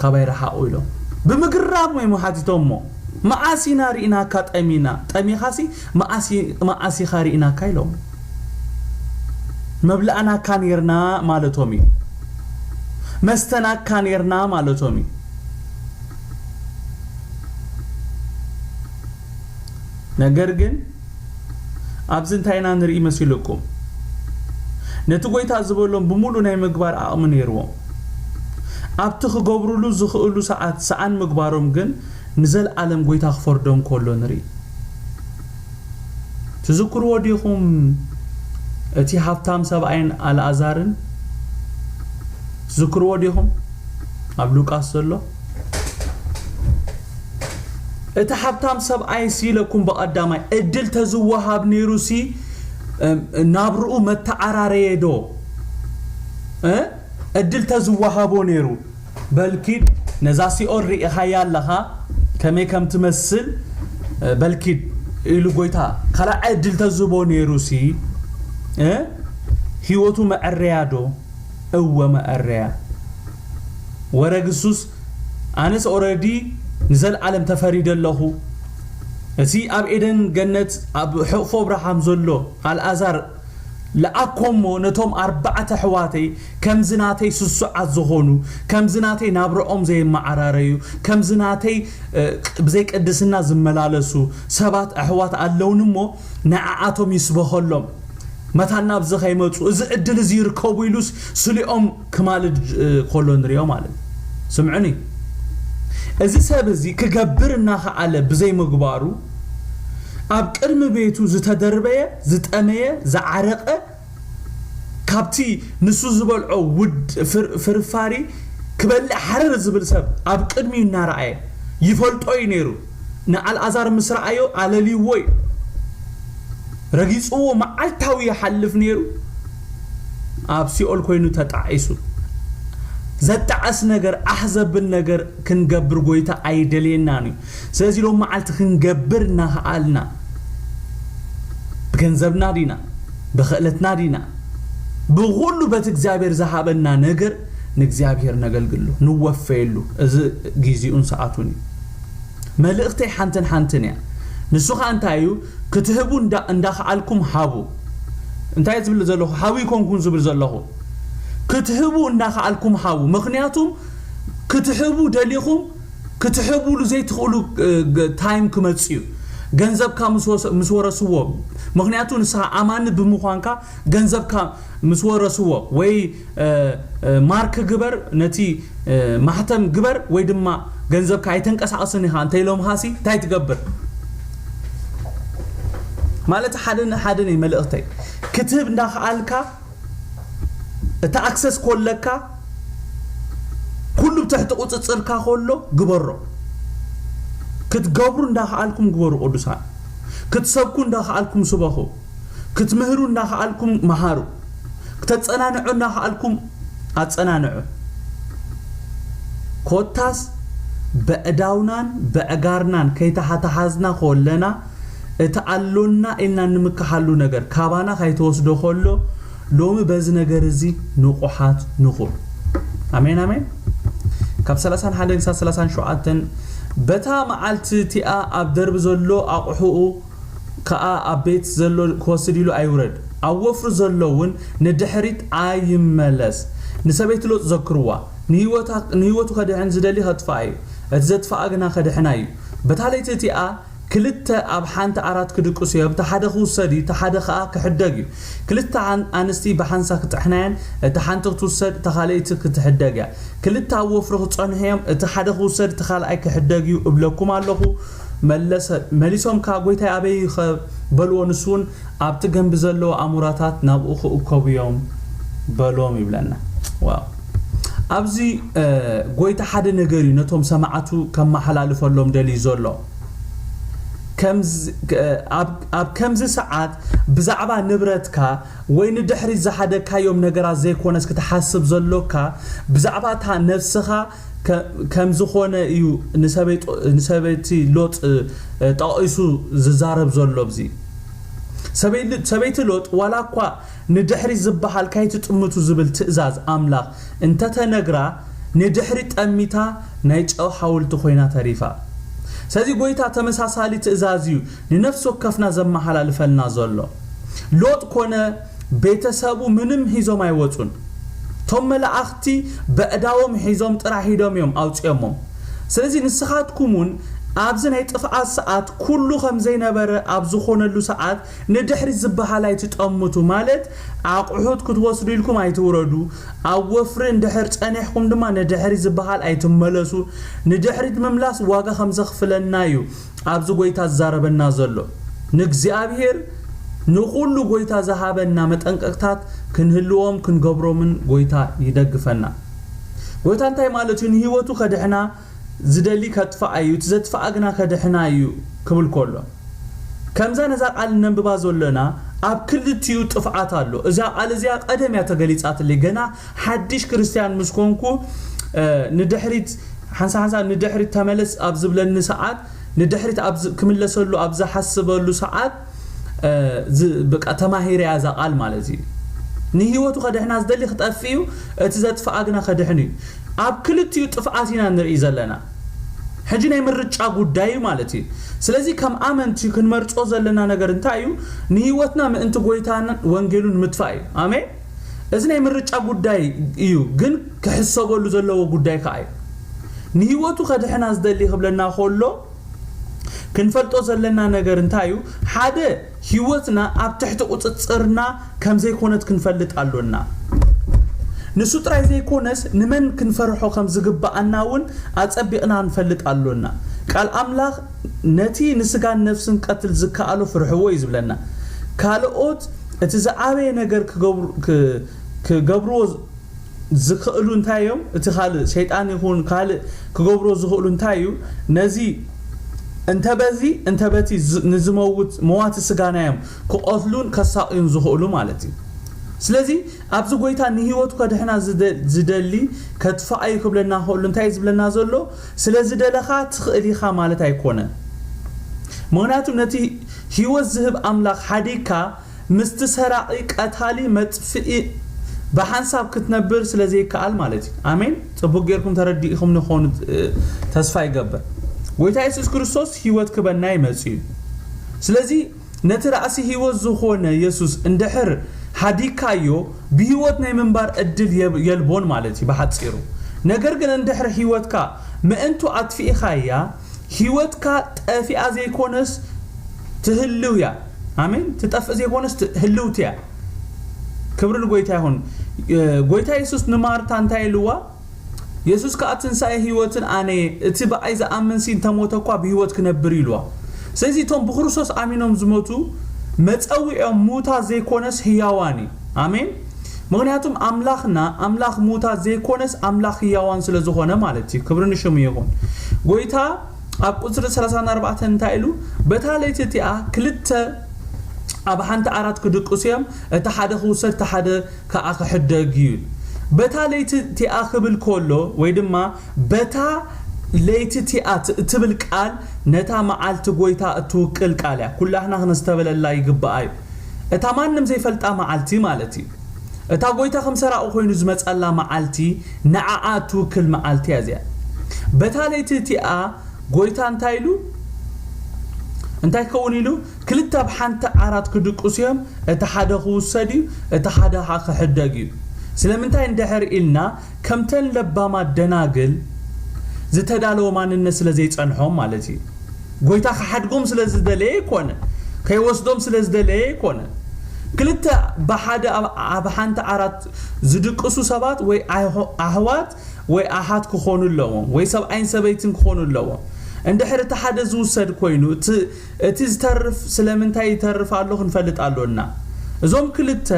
"ካባይ ረሓቑ" ኢሎም። ብምግራም እዮም ሓቲቶሞ። "መዓስ ኢና ርኢናካ ጠሚና? ጠሚኻሲ መዓስ ኢ-፣ መዓስ ኢኻ ርኢናካ?" ኢሎም። መብላእናካ ኔርና ማለቶም እዩ። መስተናካ ኔርና ማለቶም እዩ። ነገር ግን ኣብዚ እንታይ ኢና ንርኢ መሲልኩም? ነቲ ጎይታ ዝበሎም ብምሉእ ናይ ምግባር ዓቕሚ ነይርዎም። ኣብቲ ክገብሩሉ ዝኽእሉ ሰዓት ሰኣን ምግባሮም ግን ንዘለኣለም ጎይታ ክፈርዶም ከሎ ንርኢ። ትዝክርዎ ዲኹም? እቲ ሃብታም ሰብኣይን ኣልኣዛርን ትዝክርዎ ዲኹም? ኣብ ሉቃስ ዘሎ። እቲ ሃብታም ሰብኣይ ሲ ኢለኩም ብቐዳማይ ዕድል ተዝወሃብ ነይሩ ሲ፣ እም፣ ናብርኡ መተዓራረየ ዶ? እ? ዕድል ተዝወሃቦ ነይሩ። በልኪድ ነዛ ሲኦል ርኢኻያ ኣለኻ፣ ከመይ ከም ትመስል፣ እ፣ በልኪድ ኢሉ ጎይታ ካልኣይ ዕድል ተዝቦ ነይሩ ሲ፣ እ፣ ህይወቱ መዐረያ ዶ? እወ መዐረያ። ወረ ግሱስ፣ ኣነስ ኦረዲ ንዘለኣለም ተፈሪደ ኣለኹ። እቲ ኣብ ኤደን ገነት ኣብ ሕቕፎ ኣብርሃም ዘሎ ኣልኣዛር ለኣኮሞ ነቶም ኣርባዕተ ኣሕዋተይ ከምዚ ናተይ ስሱዓት ዝኾኑ፣ ከምዚ ናተይ ናብርኦም ዘየመዓራረዩ፣ ከምዚ ናተይ፣ እ፣ ብዘይ ቅድስና ዝመላለሱ ሰባት ኣሕዋት ኣለውኒ እሞ ንዓኣቶም ይስበኸሎም። መታን ናብዚ ከይመጹ፣ እዚ ዕድል እዚ ይርከቡ ኢሉስ ስሊኦም ክማልድ፣ እ፣ ከሎ ንሪኦ ማለት እዩ። ስምዑኒ። እዚ ሰብ እዚ ክገብር እናኸኣለ ብዘይምግባሩ፣ ኣብ ቅድሚ ቤቱ ዝተደርበየ፣ ዝጠመየ፣ ዝዓረቐ፣ ካብቲ ንሱ ዝበልዖ ውድ-፣ ፍር-፣ ፍርፋሪ ክበልዕ ሓረር ዝብል ሰብ ኣብ ቅድሚኡ እናረኣየ ይፈልጦ እዩ ነይሩ። ንኣልኣዛር ምስ ረኣዮ ኣለልይዎ እዩ። ረጊጽዎ መዓልታዊ ይሓልፍ ነይሩ። ኣብ ሲኦል ኮይኑ ተጣዒሱ። ዘጣዕስ ነገር፣ ኣሕ ዘብል ነገር ክንገብር ጎይታ ኣይደልየናን እዩ። ስለዚ ሎም መዓልቲ ክንገብር እናኸኣልና፣ ብገንዘብና ዲና፣ ብኽእለትና ዲና፣ ብኹሉ በቲ እግዚኣብሔር ዝሃበና ነገር ንእግዚኣብሔር ነገልግሎ፣ ንወፈየሉ። እዚ ጊዜኡን ሰዓቱን እዩ። መልእኽተይ ሓንትን ሓንትን እያ። ንሱ ኸኣ እንታይ እዩ? ክትህቡ እንዳ-፣ እንዳኸኣልኩም ሃቡ። እንታይ ዝብል ዘለኹ? ሃቡ ይኮንኩን ዝብል ዘለኹ። ክትህቡ እንዳኸኣልኩም ሃቡ። ምኽንያቱም ክትህቡ ደሊኹም ክትህቡሉ ዘይትኽእሉ ታይም ክመጽእ እዩ። ገንዘብካ ምስ ወረስዎ፣ ምኽንያቱ ንስኻ ኣማኒ ብምዃንካ ገንዘብካ ምስ ወረስዎ ወይ ማርክ ግበር ነቲ ማሕተም ግበር ወይ ድማ ገንዘብካ ኣይተንቀሳቕስን ኢኻ እንተኢሎም ሃሲ እንታይ ትገብር? ማለት ሓደ ሓደ ናይ መልእኽተይ ክትህብ እንዳኸኣልካ እቲ ኣክሰስ ኮለካ ኩሉ ብትሕቲ ቁፅፅርካ ከሎ ግበሮ። ክትገብሩ እንዳኸኣልኩም ግበሩ ቅዱሳን። ክትሰብኩ እንዳኸኣልኩም ስበኹ። ክትምህሩ እንዳኸኣልኩም መሃሩ። ክተጸናንዑ እናኸኣልኩም ኣጸናንዑ። ኮታስ በእዳውናን በእጋርናን ከይተሓተሓዝና ከለና እቲ ኣሎና ኢልና ንምክሓሉ ነገር ካባና ካይተወስዶ ከሎ ሎሚ በዚ ነገር እዚ ንቑሓት ንኹን። ኣሜን ኣሜን። ካብ ሰላሳን ሓደን ክሳብ ሰላሳን ሸውዓተን በታ መዓልቲ እቲኣ ኣብ ደርቢ ዘሎ ኣቑሑኡ ከኣ ኣብ ቤት ዘሎ ክወስድ ኢሉ ኣይውረድ፣ ኣብ ወፍሪ ዘሎ እውን ንድሕሪት ኣይመለስ። ንሰበይቲ ሎጥ ዘክርዋ፣ ንህይወቱ ከድሕን ዝደሊ ከጥፍኣ እዩ፣ እቲ ዘጥፍኣ ግና ከድሕና እዩ። በታ ለይቲ እቲኣ ክልተ ኣብ ሓንቲ ዓራት ክድቅሱ እዮም፣ እቲ ሓደ ክውሰድ እዩ፣ እቲ ሓደ ኸኣ ክሕደግ እዩ። ክልተ ኣንስቲ ብሓንሳ ክጥሕና እየን፣ እታ ሓንቲ ክትውሰድ፣ እታ ካልኣይቲ ክትሕደግ እያ። ክልተ ኣብ ወፍሪ ክጸንሑ እዮም፣ እቲ ሓደ ክውሰድ፣ እቲ ካልኣይ ክሕደግ እዩ እብለኩም ኣለኹ። መለሰ መሊሶም ከኣ፣ ጎይታይ ኣበይ እዩ ኸ በልዎ። ንሱ እውን ኣብቲ ገምቢ ዘለዎ ኣሞራታት ናብኡ ክእከቡ እዮም በሎም ይብለና። ዋው። ኣብዚ ጎይታ ሓደ ነገር እዩ ነቶም ሰማዕቱ ከመሓላልፈሎም ደልዩ ዘሎ። ኣብ ከምዚ ሰዓት ብዛዕባ ንብረትካ ወይ ንድሕሪት ዝሓደግካዮም ነገራት ዘይኮነስ ክትሓስብ ዘሎካ ብዛዕባ እታ ነፍስኻ ከም ዝኾነ እዩ ንሰበይቲ ሎጥ ጠቒሱ ዝዛረብ ዘሎ። ኣብዚ ሰበይቲ ሎጥ ዋላ እኳ ንድሕሪት ዝበሃል ካይትጥምቱ ዝብል ትእዛዝ ኣምላኽ እንተተነግራ ንድሕሪት ጠሚታ ናይ ጨው ሓወልቲ ኮይና ተሪፋ። ስለዚ ጎይታ ተመሳሳሊ ትእዛዝ እዩ ንነፍሲ ወከፍና ዘመሓላልፈልና ዘሎ። ሎጥ ኮነ ቤተሰቡ ምንም ሒዞም ኣይወጹን። እቶም መላእኽቲ በእዳዎም ሒዞም ጥራሕ ኢዶም እዮም ኣውጺኦሞም። ስለዚ ንስኻትኩም እውን ኣብዚ ናይ ጥፍኣት ሰዓት ኩሉ ከም ዘይነበረ ኣብ ዝኾነሉ ሰዓት ንድሕሪት ዝበሃል ኣይትጠምቱ፣ ማለት ኣቑሑት ክትወስዱ ኢልኩም ኣይትውረዱ። ኣብ ወፍሪ እንድሕር ጸኒሕኩም ድማ ንድሕሪት ዝበሃል ኣይትመለሱ። ንድሕሪት ምምላስ ዋጋ ከም ዘኽፍለና እዩ ኣብዚ ጎይታ ዝዛረበና ዘሎ። ንእግዚኣብሔር ንኹሉ ጎይታ ዝሃበና መጠንቀቕታት ክንህልዎም ክንገብሮምን ጎይታ ይደግፈና። ጎይታ እንታይ ማለት እዩ? ንህይወቱ ከድሕና ዝደሊ ከጥፍኣ እዩ፣ እቲ ዘጥፍኣ ግና ከድሕና እዩ ክብል ከሎ፣ ከምዛ ነዛ ቃል ነንብባ ዘለና ኣብ ክልቲኡ ጥፍኣት ኣሎ። እዛ ቃል እዚኣ ቀደም እያ ተገሊጻትለይ። ገና ሓድሽ ክርስትያን ምስ ኮንኩ ንድሕሪት ሓንሳ ሓንሳ ንድሕሪት ተመለስ ኣብ ዝብለኒ ሰዓት ንድሕሪት ክምለሰሉ ኣብ ዝሓስበሉ ሰዓት በቃ ተማሂረያ እዛ ቃል ማለት እዩ። ንህይወቱ ከድሕና ዝደሊ ክጠፍእ እዩ፣ እቲ ዘጥፍኣ ግና ከድሕን እዩ። ኣብ ክልቲኡ ጥፍኣት ኢና ንርኢ ዘለና። ሕጂ ናይ ምርጫ ጉዳይ እዩ ማለት እዩ። ስለዚ ከም ኣመንቲ ክንመርጾ ዘለና ነገር እንታይ እዩ? ንህይወትና ምእንቲ ጎይታን ወንጌሉን ምጥፋእ እዩ። ኣሜን። እዚ ናይ ምርጫ ጉዳይ እዩ፣ ግን ክሕሰበሉ ዘለዎ ጉዳይ ከኣ እዩ። ንህይወቱ ከድሕና ዝደሊ ክብለና ከሎ ክንፈልጦ ዘለና ነገር እንታይ እዩ? ሓደ፣ ህይወትና ኣብ ትሕቲ ቁጽጽርና ከም ዘይኮነት ክንፈልጥ ኣሎና። ንሱ ጥራይ ዘይኮነስ ንመን ክንፈርሖ ከም ዝግብኣና እውን ኣጸቢቕና ንፈልጥ ኣሎና። ቃል ኣምላኽ ነቲ ንስጋን ነፍስን ቀትል ዝከኣሎ ፍርሕዎ እዩ ዝብለና። ካልኦት እቲ ዝዓበየ ነገር ክገብርዎ ዝኽእሉ እንታይ እዮም? እቲ ካልእ ሰይጣን ይኹን ካልእ ክገብሮ ዝኽእሉ እንታይ እዩ? ነዚ እንተ በዚ እንተ በቲ ንዝመውት መዋቲ ስጋና እዮም ክቐትሉን ከሳቕዩን ዝኽእሉ ማለት እዩ። ስለዚ ኣብዚ ጎይታ ንህይወቱ ከድሕና ዝደሊ ከጥፍኣ እዩ ክብለና ከሎ እንታይ እዩ ዝብለና ዘሎ? ስለ ዝደለኻ ትኽእል ኢኻ ማለት ኣይኮነን። ምኽንያቱ ነቲ ህይወት ዝህብ ኣምላኽ ሓዲግካ ምስቲ ሰራቒ፣ ቀታሊ፣ መጥፍኢ ብሓንሳብ ክትነብር ስለ ዘይከኣል ማለት እዩ። ኣሜን። ጽቡቅ ጌርኩም ተረዲእኹም ንኾኑ ተስፋ ይገብር። ጎይታ የሱስ ክርስቶስ ህይወት ክበና ይመጽእ እዩ። ስለዚ ነቲ ራእሲ ህይወት ዝኾነ የሱስ እንድሕር ሓዲግካዮ፣ ብህይወት ናይ ምንባር ዕድል የብ-፣ የልቦን ማለት እዩ ብሓጺሩ። ነገር ግን እንድሕር ህይወትካ ምእንቱ ኣጥፊእኻያ፣ ህይወትካ ጠፊኣ ዘይኮነስ ትህልው እያ። ኣሜን። ትጠፍእ ዘይኮነስ ት-፣ ህልውቲ እያ። ክብሪ ንጎይታ ይኹን። እ፣ ጎይታ የሱስ ንማርታ እንታይ ኢልዋ? የሱስ ከኣ ትንሳኤ ህይወትን ኣነ እየ፣ እቲ ብኣይ ዝኣምን ሲ እንተሞተ እኳ ብህይወት ክነብር ኢልዋ። ስለዚ እቶም ብክርስቶስ ኣሚኖም ዝሞቱ መጸዊዖም ሙታ ዘይኮነስ ህያዋን እዩ። ኣሜን። ምኽንያቱም ኣምላኽና ኣምላኽ ሙታ ዘይኮነስ ኣምላኽ ህያዋን ስለ ዝኾነ ማለት እዩ። ክብሪ ንሽሙ ይኹን። ጎይታ ኣብ ቁጽሪ ሰላሳን ኣርባዕተን እንታይ ኢሉ? በታ ለይቲ እቲኣ ክልተ ኣብ ሓንቲ ዓራት ክድቅሱ እዮም፣ እቲ ሓደ ክውሰድ፣ እቲ ሓደ ከኣ ክሕደግ እዩ። በታ ለይቲ እቲኣ ክብል ከሎ፣ ወይ ድማ በታ ለይቲ እቲኣ ት-፣ እትብል ቃል ነታ መዓልቲ ጎይታ እትውክል ቃል እያ። ኩላህና ክነስተበለላ ይግባኣ እዩ። እታ ማንም ዘይፈልጣ መዓልቲ ማለት እዩ። እታ ጎይታ ከም ሰራቒ ኮይኑ ዝመጸላ መዓልቲ፣ ንዓኣ እትውክል መዓልቲ እያ እዚኣ። በታ ለይቲ እቲኣ ጎይታ እንታይ ኢሉ? እንታይ ክኸውን ኢሉ? ክልተ ኣብ ሓንቲ ዓራት ክድቅሱ እዮም፣ እቲ ሓደ ክውሰድ እዩ፣ እቲ ሓደ ኸዓ ክሕደግ እዩ። ስለምንታይ እንድሕር ኢልና፣ ከምተን ለባማት ደናግል ዝተዳለወ ማንነት ስለ ዘይጸንሖም ማለት እዩ። ጎይታ ክሓድጎም ስለ ዝደለየ ኣይኮነ፣ ከይወስዶም ስለ ዝደለየ ኣይኮነ። ክልተ ብሓደ ኣብ፣ ኣብ ሓንቲ ዓራት ዝድቅሱ ሰባት ወይ ኣህ-፣ ኣህዋት ወይ ኣሓት ክኾኑ ኣለዎም፣ ወይ ሰብኣይን ሰበይትን ክኾኑ ኣለዎም። እንድሕር እቲ ሓደ ዝውሰድ ኮይኑ፣ እቲ፣ እቲ ዝተርፍ ስለምንታይ ይተርፍ ኣሎ ክንፈልጥ ኣሎና። እዞም ክልተ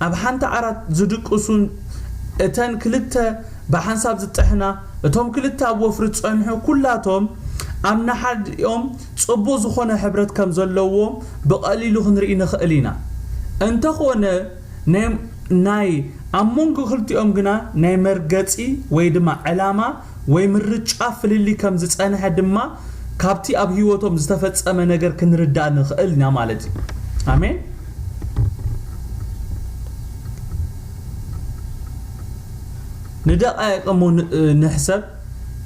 ኣብ ሓንቲ ዓራት ዝድቅሱን እተን ክልተ ብሓንሳብ ዝጥሕና፣ እቶም ክልተ ኣብ ወፍሪ ዝጸንሑ ኩላቶም ኣብ ንሓዲኦም ጽቡቕ ዝኾነ ሕብረት ከም ዘለዎም ብቐሊሉ ክንርኢ ንኽእል ኢና። እንተኾነ ናይ፣ ናይ ኣብ መንጎ ክልቲኦም ግና ናይ መርገጺ ወይ ድማ ዕላማ ወይ ምርጫ ፍልልይ ከም ዝጸንሐ ድማ ካብቲ ኣብ ህይወቶም ዝተፈጸመ ነገር ክንርዳእ ንኽእል ኢና ማለት እዩ። ኣሜን። ንደቓይቕ እሞ ን-፣ ንሕሰብ።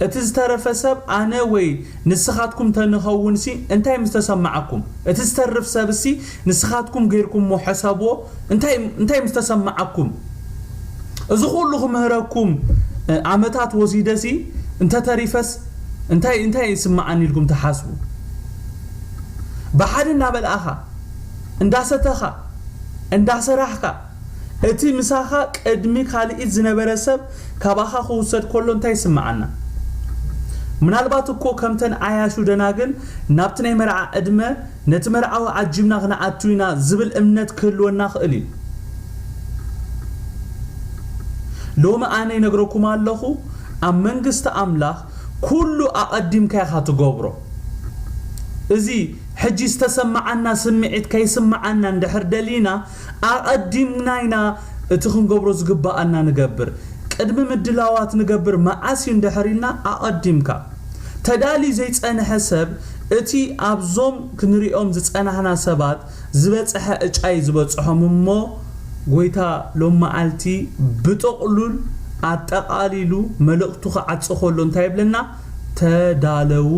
እቲ ዝተረፈ ሰብ ኣነ ወይ ንስኻትኩም ተንኸውንሲ እንታይ ምስ ተሰማዓኩም? እቲ ዝተርፍ ሰብሲ ንስኻትኩም ጌርኩሞ ሕሰብዎ። እንታይ፣ እንታይ ምስ ተሰማዓኩም? እዚ ኩሉ ክምህረኩም፣ እ፣ ዓመታት ወሲደሲ እንተተሪፈስ እንታይ፣ እንታይ ይስምዓኒ ኢልኩም ትሓስቡ? ብሓደ እናበልኣኻ፣ እንዳሰተኻ፣ እንዳሰራሕካ፣ እቲ ምሳኻ ቅድሚ ካልኢት ዝነበረ ሰብ ካባኻ ክውሰድ ከሎ እንታይ ይስምዓና? ምናልባት እኮ ከምተን ዓያሹ ደናግል ናብቲ ናይ መርዓ ዕድመ ነቲ መርዓዊ ዓጂብና ክንኣቱ ኢና ዝብል እምነት ክህልወና ክእል እዩ። ሎሚ ኣነ ይነግረኩም ኣለኹ፣ ኣብ መንግስቲ ኣምላኽ ኩሉ ኣቐዲምካ ኢኻ ትገብሮ። እዚ ሕጂ ዝተሰማዓና ስምዒት ከይስምዓና እንድሕር ደሊና፣ ኣቐዲምና ኢና እቲ ክንገብሮ ዝግባኣና ንገብር። ቅድሚ ምድላዋት ንገብር መዓስ እዩ እንድሕር ኢልና፣ ኣቐዲምካ። ተዳልዩ ዘይጸንሐ ሰብ፣ እቲ ኣብዞም ክንሪኦም ዝጸናሕና ሰባት ዝበጽሐ ዕጫ እዩ ዝበጽሖም እሞ፣ ጎይታ ሎም መዓልቲ ብጥቕሉል ኣጠቓሊሉ መልእኽቱ ክዓጽ ከሎ እንታይ ይብለና? ተዳለዉ፣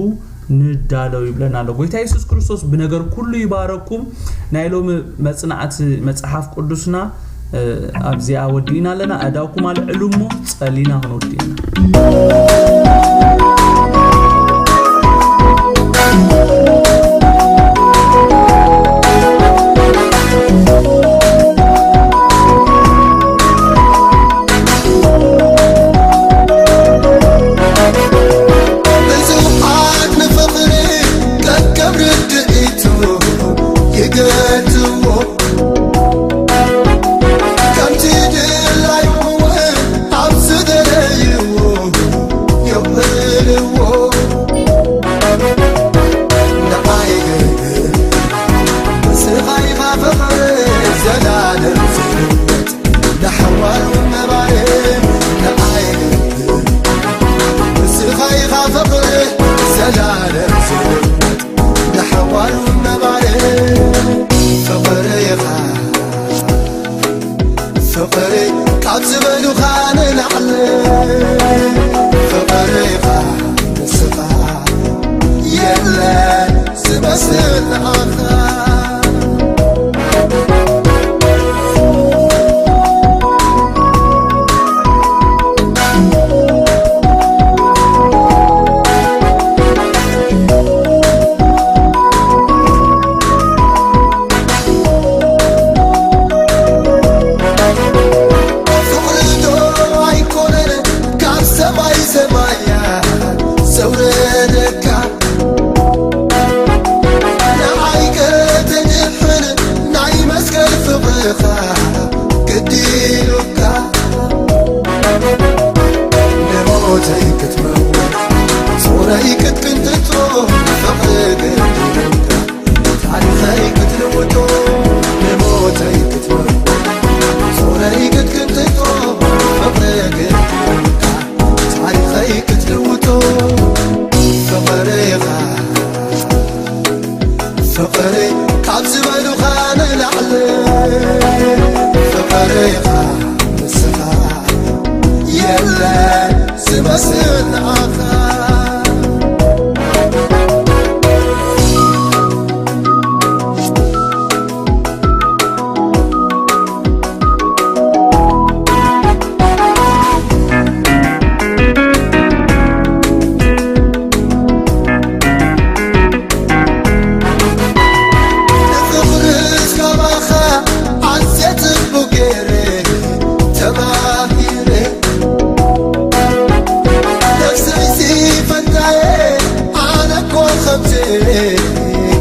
ንዳለው ይብለና ኣሎ። ጎይታ የሱስ ክርስቶስ ብነገር ኩሉ ይባረኩም። ናይ ሎሚ መጽናዕቲ መጽሓፍ ቅዱስና፣ እ፣ ኣብዚኣ ወዲእና ኣለና። ኣእዳውኩም ኣልዕሉ እሞ ጸሊና ክንወዲ ኢና። ብዙሓት ንፍቕሪ ከከም ርድኢቱ ይገልጽዎ። ከምቲ ድላዩ እውን ኣብ ዝደለይዎ የቕርብዎ። ንዓይ ግን ንስኻ ኢኻ ፍቕሪ ዘላለም ዝህይወት፣ ንሓዋሩ ነባሪ። ንዓይ ግን ንስኻ ኢኻ ፍቕሪ ዘላለም ዝህይወት፣ ንሓዋሩ ነባሪ። ፍቕሪ ኢኻ ፍቕሪ ካብ ዝበሉኻ ንላዕሊ፣ ፍቕሪ ኢኻ ንስኻ፣ የለን ዝመስል ንዓኻ።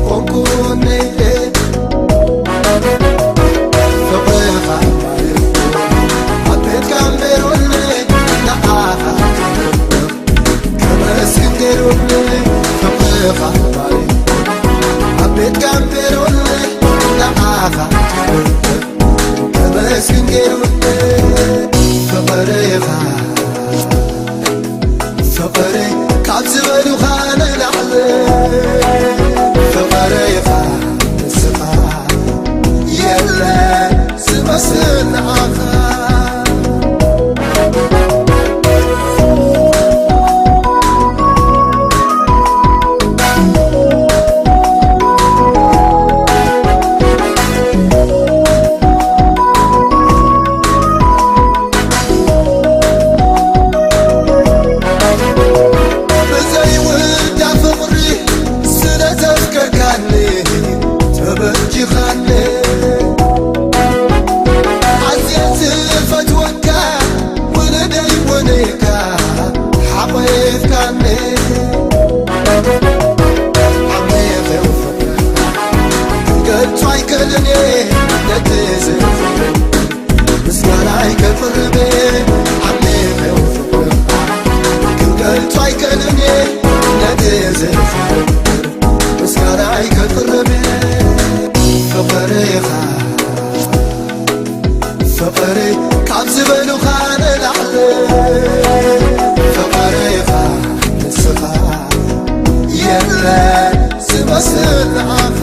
ኮንኩኒ ፍቕርኻ ኣብ ቤትካ እምበሩኒ ንዓኻ ከመስግን ገይሩኒ ፍቕርኻ ኣብ ቤትካ እምበሩኒ ንዓኻ ከመስግን ገይሩኒ ፍቕርኻ ፍቕሪ ካብ ዝበሉኻ ንላዕሊ ፍቕርኻ ንስኻ የለ ዝመስል ንዓኻ ብዘይውዳ ፍቕሪ ስለ ዘፍቀርካኒ ተበጂኻኒ ኣዝየ ዝፈትወካ ውልደይ ውንካ ሓቒፍካኒ ዓሚቕ ፍቕርኻ ክገልጾ ኣይክእልን እየ ነቲ ዝፍቅር ምስጋናይ ከቅርብ ዓሚቕ ፍቅርኻ ክገልጾ ኣይክእልን እየ ነቲ ዝፍቅር ምስጋናይ ከቅርብ ፍቅርኻ ፍቅሪ ካብ ዝበሉኻ ንላዕሊ ፍቅርኻ ንስኻ የለ ዝመስል ንዓኻ